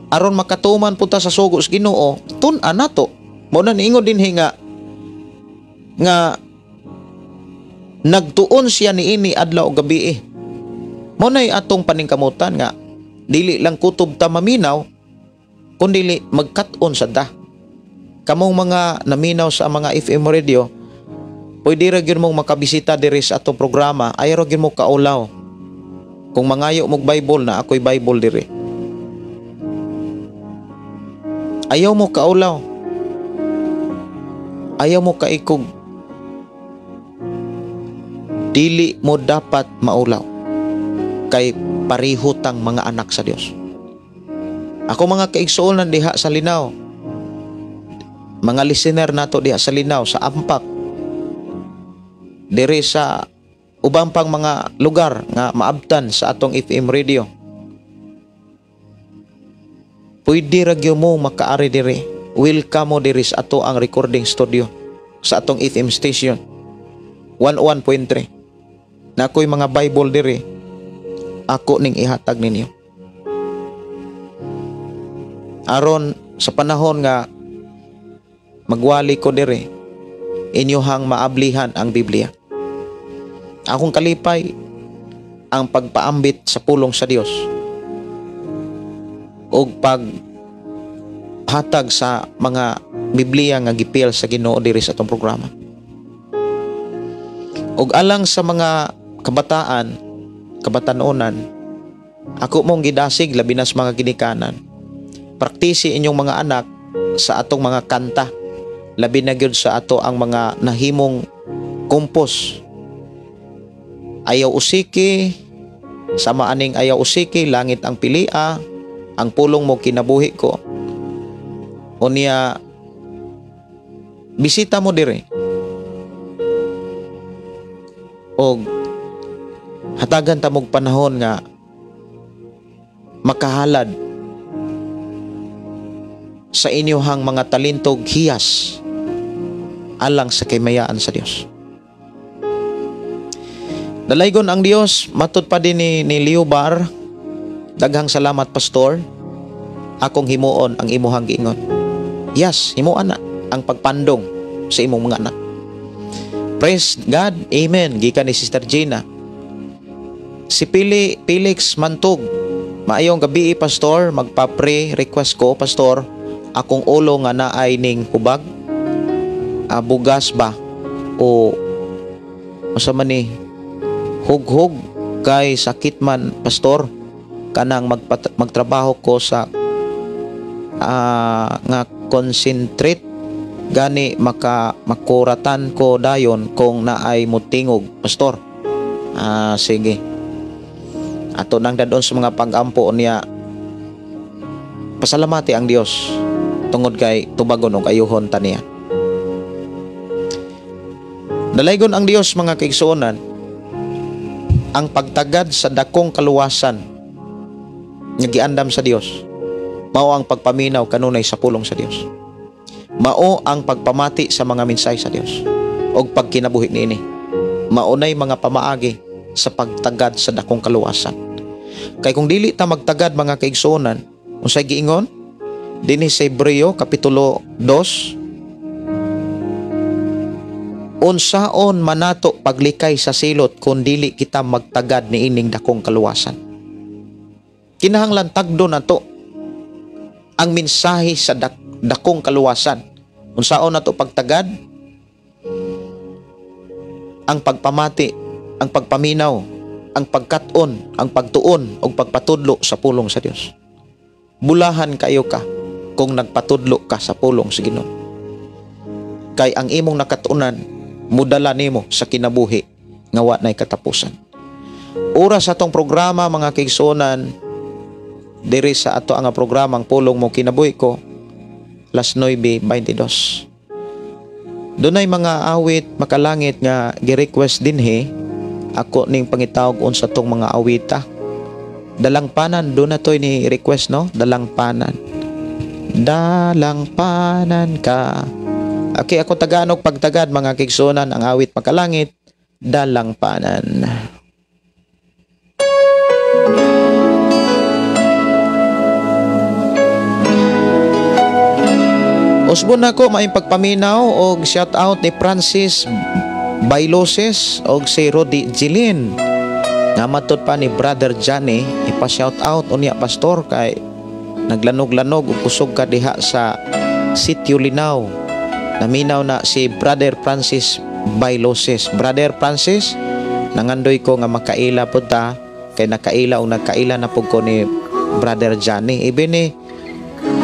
Aron makatuman punta sa sugo sa Ginoo, tun-an nato. Mao na niingon dinhi nga nagtuon siya niini adlaw o gabii. Mao nay atong paningkamutan nga dili lang kutob ta maminaw kundili magkat-on sa da. Kamong mga naminaw sa mga FM radio, pwede ra gyud mong makabisita diri sa atong programa, ayaw ra gyud mo kaulaw. Kung mangayo mog Bible na ako'y Bible diri. Ayaw mo kaulaw. Ayaw mo kaikog. Dili mo dapat maulaw kay pareho tang mga anak sa Dios. Ako mga kaigsuonan diha sa Linaw, mga listener nato diha sa Linaw, sa Ampak, diri sa ubang pang mga lugar nga maabtan sa atong FM radio. Pwede ra gyud mo makaari diri. Welcome mo diri sa ato ang recording studio sa atong FM station 101.3. Na ako'y mga Bible diri, ako ning ihatag ninyo. Aron sa panahon nga magwali ko diri, inyohang maablihan ang Biblia. Akong kalipay ang pagpaambit sa pulong sa Dios og paghatag sa mga Biblia nga gipil sa Ginoo diri sa atong programa. Og alang sa mga kabataan, kabatanunan, ako mong gidasig labi na sa mga ginikanan. Praktisi inyong mga anak sa atong mga kanta, labi na gyud sa ato ang mga nahimong kompos. Ayaw usiki, sama aning ayaw usiki, langit ang pilia, ang pulong mo kinabuhi ko. Unya bisita mo dire og hatagan ta mog panahon nga makahalad sa inyohang mga talentog hiyas alang sa kaymayaan sa Dios. Dalaygon ang Dios, matud pa din ni Leo Bar. Daghang salamat, pastor. Akong himuon ang imuhang giingon. Yes, himuan na ang pagpandong sa imong mga anak. Praise God, amen. Gikan ni Sister Gina. Si Felix Mantog, maayong gabi, pastor. Magpa-pray request ko, pastor. Akong ulo nga naay ning hubag, bugas ba o unsa man ni hughog kay sakit man, pastor. Kanang magtrabaho ko sa nga concentrate gani makuratan ko dayon kung naay mutingog, pastor. Sige, ato nang dadon sa mga pag-ampo niya. Pasalamati ang Dios tungod kay tubagon og ayuhon ta niya. Dalaygon ang Dios, mga kaigsuonan. Ang pagtagad sa dakong kaluwasan nga giandam sa Dios mao ang pagpaminaw kanunay sa pulong sa Dios. Mao ang pagpamati sa mga mensahe sa Dios og pagkinabuhi niini. Maunay mga pamaagi sa pagtagad sa dakong kaluwasan. Kay kung dili ta magtagad, mga kaigsuonan, unsay giingon dinhi sa Hebreo kapitulo 2, unsaon manato paglikay sa silot kung dili kita magtagad niining dakong kaluwasan? Kinahanglan tagdo nato ang mensahe sa dakong kaluwasan. Unsaon nato pagtagad? Ang pagpamati, ang pagpaminaw, ang pagkat-on, ang pagtuon ug pagpatudlo sa pulong sa Dios. Bulahan kayo ka kung nagpatudlo ka sa pulong sa Ginoo. Kay ang imong nakatunan mudala nimo sa kinabuhi nga wa nay katapusan. Oras sa atong programa, mga kaigsuonan, diri sa ato ang programang Pulong Mo Kinabuhi Ko, las 9:22. Dunay mga awit makalangit nga gi-request dinhi. Ako ning pangitawag unsa tong mga awita. Dalangpanan, do na toy ni request, no? Dalangpanan. Dalangpanan ka. Okay, ako taganog pagtagad, mga kaigsuonan, ang awit makalangit, Dalangpanan. Usbon nako maayong pagpaminaw og shout out ni Francis Bailoses og si Rodi Jilin. Nga matud pa ni Brother Johnny, ipa-shout out unya, pastor, kay naglanog-lanog og kusog ka diha sa Sitio Linaw. Naminaw na si Brother Francis Bailoses. Brother Francis, nangandoy ko nga makaila pud ta, kay nakaila og nagkaila na pud ko ni Brother Johnny. Ibi ni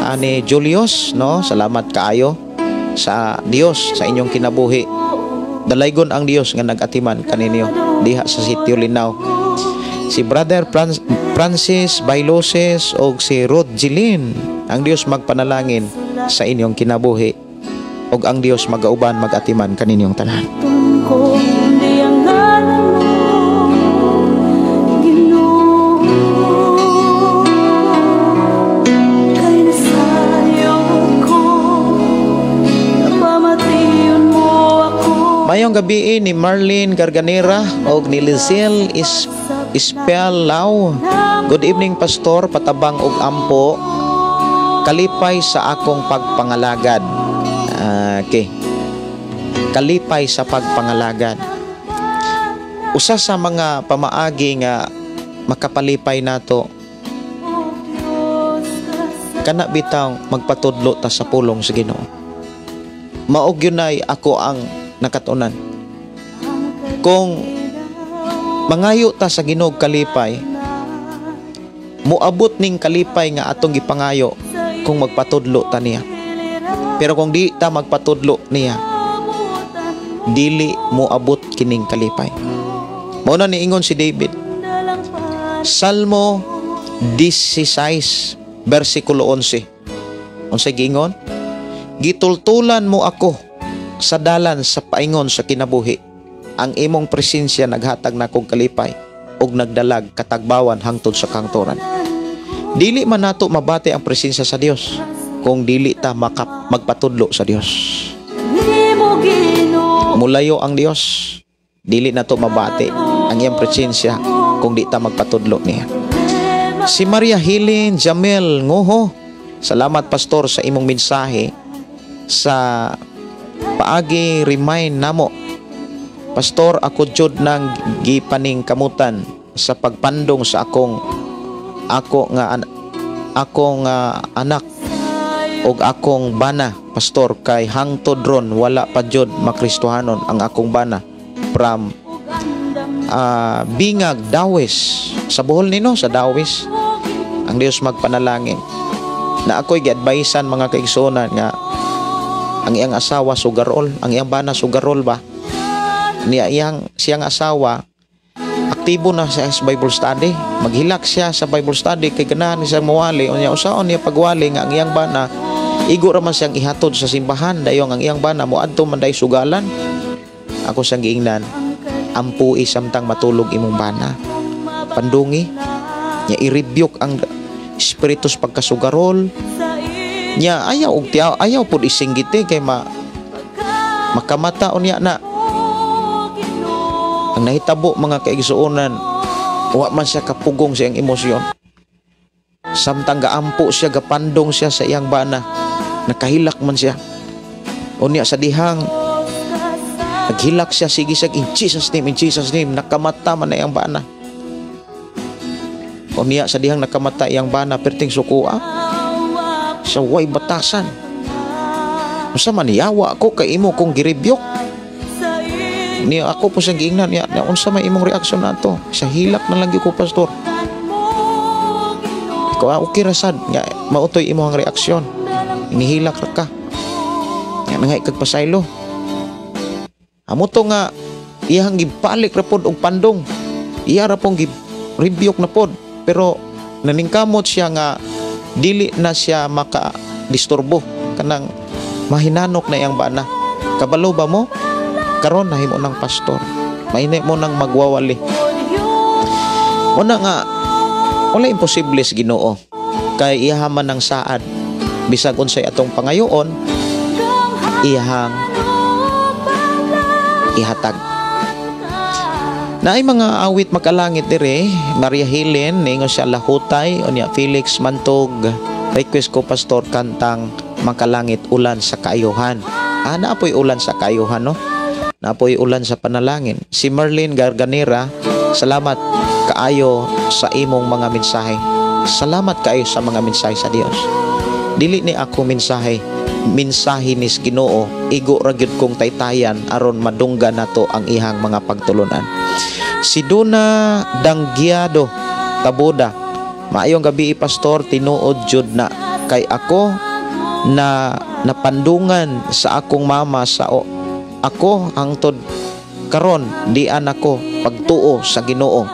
ani Julius, no? Salamat kaayo sa Dios sa inyong kinabuhi. Dalaygon ang Dios nga nag-atiman kaninyo diha sa Sitio Linaw. Si Brother Francis Bailoses og si Rod Jilin, ang Dios magpanalangin sa inyong kinabuhi og ang Dios magauban mag-atiman kaninyong tanan. Mayong gabi ni Marlene Garganera og ni Lizelle Ispelao. Good evening, pastor, patabang og ampo. Kalipay sa akong pagpangalagad. Okay. Kalipay sa pagpangalagad. Usa sa mga pamaagi nga makapalipay nato kana bitaw magpatudlo ta sa pulong sa Ginoo. Mao gyud nay ako ang nakatunan. Kung mangayo ta sa Ginoo kalipay, moabot ning kalipay nga atong gipangayo kung magpatudlo ta niya. Pero kung di ta magpatudlo niya, dili moabot kining kalipay. Mao na niingon si David. Salmo 16 versikulo 11. Unsay giingon? "Gitultulan mo ako sa dalan sa paingon sa kinabuhi. Ang imong presensya naghatag nakong kalipay ug nagdalag katagbawan hangtod sa kahangturan." Dili man nato mabati ang presensya sa Dios kung dili ta magpatudlo sa Dios. Mulayo ang Dios, dili nato mabati ang iyang presensya kung di ta magpatudlo niya. Si Maria Helen Jamel Ngoho, "Salamat, Pastor, sa imong mensahe sa paagi remind namo. Pastor, ako jud nang gipaning kamutan sa pagpandong sa akong ako nga an, akong anak og akong bana, Pastor, kay hangtod ron wala pa jud makristohanon ang akong bana from Bingag, Dawis." Sa Bohol nino, sa Dawis. Ang Dios magpanalangin. Na ako'y giadvisean, mga kaigsuonan, nga ang iyang asawa sugarol, ang iyang bana sugarol ba? Niya iyang siyang asawa aktibo na sa Bible study. Maghilak siya sa Bible study kay ganahan siya muwali. Unya usaon niya pagwali nga ang iyang bana igo ra man siyang ihatod sa simbahan, dayon ang iyang bana moadto man day sugalan. Ako siyang giingnan, "Ampui samtang matulog imong bana. Pandungi nya, i-rebuke ang espiritus pagkasugarol nya." Ayaw og tiyaw, ayaw pud isinggiti kay makamata unya na. Ang nahitabo, mga kaigsuonan, wa man siya kapugong sa iyang emosyon. Samtang gaampo siya, gapandong siya sa iyang bana, nakahilak man siya. Unya sa dihang naghilak siya, sige siya, "In Jesus' name, in Jesus' name," nakamata man na iyang bana. Unya sa dihang nakamata iyang bana, perting sukua sa way batasan. "Unsa man, yawa ako kay imo kong girebuke." Niya ako po siyang giingnan niya, niya, "Unsa may imong reaksyon nato?" "Sa hilak na lang gyud ko, Pastor." "Ikaw, okay ra sad nga mautoy imong reaksyon. Inihilak ra ka. Nga nangay kag pasaylo." Amo to nga iyang gibalik ra pod og pandong. Iya ra pong gi-rebuke na pod, pero naningkamot siya nga dili na siya maka disturbo, kanang mahinanok na iyang bana. Kabalo ba mo? Karon nahimo ng pastor. Mahimo mo nang magwawali. Una nga wala imposible sa Ginoo kay iyaha man ang saad, bisag unsay atong pangayoon, iyahang ihatag. Naay mga awit makalangit dire. Maria Helen, ningon siya, "Lahutay." Unya Felix Mantog, "Request ko, Pastor, kantang Makalangit, Ulan sa Kaayuhan." Ah, naapoy ulan sa kaayuhan, no? Naapoy ulan sa panalangin. Si Merlin Garganera, "Salamat kaayo sa imong mga mensahe." Salamat kaayo sa mga mensahe sa Dios. Dili ni ako mensahe, mensahe nis Ginoo, igo ra gyud kong taytayan aron madunggan nato ang ihang mga pagtulunan. Si Duna Danggiado Taboda, "Maayong gabi, Pastor, tinuod jud na kay ako na napandungan sa akong mama sa o, ako hangtod karon dian ako pagtuo sa Ginoo."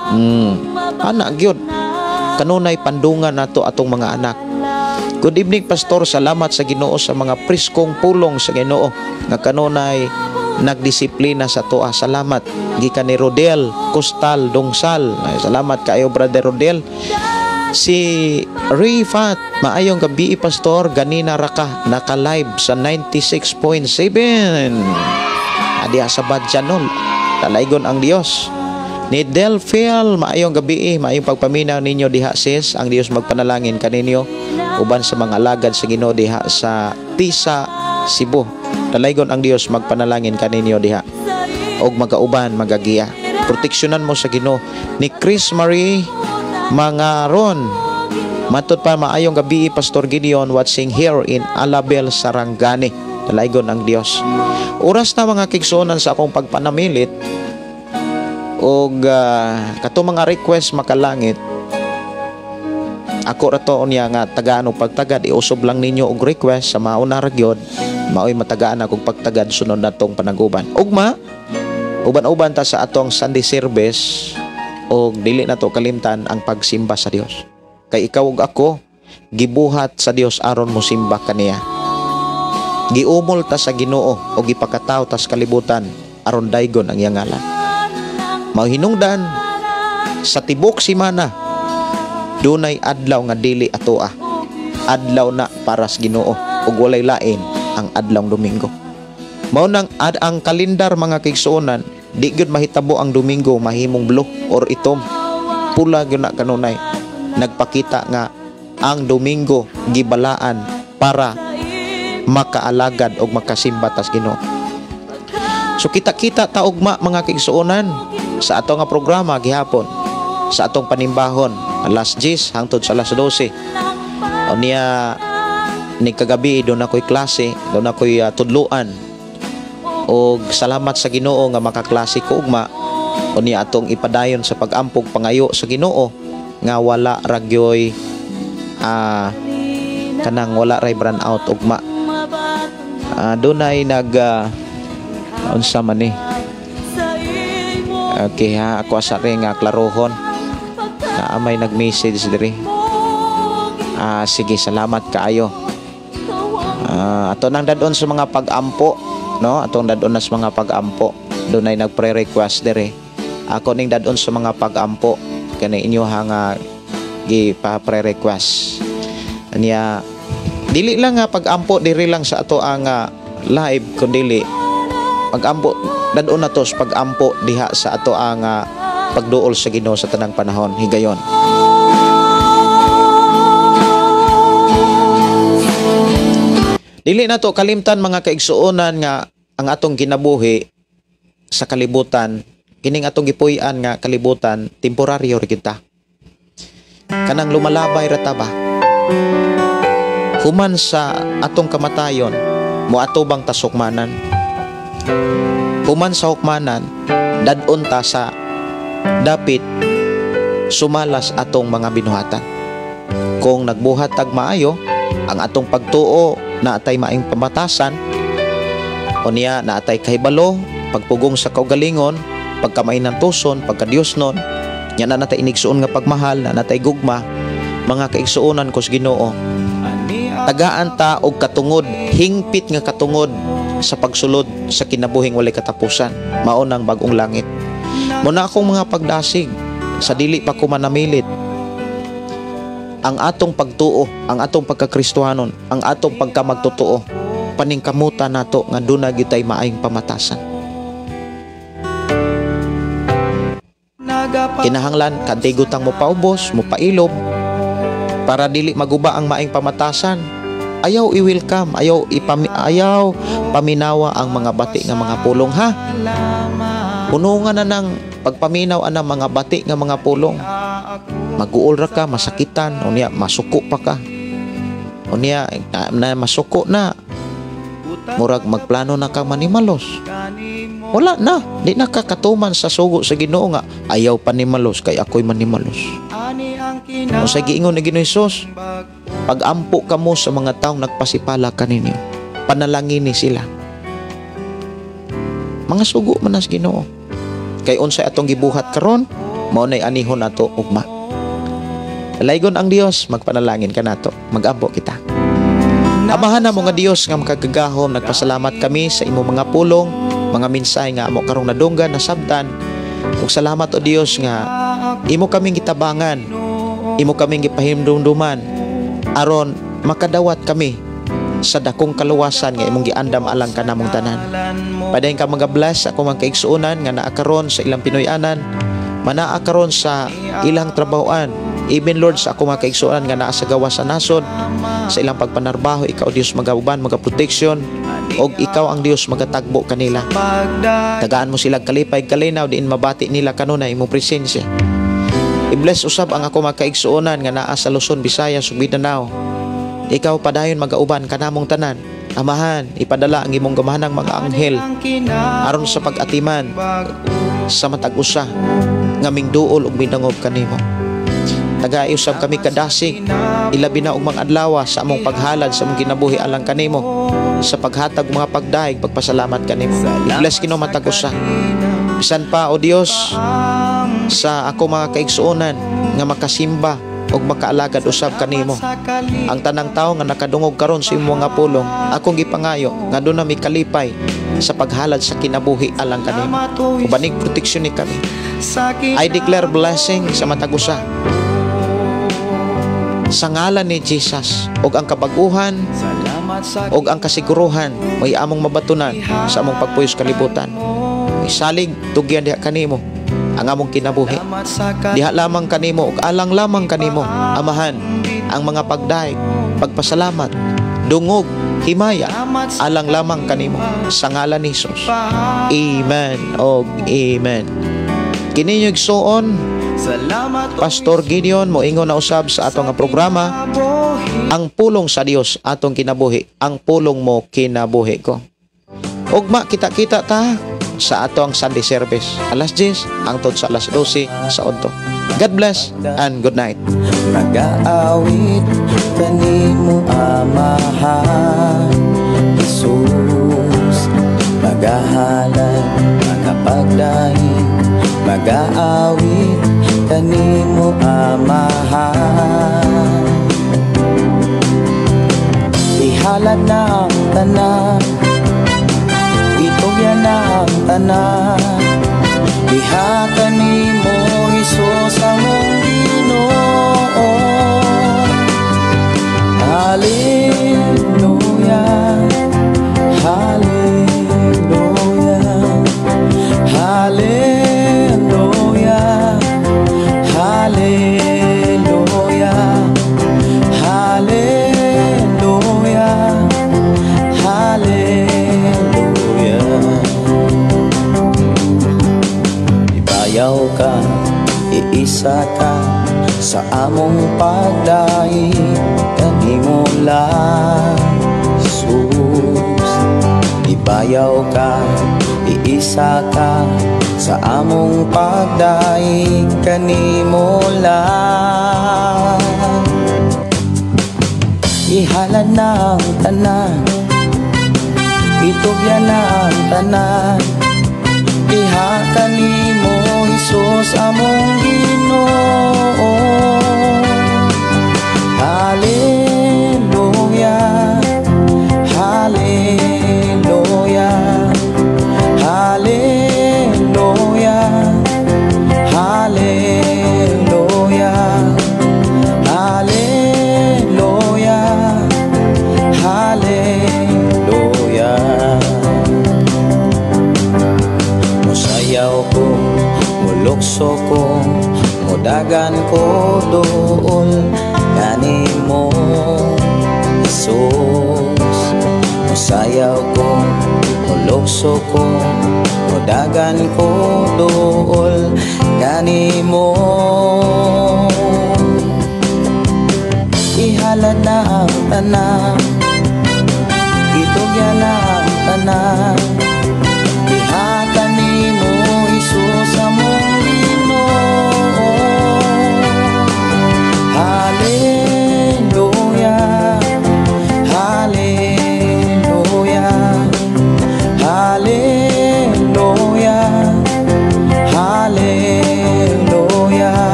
Ana gyud. Kanunay pandungan nato atong mga anak. "Good evening, Pastor. Salamat sa Ginoo sa mga preskong pulong sa Ginoo nga kanunay nagdisiplina sa toa. Salamat." Gikan ni Rodel Costal Dongsal. Ay, salamat kaayo, Brother Rodel. Si Rifat, "Maayong gabi, Pastor, ganina ra ka naka-live sa 96.7." Adiya sa Badjanon. Dalaygon ang Dios. Ni Delphil, "Maayong gabi, maayong pagpaminaw ninyo diha, sis. Ang Dios magpanalangin kaninyo uban sa mga alagad sa Ginoo diha sa Tisa, Cebu. Dalaygon ang Dios magpanalangin kaninyo diha og magauban magagiya. Proteksyonan mo sa Ginoo." Ni Chris Marie Mangaron, matod pa, "Maayong gabi, Pastor Gideon, watching here in Alabel, Sarangani." Dalaygon ang Dios. Oras na, mga kaigsuonan, sa akong pagpanamilit og kato mga request makalangit. Ako ra to unya nga tagaan og pagtagad. Iusob lang ninyo og request sa mauna ra gyud, maoy matagaan akong pagtagad sunod natong panaguban. Ugma, uban-uban ta sa atong Sunday service og dili na to kalimtan ang pagsimba sa Dios. Kay ikaw ug ako gibuhat sa Dios aron mosimba kaniya. Giumol ta sa Ginoo o gipakataw ta sa kalibutan aron daygon ang iyang ngalan. Mao hinungdan sa tibok simana dunay adlaw nga dili atoa. Adlaw na para sa Ginoo ug walay lain ang adlawng Domingo. Mao nang ang kalendar, mga kaigsuonan, di gyud mahitabo ang Domingo mahimong blue or itom. Pula gyud na kanunay. Nagpakita nga ang Domingo gibalaan para makaalagad og makasimba tas Ginoo. So kita-kita ta ugma, mga kaigsuonan, sa ato nga programa gihapon sa atong panimbahon alas 10 hangtod sa alas 12. O niya ni kagabi doon ako'y klase, doon ako'y tudluan. Og salamat sa Ginoo nga makaklase ko ugma. O niya atong ipadayon sa pag-ampog, pangayo sa Ginoo nga wala ragyoy kanang wala ray brownout out ugma. Dunay nag unsa man ni? Okay ha, ako asa rin nga klarohon. Na may nag-message diri. Sige, salamat kaayo. Ato nang dadon sa mga pag-ampo, no? Atong dadon na sa mga pag-ampo. Dunay nagpre-request diri. Ako ning dadon sa mga pag-ampo kani inyo ha nga gipa-pre-request. Anya dili lang nga pag-ampo diri lang sa ato ang live, kundili pag-ampo dadon na to sa pag-ampo diha sa ato ang pagduol sa Ginoo sa tanang panahon higayon. Dili na to kalimtan, mga kaigsuonan, nga ang atong kinabuhi sa kalibutan, kining atong gipuy-an nga kalibutan, temporaryo ra gyud ta. Kanang lumalabay ra ta ba? Human sa atong kamatayon, moatubang ta sa hukmanan. Human sa hukmanan, dad-on ta sa dapit sumalas atong mga binuhatan. Kung nagbuhat tag maayo, ang atong pagtuo na atay maayong pamatasan, o niya na atay kahibalo, pagpugong sa kaugalingon, pagkamay ng tuson, pagkadiyos nun, nya na natay inigsuon nga pagmahal, na natay gugma, mga kaigsuonan ko sa Ginoo, tagaan ta og katungod, hingpit nga katungod sa pagsulod sa kinabuhing walay katapusan, mao nang bagong langit. Muna akong mga pagdasig sa dili pa ko manamilit, ang atong pagtuo, ang atong pagkakristohanon, ang atong pagkamagtotoo, paningkamutan nato nga duna gyud tay maayong pamatasan. Kinahanglan kantigo tang mopaubos, mopailob para dili maguba ang maayong pamatasan. Ayaw i-welcome, ayaw paminawa ang mga bati nga mga pulong ha. Punungan na ng pagpaminaw ang mga bati nga mga pulong. Maguol ra ka, masakitan, unya masuko pa ka. Unya na masuko na, murag magplano na ka manimalos. Wala na, di na ka katuman sa sugo sa Ginoo nga ayaw panimalos kay ako'y manimalos. Unsay giingon ni Ginoo Hesus? Pag-ampo kamo sa mga taong nagpasipala kaninyo, panalangini sila. Mga sugo man nas Ginoo. Kay unsay atong gibuhat karon, mao nay anihon nato ugma. Dalaygon ang Dios, magpanalangin ka nato, magampo kita. Amahan na mo nga Dios nga makagagahom, nagpasalamat kami sa imong mga pulong, mga mensahe nga amo karong nadunggan, nasabtan. Ug salamat o Dios nga imo kaming gitabangan, imo kaming gipahimdumduman aron makadawat kami sa dakong kaluwasan nga imong giandam alang kanamong tanan. Padayon ka mga bless ako mga kaigsuonan nga naa karon sa ilang Pinoy-anan, manaa karon sa ilang trabahoan. Even Lord sa ako mga kaigsuonan nga naa sa gawas sa nasod, sa ilang pagpanarbaho, ikaw Dios magauban, magaproteksyon, og ikaw ang Dios magatagbo kanila. Tagaan mo sila kalipay kalinaw diin mabati nila kanunay imong presensya. I-bless usab ang ako mga kaigsuonan nga naa sa Luzon, Visayas ug Mindanao. Ikaw padayon magauban kanamong tanan. Amahan, ipadala ang imong gamahanang mga anghel aron sa pag-atiman sa matag usa nga mingduol ug midangop kanimo. Tagai usab kami kadasig, ilabi na og mga adlaw sa among paghalad sa among kinabuhi alang kanimo, sa paghatag og mga pagdayeg, pagpasalamat kanimo. I-bless, Ginoo, matag usa. Bisan pa, O Dios, sa ako mga kaigsuonan nga makasimba ug makaalagad usab kanimo. Ang tanang tawo nga nakadungog karon sa imong mga pulong, akong gipangayo nga duna mi kalipay sa paghalad sa kinabuhi alang kanimo. Ubanig proteksyon ni kami. I declare blessing sa matag usa sa ngalan ni Jesus, ug ang kabaguhan ug ang kasiguruhan may among mabatunan sa among pagpuyos kalibutan. Isalig, tugyan diha kanimo ang among kinabuhi. Diha lamang kanimo ug alang lamang kanimo, Amahan, ang mga pagdayeg, pagpasalamat, dungog, himaya, alang lamang kanimo sa ngalan ni Jesus. Amen og amen. Kini inyong igsuon, Pastor Gideon, moingon na usab sa atong nga programa, Ang Pulong sa Dios Atong Kinabuhi, ang pulong mo kinabuhi ko. Ugma kita-kita ta sa atong Sunday service alas 10 hangtod sa alas 12 sa udto. God bless and good night. Nagaawit kanimo, Amahan Jesus. Magahalad, magapagdayeg, magaawit kanimo, Amahan. Ihalad na ang tanan, itugyan na ang tanan diha kanimo, Hesus among Ginoo. Hallelujah, Hallelujah, Hallelujah, Hallelujah, Hallelujah, Hallelujah. Ibayaw ka, iisa ka sa among pagdayeg kanimo lang, Jesus. Ibayaw ka, iisa ka sa among pagdayeg kanimo lang. Ihalad na ang tanan, itugyan na ang tanan diha kanimo, Hesus among Ginoo. Hallelujah, Hallelujah, Hallelujah, Hallelujah, Hallelujah, Hallelujah. Musayaw ko, mulukso ko, mudagan ko duol kanimo, Jesus. Musayaw ko, mulukso ko, mudagan ko duol kanimo. Ihalad na ang tanan, itugyan na ang tanan.